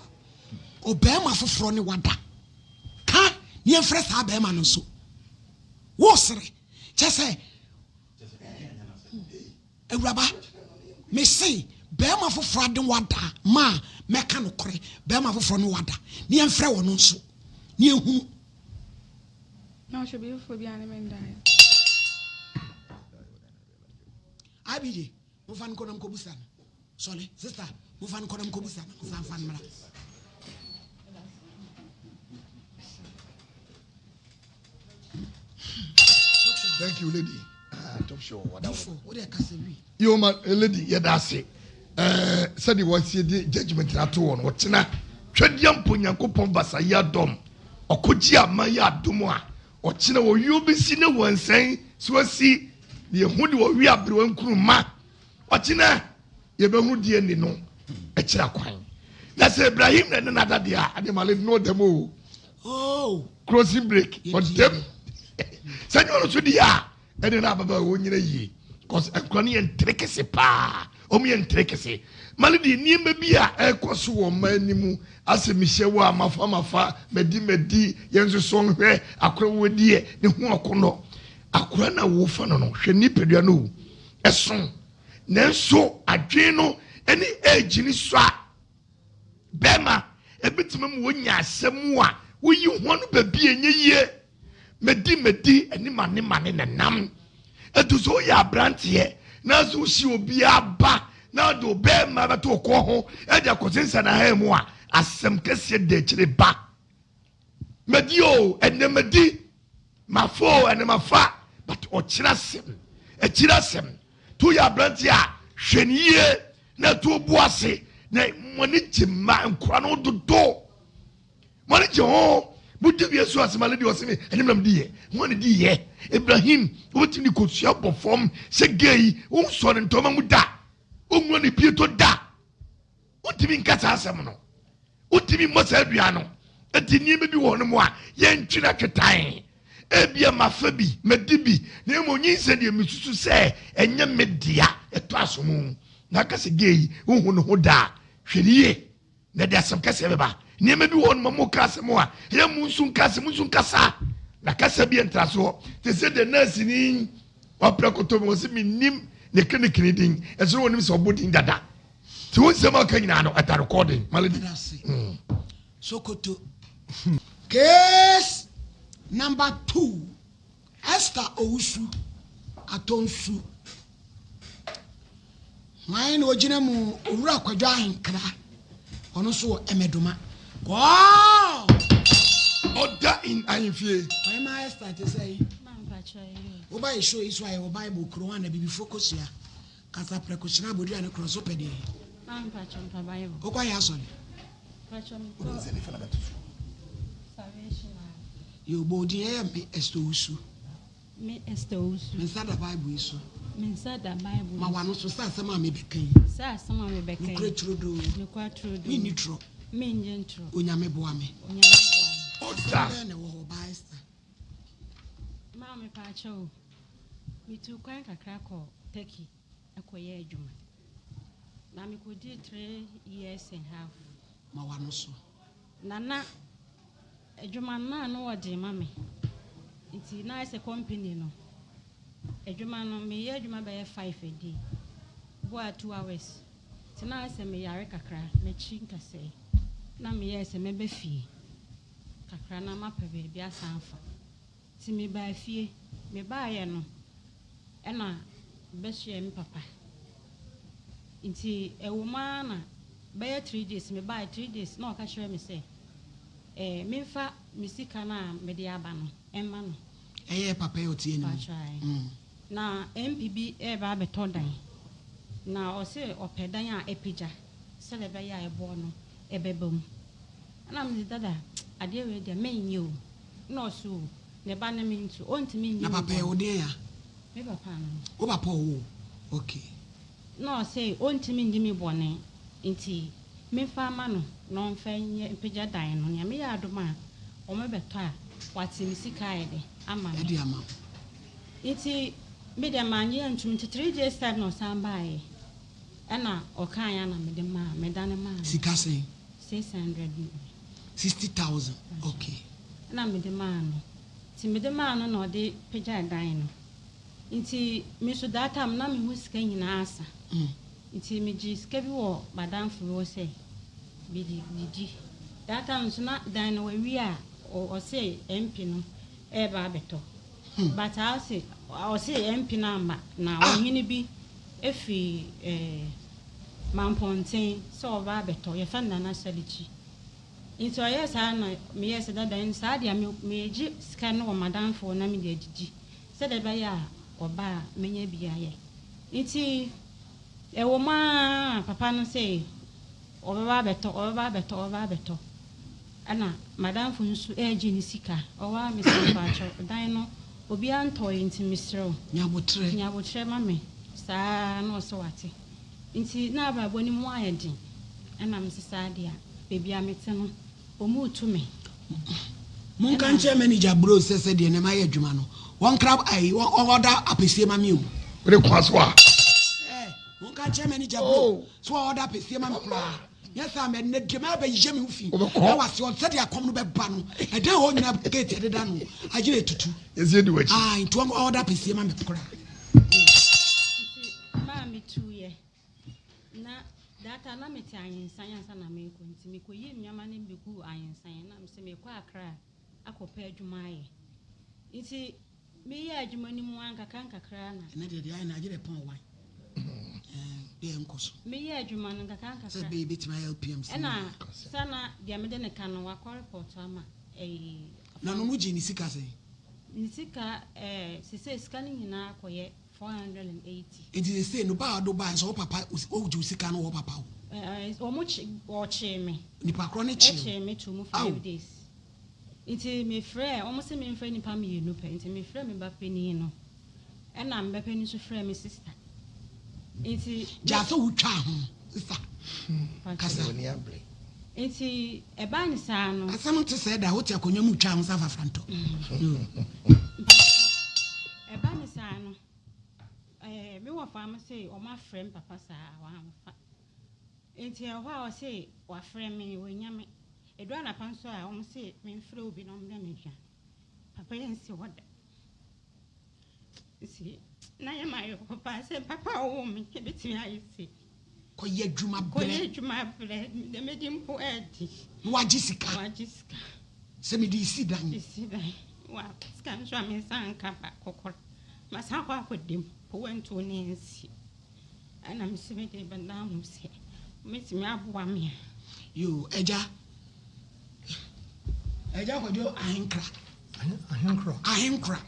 Ɔbɛrima foforɔ ne wada. Ka ne yɛmfrɛ saa bɛrima no nso. Wo sere. Kyɛ sɛ, awuraba, me se bɛrima foforɔ ade wada ma a mɛka nokorɛ. Bɛrima foforɔ ne wada. Ne yɛmfrɛ wɔn nso. Ne yɛhunu. Na ɔhyɛ biribi foforɔ biara ne me ndaeɛ. IBJ, momfa no nkɔ na nkɔbusa no. Sɔle, sister, momfa no nkɔ na nkɔbusa no. Momfa mfa no mmra. Thank you, lady. Top show wɔ da Difo, wo deɛ kasa wi. Yo ma eh, lady yɛda ase eh, sɛdeɛ wasie de judgment no ato hɔ no ɔkyena twɛdeɛ mpo Nyankopɔn basa yi adɔm ɔkɔgye ama yi adom a ɔkyena wɔwie obɛsi ne wɔnsɛn so asi ne yɛhu de wɔwe aberewa nkunu ma ɔkyena yɛbɛhu deɛ ni no ɛkyerɛ kwan na sɛ Ibrahim na ɛne nada deɛ a adeɛ ma lady no ɔdam o oh. crossing break ɔdam sɛ nyɛ ɔno so deɛ a Ɛne na ababaawa wɔ nyina yie cause nkora no yɛ ntere kese paa wɔn yɛ ntere kese ma no deɛ nneɛma bi a ɛrekɔ so wɔ mmaa anim asɛ mehyɛ wɔ a mafa mafa madi madi yɛn nso so nhwɛ akora wɔ deɛ ne ho akɔnɔ akora na wɔfa no no hwɛ nipadua no o ɛso nanso adwene no ɛne age ne so a Bɛrima, ebetumi ma wonya asɛm a woyi ho ano baabi a ɛnyɛ yie. Medi medi ɛne mane mane na nam. Ɛtu sɛ woyɛ aberanteɛ na sɛ wosi obiara ba na ɔde ɔbɛrima bɛto ɔkɔn ho ɛde akɔsensɛn aha mu a, asɛm kɛseɛ da akyire ba. Madi o, ɛnɛ madi, mafa o, ɛnɛ mafa, but ɔkyerɛ asɛm, akyire asɛm. To yɛ aberanteɛ a, hwɛ no yie na to bo ase na mo ani gye mma nkora no dodo. Mo ani gye ho. Modi wie so asɛm ale deɛ ɔse me ɛnim nam di yɛ. Mo ani di yɛ. Ibrahim, wobɛtumi de kosua bɔ fam sɛ gay, wonsɔ ne ntɔma mu da, wonwura ne pieto da. Wontumi nka saa asɛm no. Wontumi mmɔ saa dua no. Enti nneɛma bi wɔ hɔnom a yɛntwe no atwetan. Ebia mafa bi, madi bi, na mmom nyinsɛn deɛ mesusu sɛ ɛnyɛ me dea. Ɛtɔ aso mu. Na aka sɛ gay yi, wonhu ne ho da a, hwɛ no yie. Na ɛde asɛm kɛseɛ bɛba. Nneɛma bi wɔ hɔnom a moka asɛm a, ɛyɛ mo nso nka asɛm, mo nso nkasa. Na kasa bi ntra soɔ. Te sɛ deɛ nɛɛseni wapra kɔtɔ mi, wɔse mennim ne clinic ne din. Ɛsɛ sɛ wɔnim sɛ ɔbɔ din dada. Ti wo nsɛm a ɔka nyinaa no ɛda recording malady. Mm. Sokoto. Case number 2 Esther Owusu Atonsu. Hwan na ogyina mu Owura Kwadwo Ahenkra. Ɔno nso wɔ Ɛmɛdoma. Kɔɔ! Ɔda in ahemfie. Ɔhema Esther te sɛ yi. Woba yɛ show yi so a yɛwɔ Bible kuro a na bibifo kosua. Kasa prɛko hyena abodua ne korɔn so pɛ deɛ. Maa mpakyɛ mpa bible. Wokɔ yɛ asɔre. Mpakyɛ mekɔ. Salvation army. Yɛ obɔ odin ɛyɛ me Esther Owusu. Me Esther Owusu. Me nsa da bible yi so. Me nsa da bible yi so. Ma w'ano so sɛ asɛm a mebɛka yi. Sɛ asɛm a mebɛka yi. Nokorɛ turodoo. Nokorɛ turodoo. Menni torɔ. Mennye ntorɔ. Onyame boa me. Onyame boa me. Ɔda. Asɛm bɛn na ɛwɔ hɔ ɔbaa Esther? Maa mepaakyɛ o. Metuu kwan kakra kɔɔ Turkey kɔyɛɛ adwuma, na mekodii 3 years and half. Ma w'ano so. Na na adwuma no na ano wɔ den ma me, nti na ayɛ sɛ company no adwuma no meyɛ adwuma bɛyɛ 5 a day, boa 2 hours, nti na ayɛ sɛ meyare kakra, m'akyi nkasɛe, na meyɛɛ sɛ mɛba fie kakra na mapɛ baabi asan afa. Nti mebaa fie. Mebaeɛ no ɛna bɛsoɛɛ me papa. Nti ɛwɔ mu ara na bɛyɛ 3 days mebaeɛ 3 days na ɔka kyerɛ me sɛ eh, memfa me sika no a mede aba no ɛmma no. Ɛyɛ papa yi ɔte anim. Pakyɛ. Na MP bi ɛreba abɛtɔ dan. Na ɔse ɔpɛ dan a ɛpagya sɛdeɛ ɛbɛyɛ a ɛboɔ no ɛbɛba mu. Ɛna mese dada adeɛ wei deɛ menyɛ o. Na ɔse o ne ba ne me nti ɔntumi nyi Na me papa yɛ bɔne. wo deɛn ya? Me papa no. Wo papa ɔwo wo? Okay. Na ɔse ɔntumi nyi me bɔne nti memfa mma no na ɔmfa nyɛ mpagya dan no. Nea meyɛ adom a wɔbɛtɔ a wate me sika ayɛ dɛ ama me. Ɛde ama wo. Nti me deɛ mannye antum nti 3 days time na ɔsan baeɛ ɛna ɔkaeɛ a na mede maa medane maa no. Sika sɛn? 600 million. 60,000 okay. Ɛna mede maa no. Nti mede maa no na ɔde pagyaa dan no. Nti me nso that time na me ho sika nyinaa asa. Nti megyee sika bi wɔ m'adamfo bi hɔ sɛ mede didi. That time nso na dan no wawie a ɔse MP no ɛreba abɛtɔ. But ɔse ɔse MP no amma na ɔhene bi efi eh, Mampɔnten sɛ ɔba abɛtɔ, yɛfrɛ no Nana Salikyi. Nti ɔyɛɛ saa na meyɛɛ sɛ dada saa deɛ megye sika no wɔ m'adamfo hɔ na mede adidi sɛdeɛ ɛbɛyɛ a. ɔba a mɛnya bi ayɛ. Nti ɛwɔ mu ara papa no se ɔbɛba abɛtɔ, ɔbɛba abɛtɔ, ɔbɛba abɛtɔ. Ɛna m'adamfo nso ɛregye ne sika. Ɔwɔ a mese mpakyɛw dan no obiara ntɔeɛ nti mesrɛ wo. Nya aboterɛ. Nya aboterɛ ma me. Saa ara na ɔse wate. Nti na abrabɔ no mu ayɛ den. Ɛna mese saa deɛ a baabi a mete no wɔretu me. Monka nkyerɛ manager bro sɛ sɛdeɛ nneɛma yɛ adwuma no wɔnkra ayi wɔn ɔda apɛsie ma me o. Wode kwan so a. Ɛɛ monka nkyerɛ manager bro oh. so wɔn ɔda apɛsie ma me koraa nyɛ saa mɛ ne deɛ mɛ bɛyɛ me ho fi ɛwɔ ase ɔn sɛdeɛ akɔm no bɛba no ɛdan hɔ nyina gate ɛdeda no agyina etutu. Yɛsi edi w'akyi. Aa nti wɔn ɔda apɛsie ma me koraa. Nti maa me tu yɛ. Na that time na mete Ayensan ansa na merekɔ nti mekɔyii nneɛma no bɛguu Ayensan na mesɛ merekɔ Accra akɔpɛ adwuma ayɛ. Nti meyɛ adwuma no mu ara nkakra nkakra na. Ɛnɛ deɛ deɛ ayɛ no agye dɛ pɔn wan deɛ nkɔ so. Meyɛ adwuma no nkakra nkakra. Sɛ bɛyɛ bɛtumi ayɛ LPMC. Ɛna sɛ na deɛ mede ne ka no wakɔ report ama ɛyi. Na no no gye ne sika sɛn? Ne sika ɛɛ sese sika no nyinaa kɔyɛ 480. Enti sesei no ba a ɔde wo baeɛ nso wo papa wogye wo sika no wɔ wo papa hɔ? Ɛɛ wɔn kye wɔkyee me. Nipa korɔ no kyee wo? Ɛkyee me too mu 5 days. Nti me frɛɛ wɔn se me nfrɛ nipa mienu pɛ nti me frɛɛ me ba panin no ɛna me ba panin nso frɛɛ me sister nti. Gyaa sɛ wo twaa ho sister kasa. Nti ɛbaa ne saa no. Asɛm nte sɛɛ da wote akonnwa mu twaa ho sɛ afafrantɔ. Ɛba no saa no, ɛɛ me wɔfa no se wɔafrɛ me papa saa a, wamfa. Nti ɛwɔ hɔ a ɔse wafrɛ me, wanya me. Ɛdu anapa nso a, wɔse memfrɛ obi na ɔmmrɛ me aduane. Papa yi ansi hɔ da. Nti na yɛ ma ayerɛhoɔ paa sɛ papa a ɔwoo me bɛtumi ayɛ sei. Kɔyɛ adwuma brɛ. Kɔyɛ adwuma brɛ. Deɛ medi mpo ɛɛdi. Na wagye sika. Wagye sika. Sɛ mede resi dan. Resi dan. Wa sika nso a me nsa nka baako koraa. Masan akɔ akɔda mu. Po wantuo ne ansi. Ɛna mese mede bɛda ho sɛ mɛtumi aboa me a. Yoo agya. Agya Kwadwo Ahenkra. Ahenkra. Ahenkra.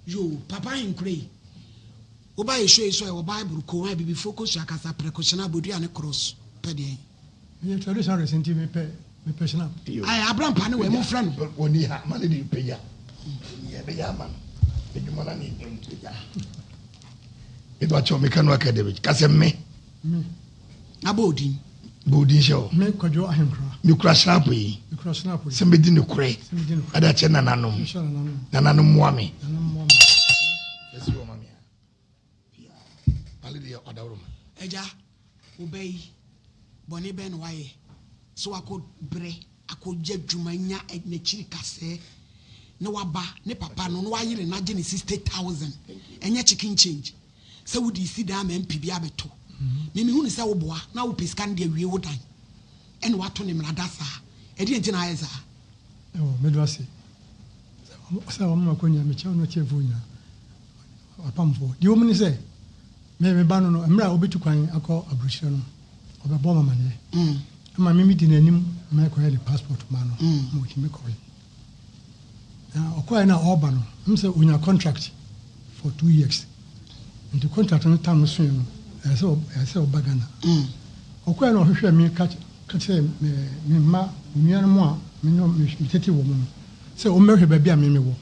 Yoo papa Ahenkra yi. Woba yɛ show yi so a yɛwɔ bible koran abibifoɔ kosua kasa prɛko hyena abodua ne cross pɛ deɛn. Meyɛ traditionalist nti mepɛ mepɛ hyena. Ae abrampa ne wei monfrɛ no. Wɔni ha ma ne de pagya yɛ bɛyɛ ama no adwuma no ne ɛmu pagya meba kyɛw meka no academic kasɛ me Me. Na bɔ odin. Bɔ odin hyɛ hɔ. Me Kwadwo Ahenkura. Mekura hynapo yi. Mekura hynapo yi. Sɛ medi nokorɛ. Sɛ medi nokorɛ. Ɛde akyɛ nananom. Akyɛ nananom. Nananom mmoa me. Nananom mmoa me. Ɛsi wɔ ma me a. Pia. Ale deɛ ɔdaworo ma. Agya, wo ba yi, bɔne bɛn na wayɛ sɛ wakɔ brɛ akɔyɛ adwuma anya n'akyiri kasɛɛ na waba ne papa no na wayere no agye ne 60,000 ɛnyɛ chicken change. sɛ wode resi dan ama MP bi abɛtɔ. Me mehu no sɛ woboa na wopɛ sika no de awie wo dan ɛna woato ne mmara da saa. Ɛdeɛn nti na ayɛ saa? Ɛwɔ, meda ase sɛ wama me akwanya, mekyia wo ne w'atiefoɔ nyinaa, w'apamfoɔ. Deɛ ɛwɔ mu ne sɛ, me me ba no no, mmerɛ a ɔbɛtu kwan akɔ aburokyire no, ɔbɛbɔɔ me amaneɛ. Ɛma me medi n'anim ma ɛkɔyɛɛ ne passport maa no ma ɔtumi kɔeɛ. Na ɔkɔɛ na ɔreba no, ɛm sɛ onya contract for 2 years. Nti contract no tam no soe no, ɛyɛ sɛ ɛyɛ sɛ ɔba Ghana. Ɔkɔɛ na ɔhwehwɛ me ka ka kyerɛ me me mma onuanom a me ne me tete wɔn no sɛ wɔmmɛhwɛ baabi a me mewɔ.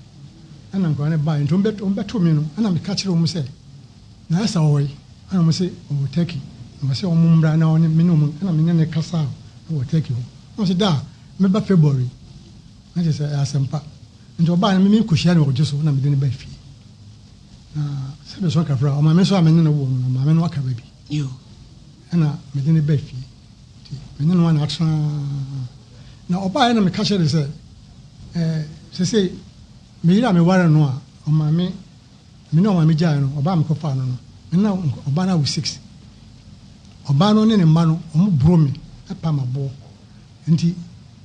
Ɛna nkwadaa no baeɛ nti wɔbɛto me no, ɛna meka kyerɛ wɔn sɛ na Esther wɔ hɔ yi, ɛna wɔn se ɔwɔ Turkey. Na wɔsɛ wɔn mmra na ɔne me ne wɔn, ɛna me ne no kasa wɔ Turkey hɔ. Na ɔse da a mɛba February na kyerɛ sɛ ɛyɛ asɛmpa. Nti ɔbaa no me kɔhyia no wɔ ɔgye so na mede no baa fie. Na sɛ bɛsɔ kakra a, ɔmaame nso a me ne no wɔ no no, ɔmaame no aka baabi. Ɛna mede no baa fie. Nti me ne no ana atena. Na ɔbaeɛ na meka kyerɛ no sɛ, ɛɛ sesei me yere a meware no a ɔmaame Me ne ɔmaame gyaee no, ɔbaa a mekɔfaa no no, me ne ɔbaa no awo six. Ɔbaa no ne ne mma no, wɔboro me pam aboɔ. Nti,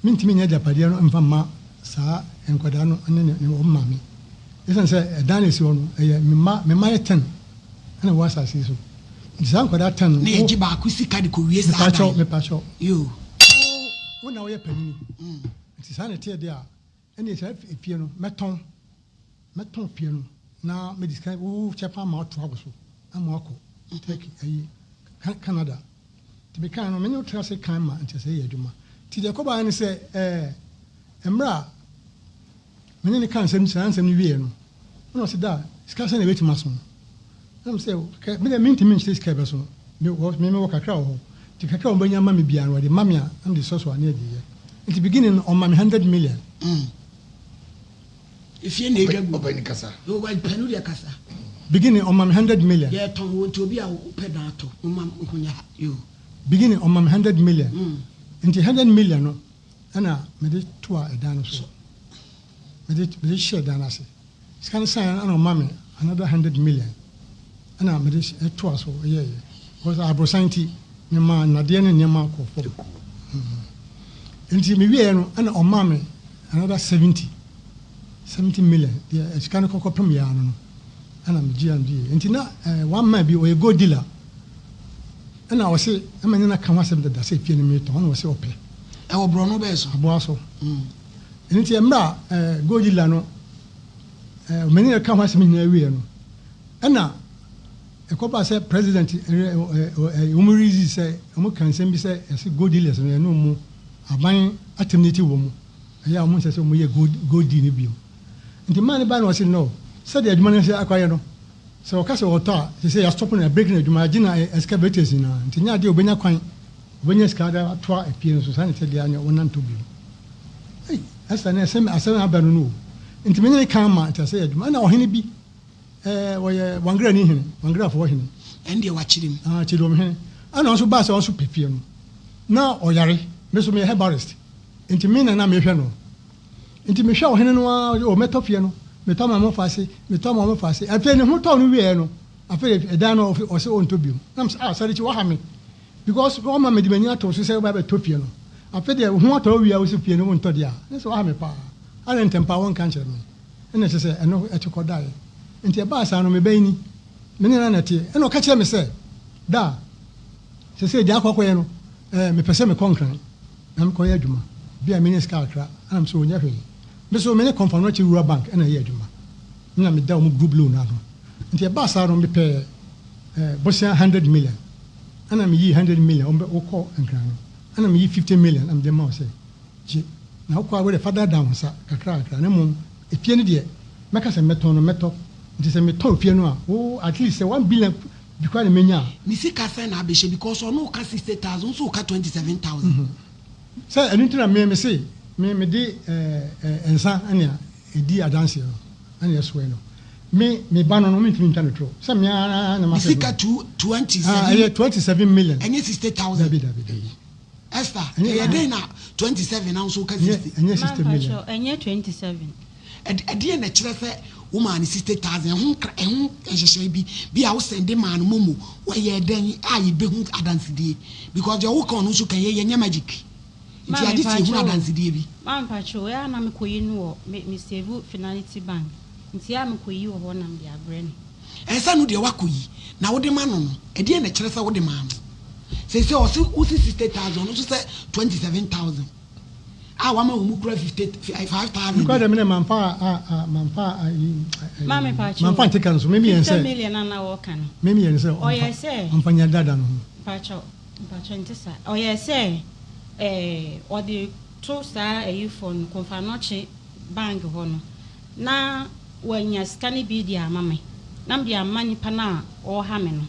mentumi nyɛ agyapadeɛ no mfa mma saa nkwadaa no ne ne wɔn maame. Esiane sɛ ɛdan no a ɛsi hɔ no, ɛyɛ me mma, me mma yɛ ten na ɛwɔ asase yi so. Nti saa nkwadaa ten no. Na yɛgye baako sika de kɔwie saa dan. Mepakyɛw, mepakyɛw. Yoo. Wo na woyɛ panyini. Nti saa na ɛteɛ deɛ a, Ɛnneɛ saa efie no, mɛtɔn. Mɛtɔn fie no. Na mede sika wo kyɛfa ama atoa wo so ama wakɔ Turkey ayi Canada. Nti mekae no me ne wo tra ase kan ma nti sɛ yɛ adwuma. Nti deɛ ɛkɔbaeɛ ne sɛ ɛɛ mmerɛ a me ne no kaa nsɛm saa nsɛm no wieɛ no ɛna ɔse da sika sɛn na ɛbɛtumi aso no. Ɛna me sɛ kɛ me deɛ mentumi nkyerɛ sika ɛbɛso no. Me wɔ me mewɔ kakra wɔ hɔ. Nti kakra a wɔbɛnya ama me biara no wɔde ma me a na mede sɔ so a ne yɛde yɛ. Nti beginning no ɔma me 100 million. Mm. Efie na edwa gu. Ɔpɛ ni kasa. Ɔpɛ no deɛ kasa. Beginning ɔma me 100 million. Yɛ tɔn wo nti obi a wopɛ dan atɔ mo ma ho nyɛ ha yoo. Beginning ɔma me 100 million. Nti 100 million no ɛna mede toa ɛdan no so. Mede mede hyɛɛ dan no ase. Sika no saeɛ no ɛna ɔma me another 100 million ɛna mede toa so yɛɛyɛ. Because aborosan nti memaa nnadeɛ ne nneɛma kɔɔ fam. Nti mewieɛ no ɛna ɔmaa me another 70, 70 million, deɛ sika no kɔkɔ pem yɛ ano no, ɛna megye am die. Nti na eh, one man bi ɔyɛ gold dealer, ɛna ɔse ɛma ne na ka ho asɛm dada sɛ efie no metɔn, ɛna ɔse ɔpɛ. Ɛwɔ borɔno bɛɛ so? Aboa so. Ɛno nti mmerɛ a eh, gold dealer no eh, me ne no ka ho asɛm nyinaa wieɛ no, ɛna ɛkɔbaa sɛ president eh, eh, eh, wɔn release sɛ wɔn ka nsɛm bi sɛ ɛsɛ gold dealers no ɛne wɔn aban atemniti wɔ mu. Ɛyɛ a wɔn nsɛ sɛ wɔn yɛ gold gold deal no bio. Nti man no bae na ɔse no sɛdeɛ adwuma no sɛ akɔyɛ no sɛ ɔka sɛ ɔtɔ a sesei yɛ stop no yɛ break no adwuma yɛgye na excavators nyinaa nti nyɛ adeɛ ɔbɛnya kwan ɔbɛnya sika de atoa efie no so saa na ɛsɛ deɛ anyɛ wɔn nantɔ bio. Ei Esther ne ɛsɛm asɛm aba no no o. Nti me ne no kan ma nti asɛ yɛ adwuma ɛna ɔhene bi ɛɛ ɔyɛ Wangrani hene Wangrafoɔ hene. Ɛndeɛ wakyere mu. Ah Kyedom hene ɛna ɔnso baa sɛ ɔnso pɛ fie no na ɔyare me nso meyɛ herbalist. Nti me na na mehwɛ no. Nti mehwɛ ɔhene no ara, ɔse, oh, mɛtɔ fie no, metɔ ama mo faase, metɔ ama mo faase. Afei ne ho tɔɔ no wieɛ no, afei deɛ ɛdan no ɔse ɔntɔ biom. Na mese, ah, Sadichi woaha me. Because woama mede m'ani ato wo so sɛ wobɛba abɛtɔ fie no. Afei deɛ wo ho atɔ wo wie a wose fie no wontɔ deɛ a, na sɛ woaha me paa. Adɛn ntɛm paa wonka nkyerɛ me? Ɛna kyerɛ sɛ ɛno ɛte kɔdaeɛ. Nti ɛbaa saa no, me ba yi ni, me ne no na ɛteɛ. Ɛna ɔka kyerɛɛ me sɛ, Da, seesei deɛ akɔ akɔyɛ no, eh, mepɛ sɛ mekɔ Nkran. na mekɔyɛ adwuma bi a menya sika kakra ɛna me so ɔnyɛ hwee. Me so me ne Komfo-Anokye Rural Bank ɛna ɛyɛ adwuma. Me na meda wɔn group loan ano. Nti ɛbaa saa no mepɛɛ eh, bosea 100 million ɛna meyii 100 million wɔn bɛ wokɔ Nkran no ɛna meyi 50 million ɛna mede ma wo sɛ gye na wokɔ a wode fa daadaa wo nsa kakra kakra na mmom efie no deɛ mɛka sɛ mɛtɔn no mɛtɔ nti sɛ metɔn fie no a wo at least sɛ 1 billion Bi koraa na menya a. Ne sika sɛn na abɛhyɛ because ɔno woka 60,000 wo nso woka 27,000. Sɛ ɛno nti na me me se me me de ɛɛ nsa ɛna ɛdi adanseɛ no ɛna ɛsoɛ no me me ba no no me ntumi ntwa no toro sɛ me ara na ma sɛ. Ne sika 27. Ah ɛyɛ 27 million. Ɛnyɛ 60,000. Dabi dabi dabi. Esther, ɛyɛ dɛn na 27 na wo nso woka 60? Ɛnyɛ 60 million. Mampakyɛw, ɛnyɛ 27. Ɛdeɛn na ɛkyerɛ sɛ womaa no 60,000? Ɛho nkra, ɛho nhyehyɛe bi, bi a wo sɛnde maa no momo, wɔyɛɛ dɛn a yɛbɛhu adansedie? Because deɛ woka ɔno nso ka, yɛ yɛnyɛ magic. Nti agye sɛ yɛhunu adansedie bi. Maame mpakyɛw, ɛyɛ a na mekɔyi no wɔ, me me save Finality Bank, nti ɛyɛ a mekɔyi wɔ hɔ na mede abrɛ no. Ɛɛ sɛ no deɛ woakɔyi na wode ma no no, ɛdeɛn na ɛkyerɛ sɛ wode maa no? Seesei ɔse wose 60,000, ɔno nso sɛ 27,000 a wama wɔn mu kura 55,000. Nokwa deɛ mene mamfa a a mamfa a yi Maame pakyɛw, mamfa nte ka no so meme yɛn 50 sɛ million a na wɔka no, meme yɛn sɛ ɔyɛ ɔmfa sɛ. ɔmfa nya dada no ho. Mpakyɛw, mpakyɛw nte saa. Ɔyɛ sɛ ɛɛ ɔde to saa ayifoɔ no, Komfo-Anokye bank hɔ no, na wanya sika no bi de ama me, na mede ama nipa no a ɔreha me no.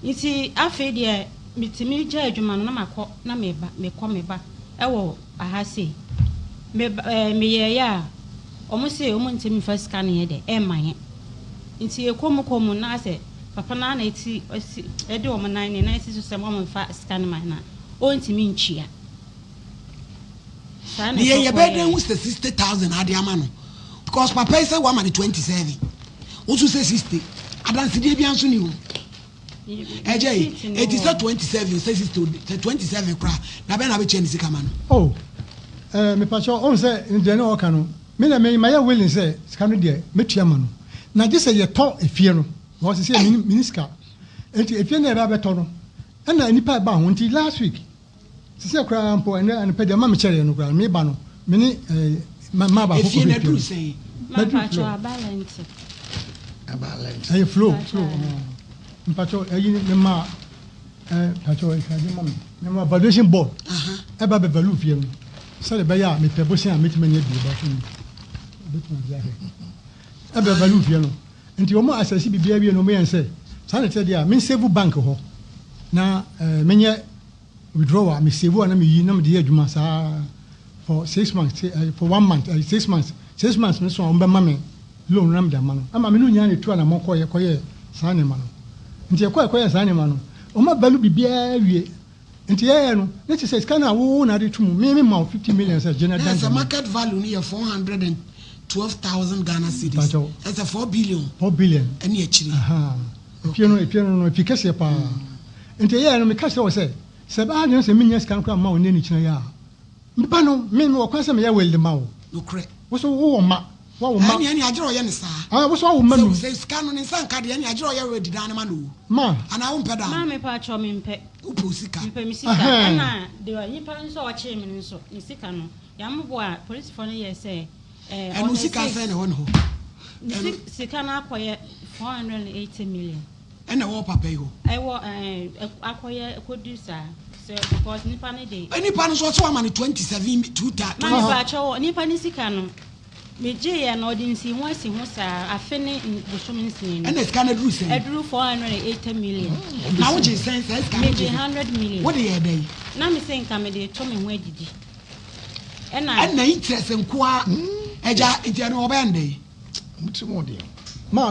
Nti afei deɛ metumi gyae adwuma no na makɔ na meba, mekɔ meba wɔ aha sei. Meba ɛɛ meyɛeɛ a, wɔn se wɔn ntumi mfa sika no nyɛ dɛ ɛmma yɛn. Nti yɛkɔ mu kɔ mu na asɛ papa no ara na ɛti ɛsi ɛde wɔn nan ne nan si so sɛ wɔn mfa sika no ma yɛn a ɔntumi ntua. Saa na Deɛ ɛkɔ yɛbɛyɛ dɛn kɔyɛɛ. hu sɛ 60,000 ade ama no because papa yi sɛ wama no 27 wo nso sɛ 60 adansedie bia nso ni ho ɛgya yi ɛti sɛ 27 sɛ 60 sɛ 27 koraa na bɛn na bɛkyɛ ne sika ma no. Oh eh, mepakyɛw ɔhu sɛ deɛ ne ɔka no me na me mayɛ willing sɛ sika no deɛ mɛtua ma no na gye sɛ yɛtɔ efie no because sɛ meni meni sika nti efie no yɛbɛ abɛtɔ no ɛna nnipa ɛba ho nti last week Sesei koraa mpo, ɛnnɛ anɔpa deɛ ɔma mekyɛreɛ no koraa no, meba no, me ne eh, mmaa baako Efie kɔhwɛ no fie aduru no. sɛn? Maduru Mampakyɛw floor. aba lɛnte. Ɛyɛ flow flow. Mpakyɛw ɛyi ne ma ɛɛ mpakyɛw ɛhwɛ ma me. Ne ma valuation board ɛba bɛ value fie no sɛde bɛyɛ a mepɛ bosia a metumi anya bi ba so ni. Obetumi agye ahwɛ. Ɛbɛ value fie no. Nti wɔn asɛsi biribiara wie no wɔn yɛn sɛ saa na ɛteɛ deɛ a men save bank hɔ na ɛɛ menyɛ withdrawal me save a na meyi na mede yɛ adwuma saa for six months eh, for one month eh, 6 months 6 months no so a wɔbɛma me loan na mede ama no ama me no nyinaa na etu anamɔ kɔyɛ kɔyɛ saa nneɛma no nti ɛkɔyɛ kɔyɛ saa nneɛma no wɔn abalu biribiara wie nti yɛyɛ no ne kyerɛ sɛ sika no a wo na ade to mu me me ma wo 50 million sɛ gye na Na dan sɛ market value no yɛ 412,000 Ghana cedis. Mpakyɛw. Ɛsɛ 4 billion. 4 billion. Ɛne akyire. Efie no efie no no efi kɛseɛ paa nti ɛyɛ no meka kyerɛ wɔ sɛ sɛ ɛbɛha adwene sɛ menya sika no koraa mma wo nnɛ ne kyina yi a meba no me mewɔ kwan sɛ meyɛ will de ma wo. Nokorɛ. Wo so wowɔ mma wawo mma. Ɛne ɛne agyerɛ ɔyɛ ne saa. Ah, wo so wawo mma Sɛ num. sɛ sika no ne nsa nka deɛ ɛne agyerɛ ɔyɛ will de dan no ma no o. Ma. Anaa wompɛ dan Maa no? mepa kyɛw mempɛ. Wopɛ wo sika. Mepɛ me sika. Ɛhɛn. Ɛna deɛ nyimpa no nso a ɔkyee me no nso ne sika no yɛamoboa a polisifoɔ no yɛ sɛ ɛɛ Ɛno on the sika six sɛn na ɛwɔ ne hɔ? ne Ɛno sika no akɔyɛ 480 million. ɛna ɛwɔ papa yi hɔ. Ɛwɔ ɛɛ akɔyɛ kɔdu saa sɛ because nipa no de. Nipa no nso ɔsɛ wama no 27 two ta Maa mepa kyɛw nipa ne sika no megyeeɛ no ɔde nsi ho asi ho saa afe ne bosom 6 ni. Ɛna sika no aduru sɛn? Aduru 480 million. Na wogye sɛn saa sika no? Megye 100 million. Wode yɛ dɛn? Na me sɛ nka mede to me ho adidi. Ɛna. Ɛna interest nkoa ɛgya nti ɛno ɔbɛyɛ no dɛn? Mo ti mo deɛ. Ma.